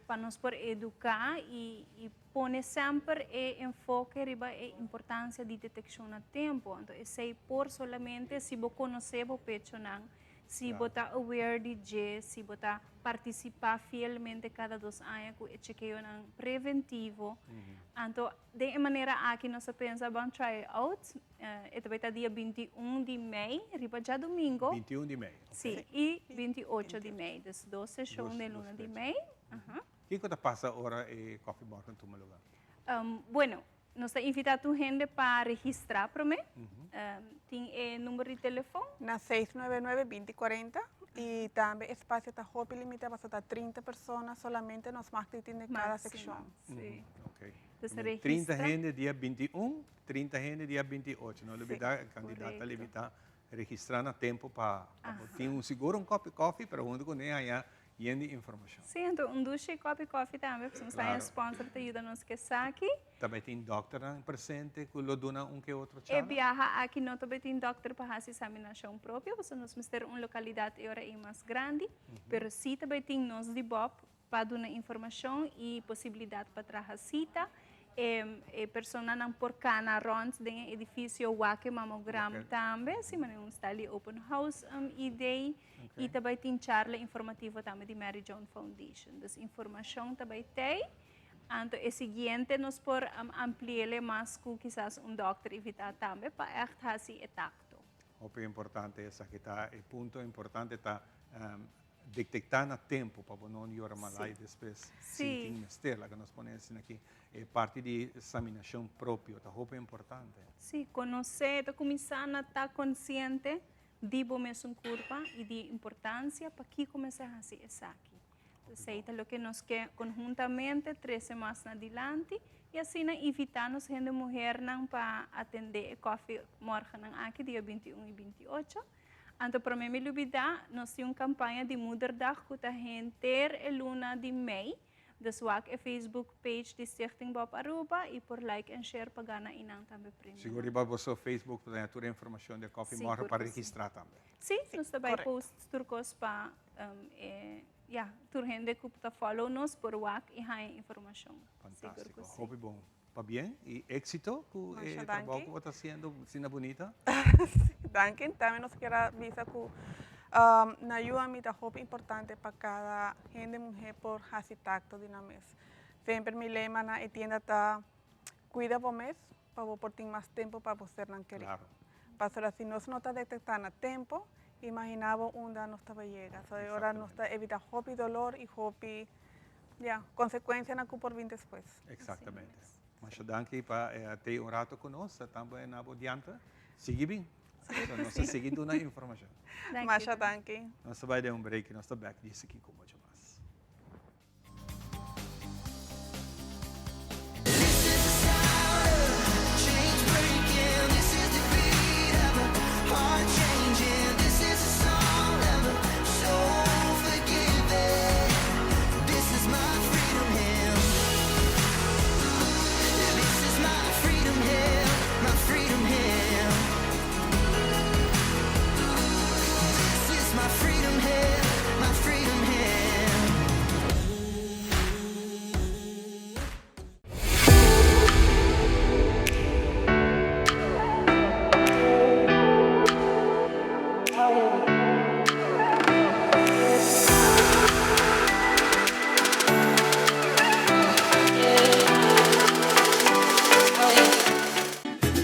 pa nos por eduká i i pone semper e enfoke riba e importansia di detekshon na tempu. Anto esei por solamente si bo konosé bo pechonan. Si bo ta aware di dje, si bo ta partisipá fielmente kada dos aña ku e chekeonan preventivo. Anto den e manera aki nos a pensa ban try it out. E ta bai ta dia 21 di mei, riba djadumingo. 21 di mei, ok. Si, i 28 di mei. Dus dos seshon den luna di mei. Kiko ta pasa ora e kòfimòrgen tuma lugá? Bueno, Nos ta invitá tur hende pa registrá promé. Tin e number di telefon. Na 699 20 40 y tambe espacio ta hopi limita pasobra ta 30 persona solamente nos mag tin den cada seccion. Sí. Ok. Dus 30 registra. hende dia 21, 30 hende dia 28. No lubida, e kandidat ta limita registra na tempo pa bo tin un sigur un kopi kofi pero hunto ku ne haña Yen di informashon. Sí, anto un dushi kopi kofi tambe, pasobra nos ta haña sponsor ta yuda nos ku esaki. Ta bai tin dòkternan presente ku lo duna un ke otro charla? E biaha aki no ta bai tin dòkter pa hasi eksaminashon propio, pasobra nos mester un lokalidat e ora ei mas grandi, pero sí ta bai tin nos di bòb pa duna informashon i posibilidat pa traha sita. E personanan por cana rond den e edificio wak e mamogram tambe, así manera un style di open house idee. Y ta bay tin charla informativo tambe di Mary Joan Foundation. Dus informacion ta bay tey. Anto e siguiente nos por ampliele mas cu kisas un dokter invita tambe pa echt haci e tacto. Hopi importante esaki ta. E punto importante ta detecta na tempo pa bo no yora malai despues sin tin mester. Laga nos pone asina aki e parti di saminacion propio ta hopi importante. Si, conoce, ta cuminsa na ta consciente di bo mesun curpa y di importancia pakico mester haci esaki. Esey ta loke nos ke conhuntamente trece mas na dilanti y asina invita nos hende muhernan pa atende e koffie morgennan aki dia 21 y 28. Anto prome mi lubida nos tin un campaña di moederdag cu ta henter e luna di mei. Dus wak e Facebook page di Stichting Bob Aruba y por like en share pa gana einan tambe premionan. Sigur riba boso Facebook ta tene tur e informacion di e Coffee Morgen pa registra tambe. Si, nos ta bay post tur cos pa e ya tur hende cu ta follow nos por wak y haña informacion. Fantastico, hopi bon. Pabien y exito cu e trabou cu bo ta haciendo asina bunita. Danki. Tambe nos kier a bisa cu na UAMI ta hopi importante pa cada hende muher por haci tacto di nan mes. Semper mi lema na e tienda ta cuida bo mes pa bo por tin mas tempo pa bo sernan keri. Pasobra si nos no ta detecta na tempo, imagina bo unda nos ta bay yega. So e ora nos ta evita hopi dolor y hopi Ya, consecuencianan cu por bin despues. Exactamente. Masha danki pa tei un rato cu nos, tambe na bo diante. Sigui bin. So nos ta sigui duna informacion. Masha danki. Nos ta bai den un break y nos ta bek djis aki cu mucho mas.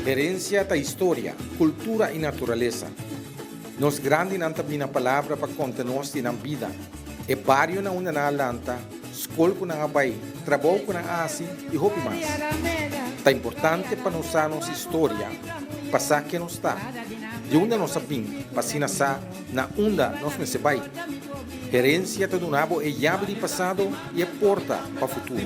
Herencia ta historia, cultura y naturalesa. Nos grandinan ta bini na palabra pa conta nos di nan bida, e bario na unda nan a lanta, skol ku nan a bai, trabou ku nan a hasi i hopi mas. Ta importante pa nos sa nos historia pa sa ken nos ta, di unda nos a bin pa asina sa na unda nos mester bai. Herensia ta duna bo e yabi di pasado i e porta pa futuro.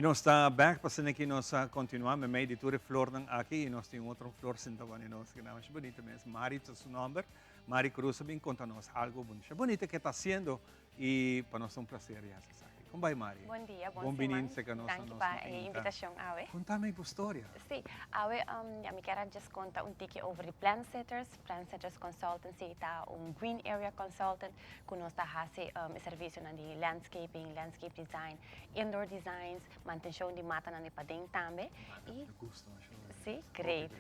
nos ta bek pa asina ki nos a continua memey di tur e flornan aki y nos tin otro flor sinta bani nos que masha bonito mes. Mari ta su nomber. Mari Cruz a bin conta nos algo masha bonito ke ta haciendo y pa nos ta un placer di haci esaki. Con bay Mari? Bon dia, bon Bon bini siman. cerca nos na Danki nos pa e mainta. invitacion awe. Conta mi bo storia. Si, awe ya mi kier a just conta un tiki over di Plant Sitters. Plant Sitters Consultancy ta un green area consultant cu nos ta haci e servicionan di landscaping, landscape design, indoor designs, mantencion di matanan di paden tambe. Mata Y mi gusta masha hopi. Si, great.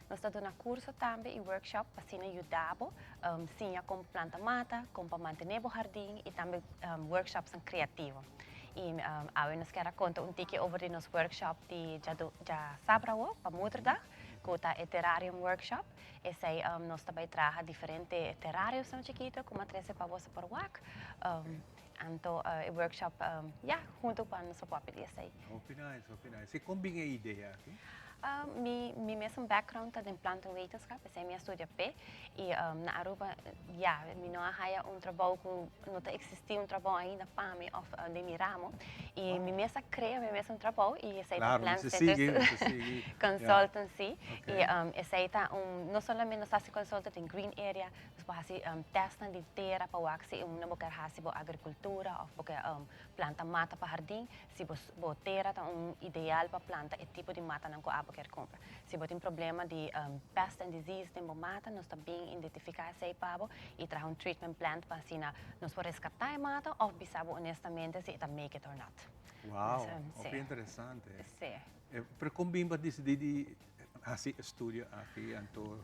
Nos ta duna curso tambe y workshop pa asina yuda bo siña con planta mata, con pa mantene bo hardin y tambe workshopsnan creativo. Y awe nos kier a conta un tiki over di nos workshop di djasabra awo pa Moederdag, cu ta e terrarium workshop. Esey nos ta bay traha diferente terrariumsnan chikito cu a trece pa boso por wak. Anto e workshop ya hunto pa nos a papia di esey. Hopi nice, hopi nice. Y con bin e idea aki? Mi mi mesun background ta den plantenwetenschap, esey mi a studia p'e. Y na Aruba ya mi no a haya un trabou cu no ta existi un trabou ainda pa mi of den mi ramo. Y mi mes a crea mi mes un trabou y esey ta Claro, Plant mester sigui, Sitters mester sigui. Consultancy. Y esey ta un, no solamente nos ta haci consulta den green area, Nos por hasi testnan di tera pa wak si un bo kier hasi bo agricultura of bo kier planta mata pa hardin, si bo bo tera ta un ideal pa planta e tipo di matanan cu abo kier cumpra. Si bo tin problema di pest and disease den bo mata, nos ta bin identifica esey pa bo y traha un treatment plan pa asina nos por rescata e mata of bisa bo honestamente si e ta make it or not. Wow, hopi interesante. Pero con bin bo a dicidi di Hasi estudio aki anto.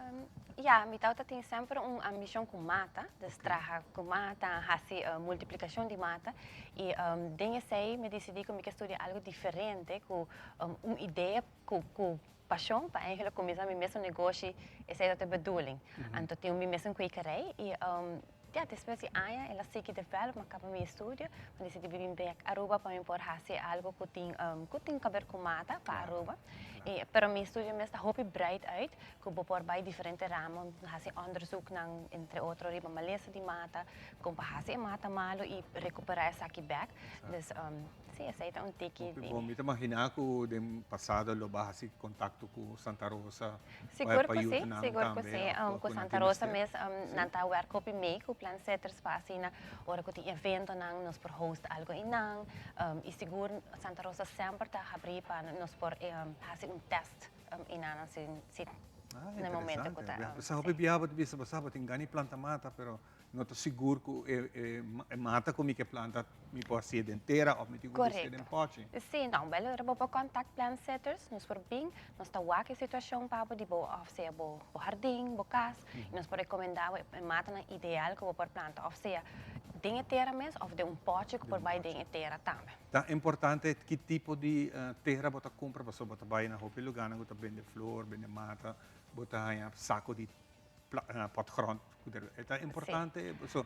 Ya, mi tawata tin semper un ambicion cu mata, dus traha cu mata, hasi multiplicacion di mata y den esey mi dicidi cu mi ke studia algo diferente cu un idea cu cu pasion pa eigenlijk cuminsa mi mesun negoshi, esey ta e bedoeling. Anto tin mi mesun kwekerij y Ya, despues di aña el a sigui develop, mi a caba mi estudio, mi a dicidi bin bek Aruba pa mi por haci algo cu tin cu tin caber cu mata pa Aruba. Y pero mi estudio mes ta hopi breed uit, cu bo por bay diferente ramo, haci onderzoeknan, entre otro riba malesa di mata, con pa haci e mata malo y recupera esaki bek. Dus si, esey ta un tiki Hopi di. bon, mi ta imagina cu den pasado lo bo a haci contacto cu Santa Rosa. Sigur cu si, sigur cu si. Cu Santa Rosa mes nan ta werk hopi mee cu Plan Setters pa asina ora cu tin eventonan nos por host algo eynan. Y sigur Santa Rosa semper ta habri pa nos por haci un test eynan si si na e momento cu ta. Ah, interesante. Sa hopi biaha bo ta bisa bo sa bo tin gana di planta mata pero No ta sigur ku e mata ku mi ke planta mi por hasié den tera òf mi tin ku busk'é den pòchi. Sí, no, bèl ora bo por kòntakt Plant Setters, nos por bin, nos ta wak e situashon pa bo di bo òf sea bo hardin, bo kas, i nos por rekomendá bo e matanan ideal ku bo por planta òf sea den e tera mes òf den un pòchi ku por bai den e tera tambe. Ta importante ki tipo di tera bo ta kumpra pasobra bo ta bai na hopi lugánan ku ta bende flor, bende mata, bo ta haña sako di potgrond. E ta importante. So,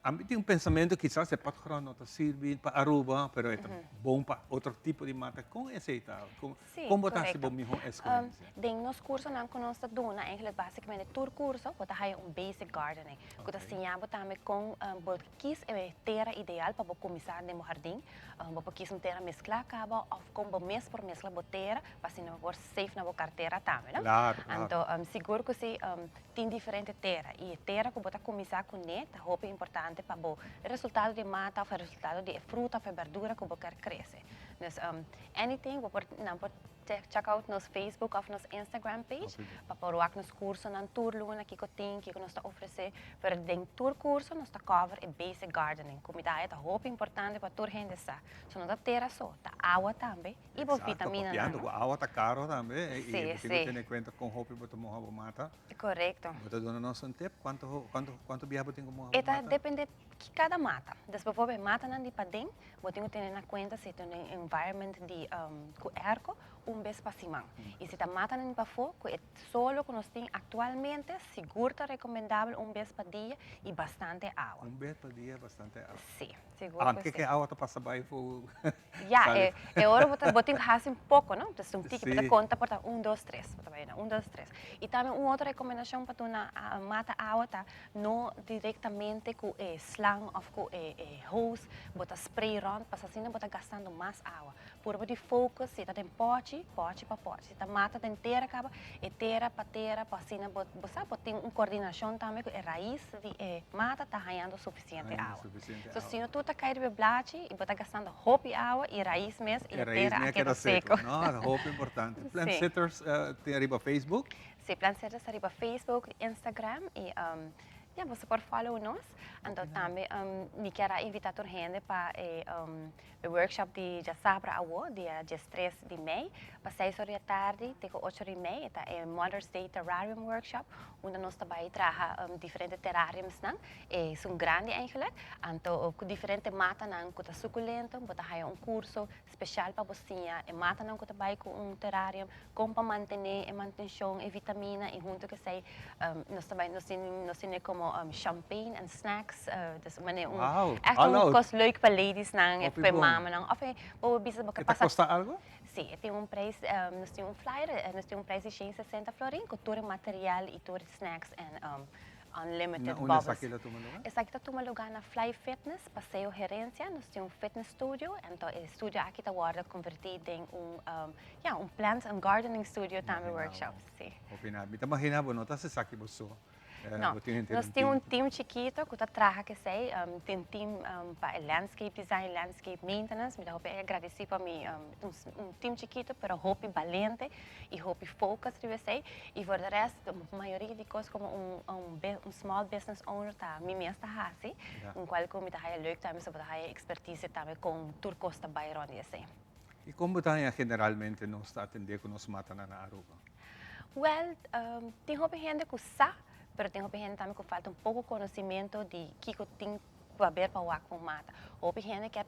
ami tin un pensamiento quizás e potgrond no ta sirbi pa Aruba, pero e ta bon pa otro tipo di mata. Con esey ta? Con, Sí, con bo ta haci bo correcto. miho escogencia? Den nos cursonan cu nos ta duna, eigenlijk basicamente tur curso, bo ta haya un basic gardening, cu ta siña bo tambe con bo kies e tera ideal pa bo cuminsa den bo hardin. Bo por kies un tera mezcla caba of con bo mes por mezcla bo tera pa asina bo por safe na bo cartera tambe, no? Claro, claro. Anto, sigur cu si tin diferente tera y e tera cu bo ta cuminsa cune ta hopi importante pa bo resultado di mata of e resultado di e fruta of e berdura cu bo kier crece. Dus, anything bo por, nan por check out nos Facebook of nos Instagram page pa por wak nos cursonan tur luna kico tin, kico nos ta ofrece. Pero den tur curso nos ta cover e basic gardening cu mi ta haya ta hopi importante pa tur hende sa. So no ta tera so, ta awa tambe. Y bo Exacto, vitamina papiando nan. cu awa ta caro tambe y Sí, bo tin cu sí. tene cuenta con hopi bo ta moha bo mata. Correcto. Bo ta duna nos un tip? Cuanto, cuanto, cuanto biaha bo tin cu moha bo E ta mata? depende ki cada mata. Dus bijvoorbeeld matanan di paden, bo tin cu tene na cuenta si ta den environment di cu airco, un bes pa siman. Y si ta matanan di pafó, cu e solo cu nos tin actualmente, sigur ta recomendabel un bes pa dia y bastante awa. Un bes pa dia, bastante awa. Sí. Sigur ku Anke si. ku e awa ta pasa bai fu Ya, sali. e e ora bo ta bo tin ku hasi un poko, no? Entonces un tiki, bo ta Si. konta por ta un, dos, tres, bo ta bai na un, dos, tres. I tambe un otro rekomendashon pa duna mata awa ta no direktamente ku e slang òf ku e e hose bo ta spray rònt, pasobra asina bo ta gastando mas awa. Purba di focus si ta den pòchi, pòchi pa pòchi. Si ta mata den tera kaba, e tera pa tera, pa asina bo bo sa bo tin un kordinashon tambe ku e rais di e mata ta hañando sufisiente Hañando awa. sufisiente So awa. si no tur ta kai riba e blachi i bo ta gastando hopi awa i rais mes i E e rais tera mes a a keda keda seko. seko. No, ta hopi importante. Plant Si. Sitters tin ariba Facebook? Si, Plant Sitters ta riba Facebook, Instagram i ya boso por follow nos. Anto tambe mi kier a invita tur hende pa e E workshop di djasabra awo, dia diestres di mei, pa seis ora di atardi te ku ocho ora di mei. E ta e Mother's Day Terrarium Workshop, unda nos ta bai traha diferente terrariumsnan. E esun grandi eigenlijk. Anto ku diferente matanan ku ta sukulento, bo ta haya un kurso speshal pa bo siña e matanan ku ta bai ku un terrarium, kon pa mantené e mantenshon, e vitamina i huntu ku esei nos ta bai nos tin nos tene komo champagne en snacks dus manera un Wow, ègt all un out. kos leuk pa ladiesnan Hopi pa e bon. mamanan òf e bo bisa bo ke E ta pasa kosta algu? Si, e tin un preis nos tin un flyer nos tin un preis di 160 florin ku tur e material i tur e snacks en Unlimited Na unda bubbles. esaki lo tuma luga? Esaki ta tuma luga na Fly Fitness, Paseo Herencia. Nos tin un fitness studio, anto e studio aki ta wordo converti den un, ya, un plant and gardening studio tambe workshop, si. Hopi na. Mi ta magina bo no ta haci esaki bo so. No, Bo tin henter nos un tin un team. team chikito cu ta traha cu esey. Tin team pa e landscape design, landscape maintenance. Mi ta hopi agradeci pa mi, un team chikito pero hopi balente y hopi focus riba esey. Y voor de rest, mayoria di cos como un un small business owner ta mi mes ta haci. Un cual cu mi ta haya leuk tambe, so bo ta haya expertise tambe con tur cos ta bay rond di esey. Y con bo ta haya generalmente nos ta atende cu nos matanan na Aruba? Wel, tin hopi hende cu sa, pero tin hopi hende tambe cu falta un poco conocimento di kico tin cu haber pa wak un mata. Hopi hende kier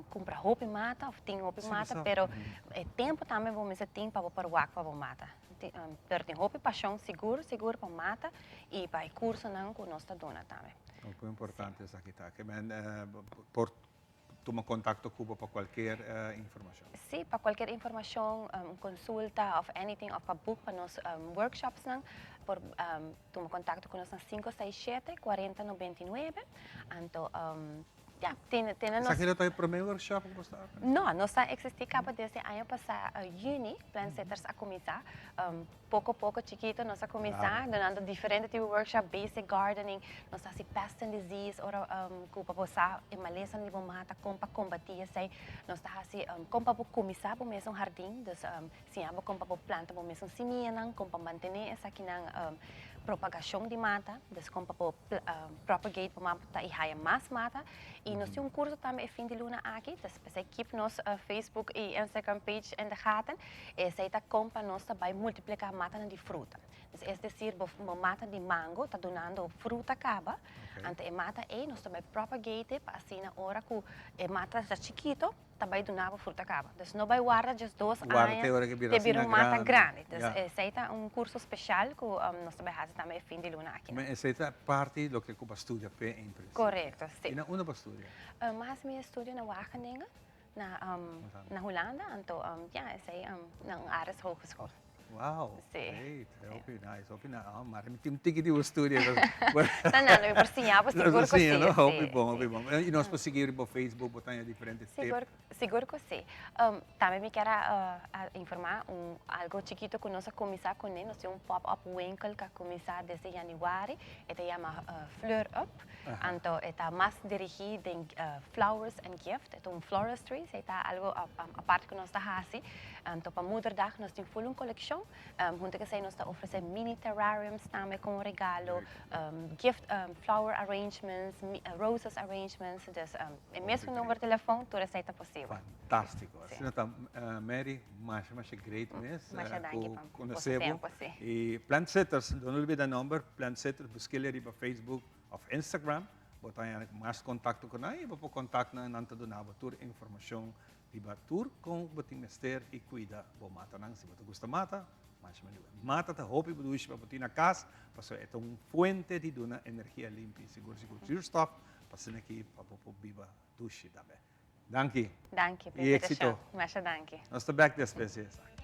cumpra hopi mata of tin hopi mata, pero e tempo tambe bo mester tin pa bo por wak pa bo mata. Pero tin hopi pasion sigur sigur pa mata y pa e cursonan cu nos ta duna tambe. Hopi importante esaki ta. Ke men por tuma contacto cu bo pa cualkier informacion. Sí, pa cualkier informacion, un consulta of anything of pa book pa nos workshopsnan por tuma contacto cu nos na cinco seis shete, cuarenta noventa y nuebe. Anto, ya, tene, tene nos. Esaki lo ta e prome workshop cu bo sta organisa? No, nos ta existi caba desde aña pasa juni, Plant Sitters a cuminsa. Poco poco chikito nos a cuminsa dunando diferente tipo workshop, basic gardening, nos ta haci pest and disease ora cu pa bo sa e malesanan di bo mata, con pa combati esey. Nos ta haci con pa bo cuminsa bo mes un hardin, dus siña bo con pa bo planta bo mes un simianan, con pa mantene esakinan propagacion di mata, dus con pa bo propagate bo mata y haya mas mata. Y nos tin un curso tambe e fin di luna aki, dus p'esey keep nos Facebook y Instagram page in de gaten. Esey ta con pa nos ta bay multiplica matanan di fruta. Dus es decir, bo mata di mango ta dunando fruta caba, anto e mata ey nos ta bay propagate pa asina ora cu e mata ta chikito ta bay duna bo fruta caba. Dus no bay warda djes dos Warda aña te ora que bira te bira asina un mata grandi. grandi. Dus esey ta un curso special cu nos ta bay haci tambe e fin di luna aki. Ma esey ta parti loke cu bo a studia p'e en principio. Correcto, si. Y na unda bo a studia? Mi a haci mi estudio na Wageningen. Na na Hulanda, anto ya esei na un Ares Hogeschool. Wow, Sí. great, hopi nice, hopi nice. Oh, maar mi tin un tiki di bo studio. Ta nada, mi por siña bo sigur ku sí. No? Hopi bon, hopi bon. I nos por sigui riba Facebook, bo ta haña diferente tip. Sigur, sigur ku sí. Tambe mi kier a informá un algo chikito ku nos a kuminsá kuné, nos tin un pop-up winkel ku a kuminsá desde yanüari, e ta yama Fleur Up. Anto e ta mas dirigí den flowers and gift, e ta un floristry, esei ta algo apart ku nos ta hasi. Anto pa Moederdag nos tin ful un kolekshon, hunto ku esei nos ta ofresé mini terrariums tambe komo regalo, gift flower arrangements, roses arrangements, dus e mesun number telefon tur esei ta posibel. Fantástiko. Asina ta Mary, masha masha great mes Masha danki ku pa boso konosé bo. tempo, si. I Plant Sitters, no lubida nomber, Plant Sitters, busk'el riba Facebook of Instagram, bo ta haña mas kontakto ku nan i bo por kontak nan, nan ta duna bo tur informashon riba tur kon bo tin mester i kuida bo matanan. Si bo ta gusta mata, masha mihó. Mata ta hopi dushi pa bo tin na kas, pasobra e ta un fuente di duna energia limpi, sigur sigur. Zuurstof. Pa asina aki pa bo por biba dushi tambe. Danki. Danki pa Y invitacion. exito. Masha danki. Nos ta bek despues di esaki.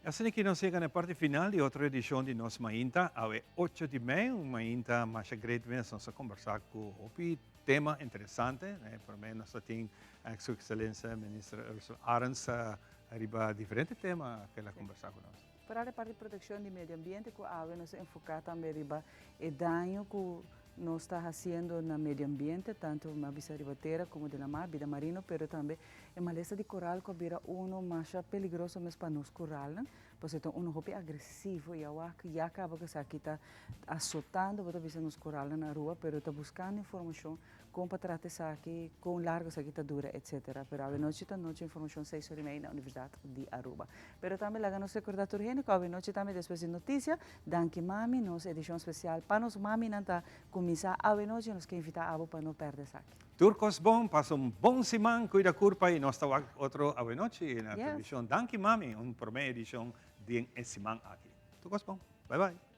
Asina ki nos yega na e parti final di otro edishon di Nos Mainta. Awe ocho di mei, un mainta masha great mes. Nos a kombersá ku hopi tema interesante. Promé nos ta tin Su Ekselensia Minister Ursula Arends riba diferente tema ku el a kombersá ku nos. Por e parti protekshon di medio ambiente ku awe nos a enfoká tambe riba e daño ku nos ta hasiendo na medio ambiente, tantu mi a bisa riba tera komo den lamar, bida marino, pero tambe e malesa di koral ku a bira uno masha peligroso mes pa nos koralnan, pasobra e ta uno hopi agresivo i awa ya kaba ku esaki ta asotando bo ta bisa nos koralnan na Aruba, pero ta buskando informashon Kon pa trata esaki, kon largo esaki ta dura, etc. Pero awenochi ta nochi informacion seis ora y mei na Universidad di Aruba. Pero tambe laga nos recorda tur hende cu awenochi tambe despues di noticia, Danki Mami, nos edicion special pa nos maminan ta cuminsa awenochi, nos ke invita abo pa no perde esaki. Tur cos bon, pasa un bon siman, cuida curpa y nos ta wak otro awenochi na television. Danki Mami, un prome edicion den e siman aki. Tur cos bon. Bye bye.